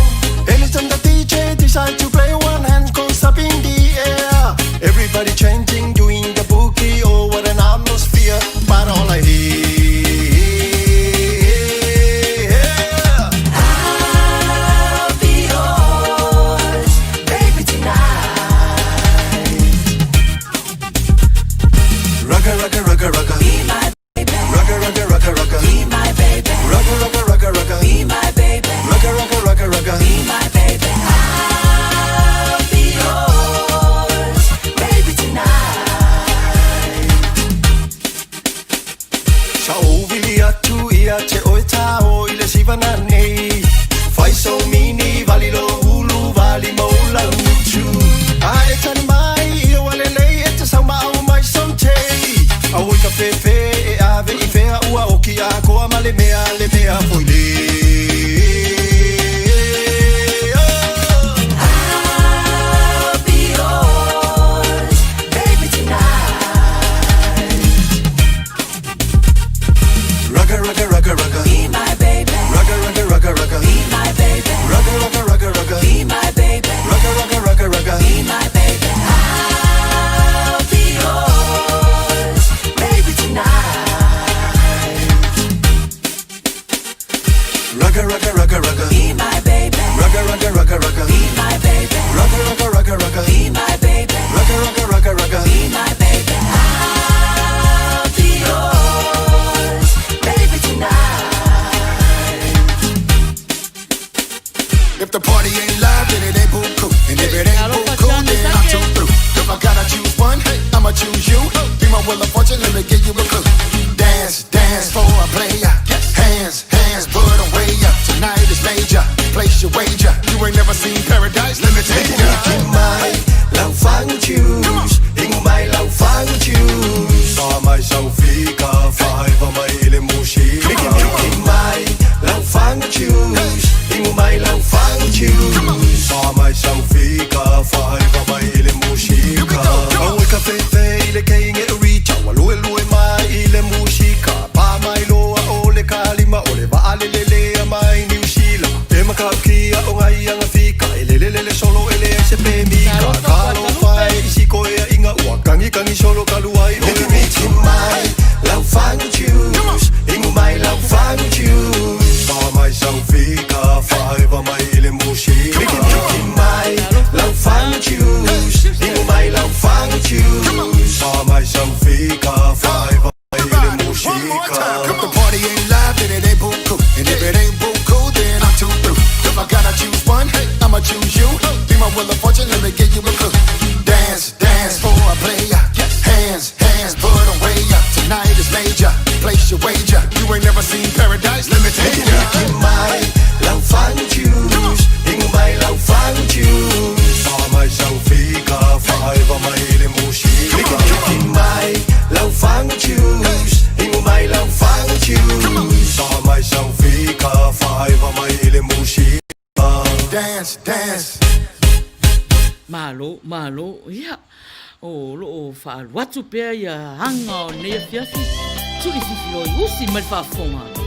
Anytime the DJ decides to play, one hand goes up in the air. Everybody chanting, doing the boogie, oh what an atmosphere. But all I hear, I'll be yours, baby, tonight. Rugga, rugga, rugga, rugga. Be my baby. Rugga, rugga, rugga, rugga. Be my baby. Rugga, rugga, rugga, rugga. Be my baby. Rugga, rugga, rugga, rugga. Be my baby. I'll be yours, baby, tonight. Sa ovili atu ia te oe tao i le siva nei. Fai so mini vali lo ulu vali mo la utu. A e tani mai i o ale lei e te sau ma au mai som te. A oi ka fefe e ave i fea ua oki a koa ma le mea foi le. I'll be yours, baby, tonight. Rugga, rugga, rugga, rugga. Be my baby. Rugga, rugga, rugga, rugga. Be my baby. Rugga, rugga, rugga, rugga. Be my baby. Rugga, rugga, rugga, rugga. Be my baby. I'll be yours, baby, tonight. Rugga, rugga, rugga, rugga. Be my baby. Rugga, rugga, rugga, rugga. Be my baby. Rugga, rugga, rugga, rugga. Be my baby. Rugga, rugga, rugga, rugga. Be my baby. I'll be yours, baby, tonight. If the party ain't live, then it ain't buku. And if it ain't buku, then I'm too through. If I gotta choose one, I'ma choose you. Be my wheel of fortune, let me give you a clue. Dance, dance for a player. Hands, hands, put 'em way up. Tonight is major. Place your wager. You ain't never seen paradise, let me take ya. Mai lau fangu choose, ingu mai lau fangu choose. Sa mai sau fika, faiva mai ile mushika. Mai lau fangu choose, ingu mai lau fangu choose. Sa mai sau fika, faiva mai ile mushika. Aue ka fefe ile keinge uricha, walue lue mai ile mushika. Pa mai loa o le kalima, o le vaalelele mai New Zealand. E makaukia o ngai anga fika, e lele lele solo ele ai se pe mika. Kalo fai isi koe inga ua kangi kangi solo kaluai. Miki miki mai, lau fangu choose, ingu mai lau fangu choose. Malo, malo, ia, o lo o faaalu atu pea ia aga o lenei afiafi, tuli fifiloi usi mai le faafofoga.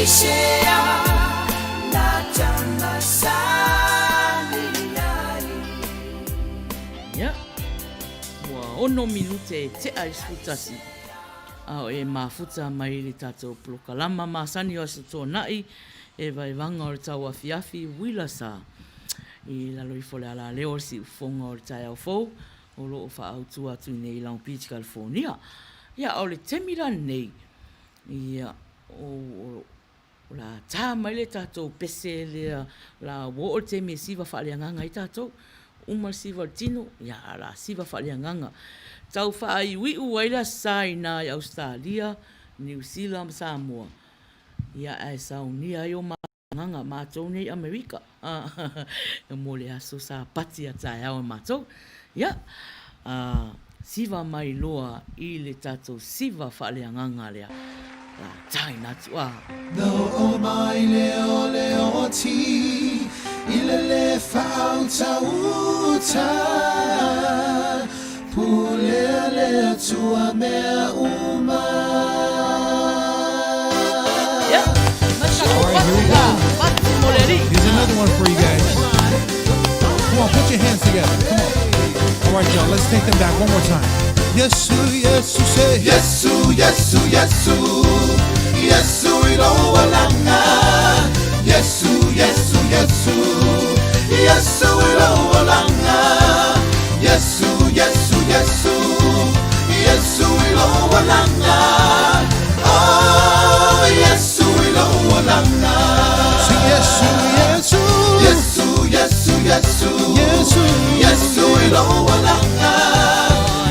Aisea na tamasani ai. Ia, ua ono minute e tea i le 11, a o e mafuta mai le tatou polokalama masani o Aso Toonai e vaevaga o le tauafiafi uila sa i lalo ifo o le alaleo o le siufofoga o le taeao fou o lo o faaautua atu i nei i Long Beach, California. Ia, o le taimi la lenei, ia, o, o le a tā mai le tatou pese lea, o le a ua oo le taimi e siva faaleagaga ai tatou. Uma le siva o le tino, ia, o le a siva faaleagaga. Tau faaiuiu ai le Aso Sa inā i Ausetalia, Niu Sila ma Samoa, ia, ae saunia ai o Agaga matou nei Amerika mo le aso Sapati a taeao e matou. Ia, a siva mai loa i le tatou siva faaleagaga lea, la taina atu a. Na oo mai lea o le oti i le lē faautauta, Pulea le Atua mea uma. All right, here we go. Here's another one for you guys. Come on, put your hands together. Come on. All right, y'all, let's take them back one more time. Yesu, Yesu, say. Yesu, Yesu, Yesu, Yesu i lou olaga. Yesu, Yesu, Yesu, Yesu i lou olaga. Yesu, Yesu, Yesu, Yesu i lou olaga. Oh, Yesu i lou olaga. Sing Yesu, Yesu. Yesu, Yesu, Yesu, Yesu, Yesu i lou olaga.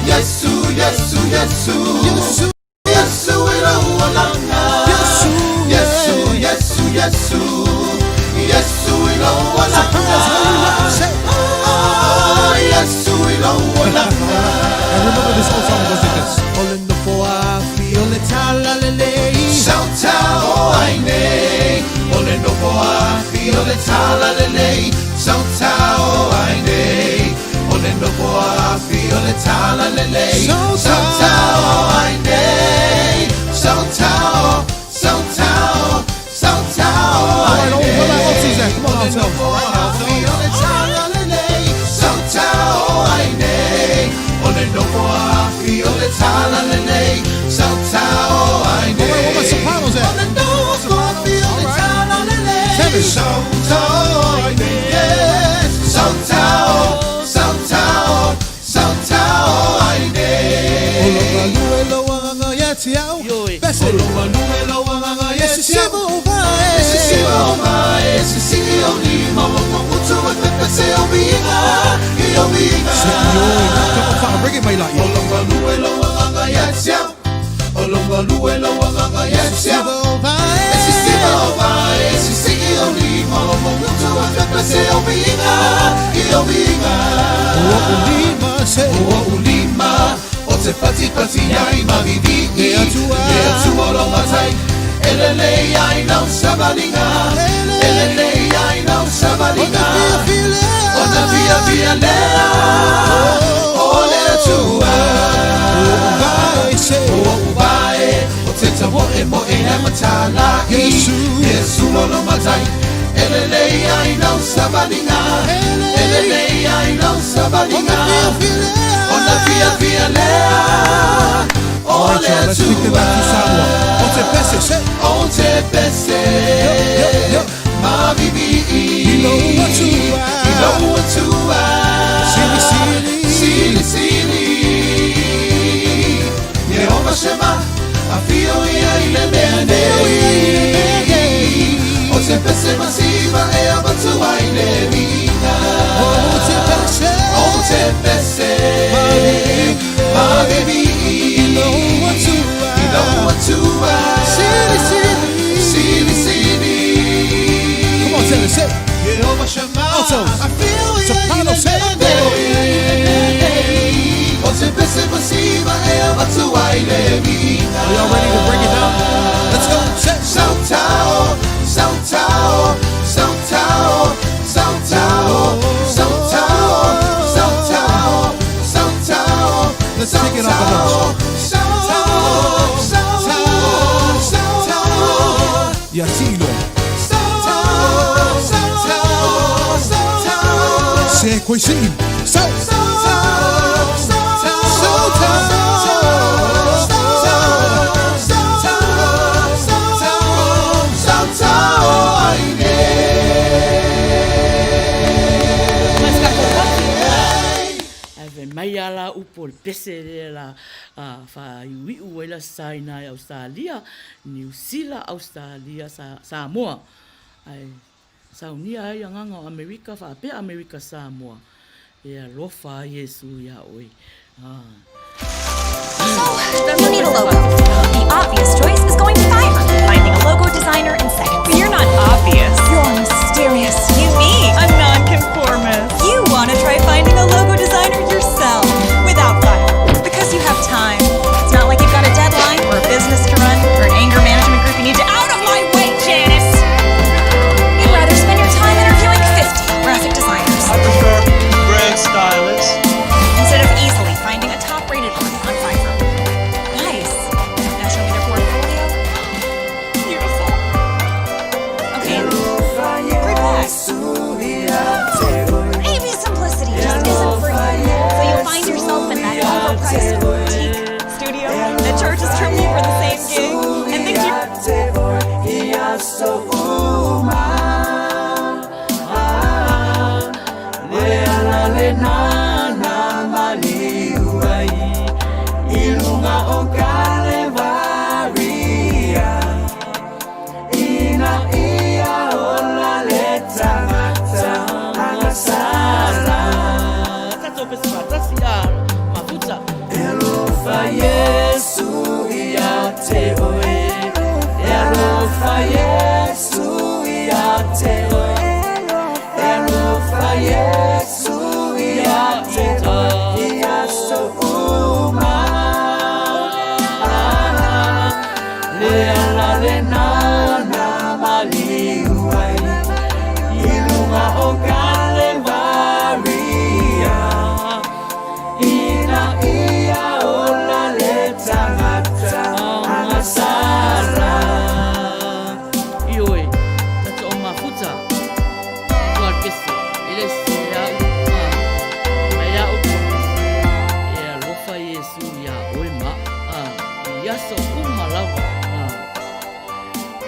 Yesu, Yesu, Yesu, Yesu. Yesu i lou olaga. Yesu, Yesu, Yesu, Yesu, Yesu i lou olaga. Oh, Yesu i lou olaga. And remember this old song goes like this. O le nofo afi o le talalelei. Sautao ai nei, o le nofo afi o le talalelei. Sautao ai nei, o le nofo afi o le talalelei. Sautao ai nei, sautao, sautao, sautao All ai right, nei. where my altos at? Come on, O le alto. nofo afi o le talalelei. Sautao ai nei, o le nofo afi o le talalelei. Sautao ai All right, where my nei. sopranos at? O le nofo afi o le talalelei. Tenors. Sautao ai nei, yes. Sautao, sautao, sautao ai nei. O lou galue lou agaga ia te au. Ioe. Pese. O lou galue lou agaga ia E te au. sisiva o vae. E sisiva o vae, e sisii ou lima, o magutu e pepese o viiga, i o viiga. Come on, Father, bring it mai la. O lou galue lou agaga ia te au. O lou galue lou agaga ia te au. Sisiva o vae. E sisiva o vae, e sisii ou lima, o magutu e pepese o viiga, i o viiga. O ou lima se. O ou lima, o te patipati ai ma vivii. Le Atua. Le Atua lou matai, e lelei ai lau savaliga. E lelei ai lau savaliga. Ona fiafia lea, o le Atua. Vae se. O ou vae, o te tauoe moe ai matalai. Yesu. Yesu o lou matai, e lelei ai lau savaliga. E lelei ai lau savaliga. Ona fiafia lea, o All right, le y'all, let's take them back to Samoa. Atua. O te pese se. O te pese, Yo, yo, yo. ma vivii. I lou Atua. I lou Atua. Sili, sili. Sili, sili. Yehova Shema, afio ia i le mea nei. O te pese masiva e avatua i le viiga. O te pese. O te pese, ma vivii. I lou Atua. I lou Atua. Sili, sili. Sili, sili. Come on, tenor, say. Yehova Shema. Altos. Afio ia i Soprano, le say. mea nei. O te pese masiva e avatua i le viiga. Are y'all ready to break it down? Let's go. Se. Sautao, sautao, sautao, sautao, sautao, sautao, sautao. Let's take it up a notch. Sautao, sautao, sautao. Ia tilo. Se koe sii. Sau. Ae fai mai a la upu o le pese lea la faaiuiu ai le Aso Saina i Ausetalia, Niu Sila, Ausetalia, Samoa. Ae saunia ai agaga o Amerika faapea Amerika Samoa, e alofa ai Iesu iā oe. So, you need a logo. The obvious choice is going to Fiverr, finding a logo designer in seconds. You're not obvious. You're mysterious. Unique. A nonconformist. You want to try finding a logo designer yourself without Fiverr because you have time. It's not like you've got a deadline or a business to run or an anger management group you need to. Out of my way, Janice! You'd rather spend your time interviewing 50 graphic designers. I prefer brand stylists. Instead of easily finding a top rated one on Fiverr. Nice. Now show me their portfolio. Beautiful. Okay. Great back. Maybe simplicity just isn't for you. So you'll find yourself in that overpriced boutique studio that charges triple for the same gig and thinks you. Tatou pese faatasi a mafuta. Ioe, tatou o mafuta. Tua le pese, e le se au, a, mai a upu o le pese. E alofa Iesu iā oe ma, a, i aso uma lava, a,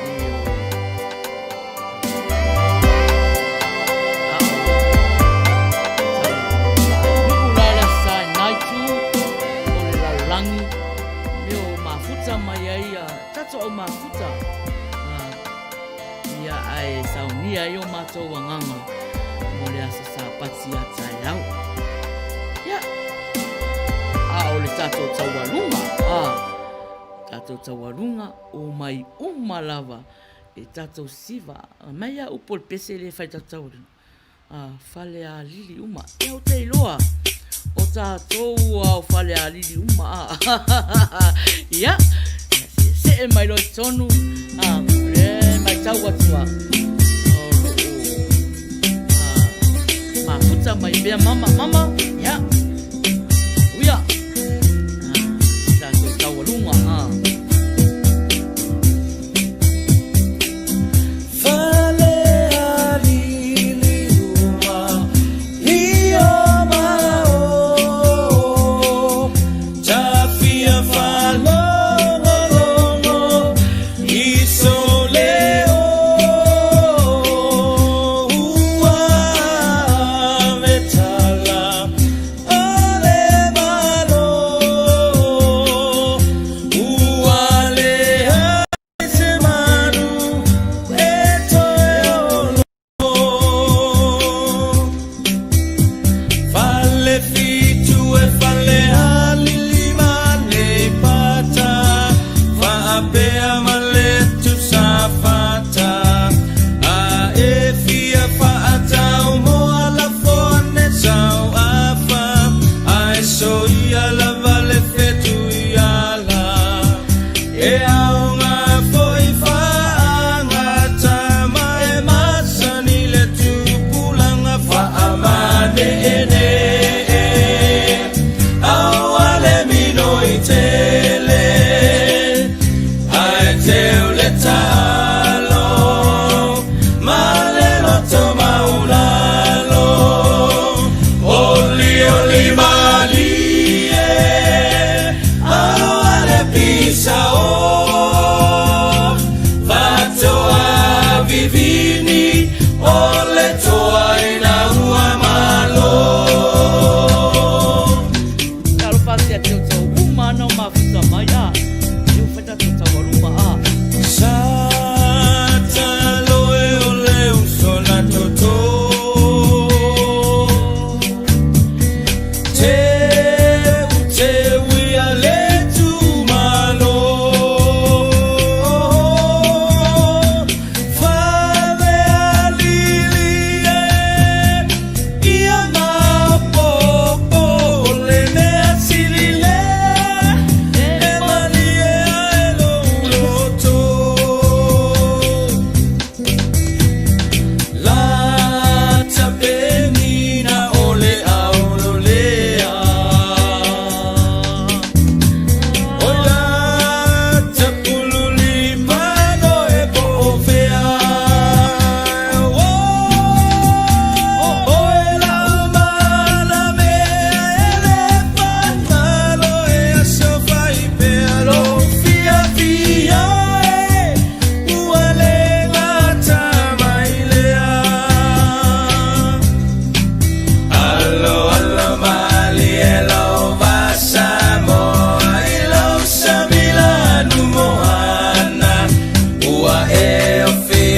ioe. A o, tau, faaiuiu la le Aso Saina itu o le lalolagi, mea o mafuta mai ai a tatou au mafuta, a, Ia, ae saunia ai o matou agaga mo le aso Sapati a taeao. Ia, a o le tatou taualuga, a, tatou taualuga o mai uma lava e tatou siva, mai a upu o le pese le fai tatou taualuga, a, Falealili uma. Ia, ou te iloa, o tatou a o Falealili uma, a, ia, se see mai loa i totonu, a, o lea e matau atu a, o loo, a, mafuta mai pea mama, mama, ia, uia, a, tatou taualuga, a.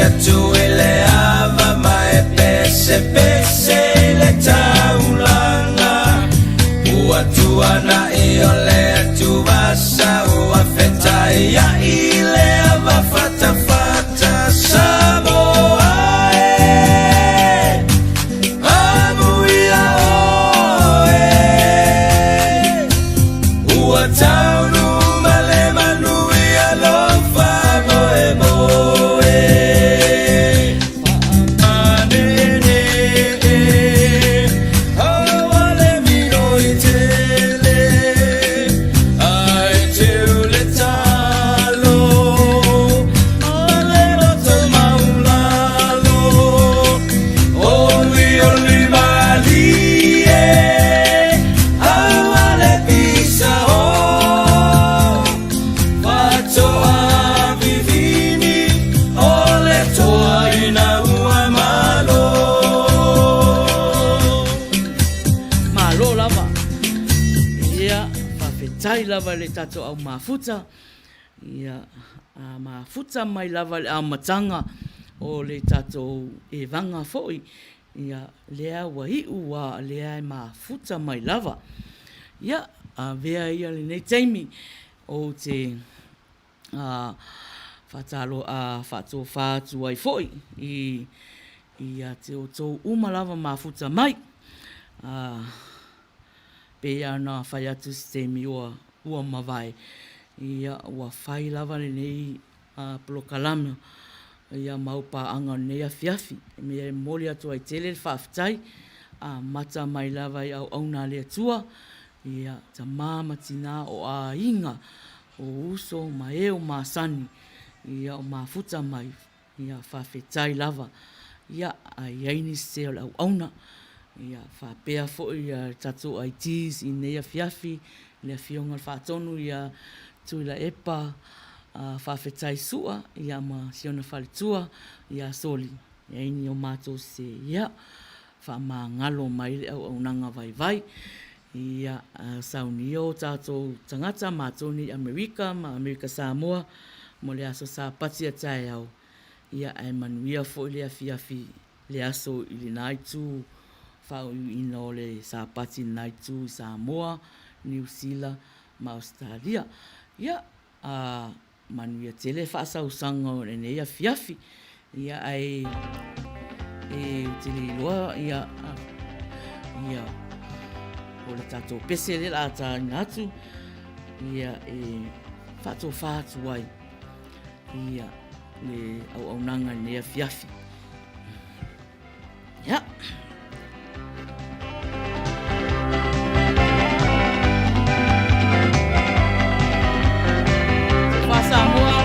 atu i le ava ma e pesepese i le taulaga. Ua tuanai o le atuvasa ua fetaiai i le ava fatafata. Samoa e, amuia oe. Ua taunuu ma le manuia lou faamoemoe. Manene e, aua le miloi tele, ae teu le talo, ma le loto maulalo. Olioli malie, aua le pisao, faatoa vivini o le toa ina ua malo. Malo lava. Ia, faafetai lava i le tatou au mafuta. Ia, a mafuta mai lava i le amataga o le tatou evaga foi, ia, lea ua iu a lea e mafuta mai lava. Ia, avea ia lenei taimi ou te faatalo faatofa atu ai foi i ia te outou uma lava mafuta mai. Pei lava ona fai atu i se taimi ua mavae, ia ua fai lava lenei polokalame ia mau paaga o lenei afiafi. O le mea e momoli atu ai tele le faafetai, amata mai lava i auauna a le Atua, ia tama ma tina o aiga, o uso ma e o masani, ia o mafuta mai, ia faafetai lava. Ia, a i ai nisi o le auauna, ia faapea foi ia tatou IDs i lenei afiafi, le Afioga i le Faatonu ia Tuilaepa Faafetai Sua ia ma si ona faletua ia Soli, e ai ni o matou se ia faamagalo mai le auaunaga vaivai. Ia saunia o tatou tagata matou nei i Amerika ma Amerika Samoa mo le aso Sapati a taeao, ia ae manuia foi le afiafi le aso i lena itu faauiuina o le Sapati i lena itu i Samoa, Niu Sila ma Ausetalia. Ia, a manuia tele faasausaga o lenei afiafi. Ia, ae e ou te le iloa, ia, ia, o le tatou pese lea o le a taina atu, ia, e faatofa atu ai, ia, le auaunaga i lenei afiafi. Ia. Samoa.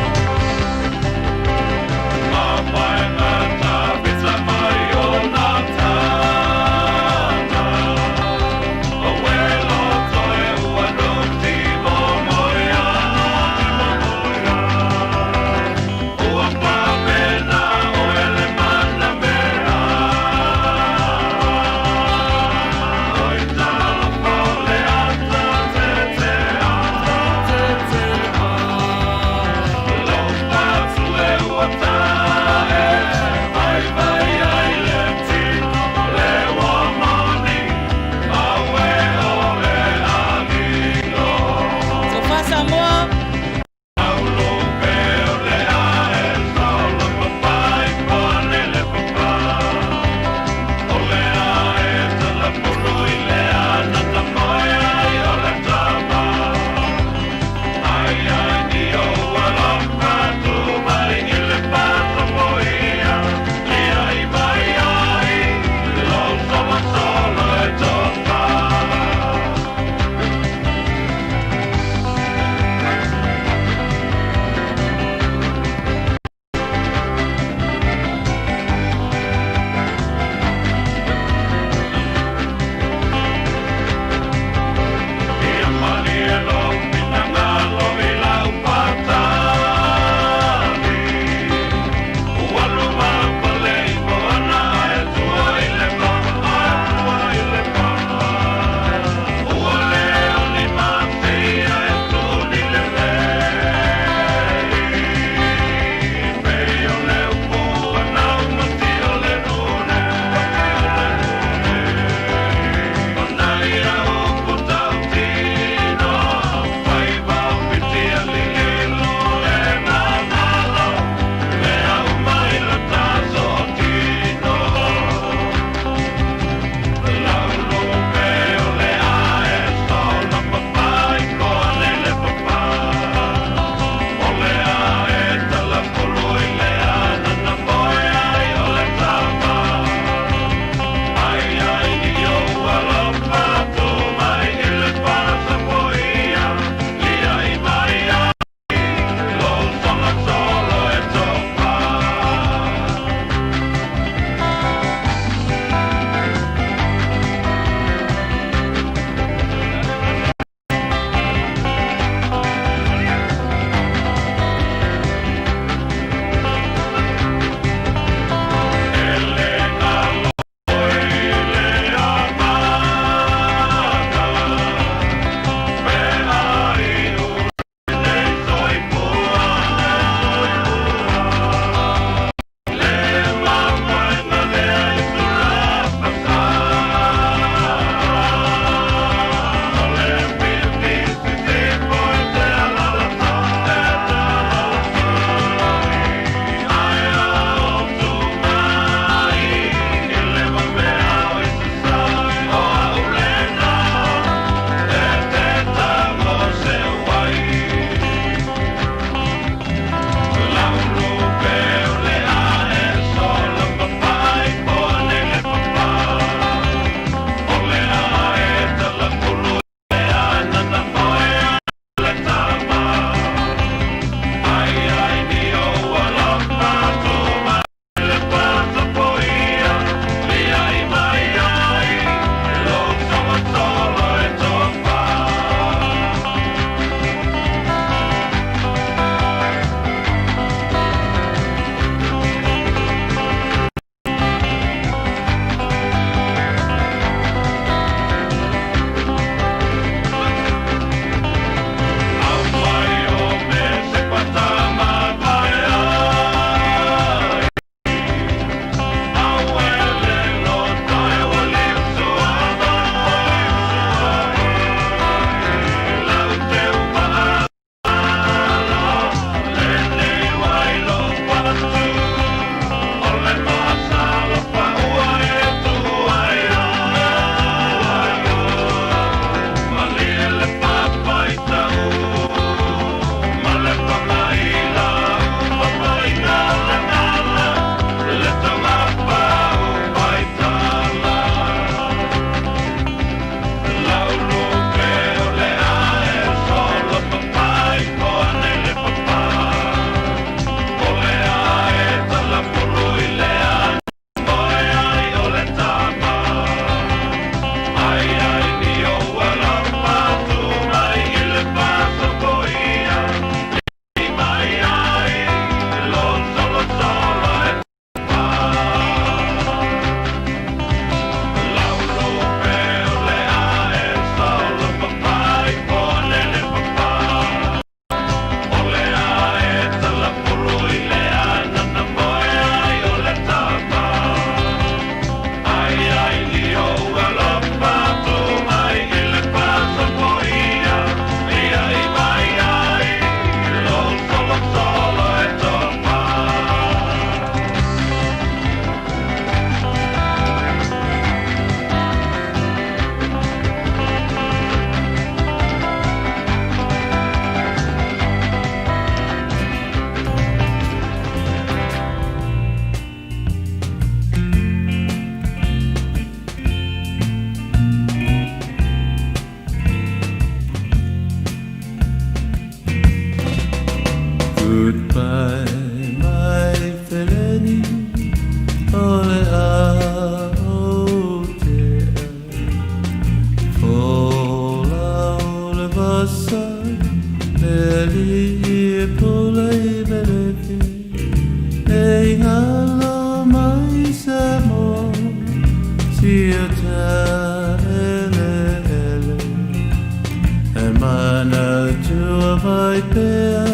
ai pea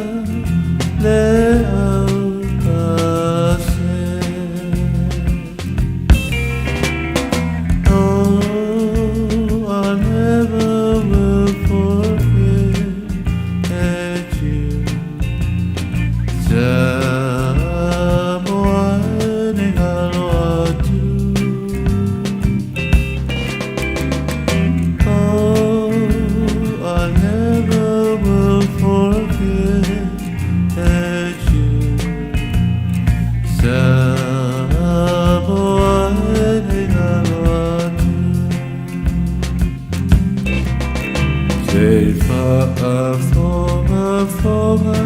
le autase. Oh, I never will forget you. Samoa ni galo atu. Oh, I never will forget you. Samoa ni galo atu. Se faafogafoga.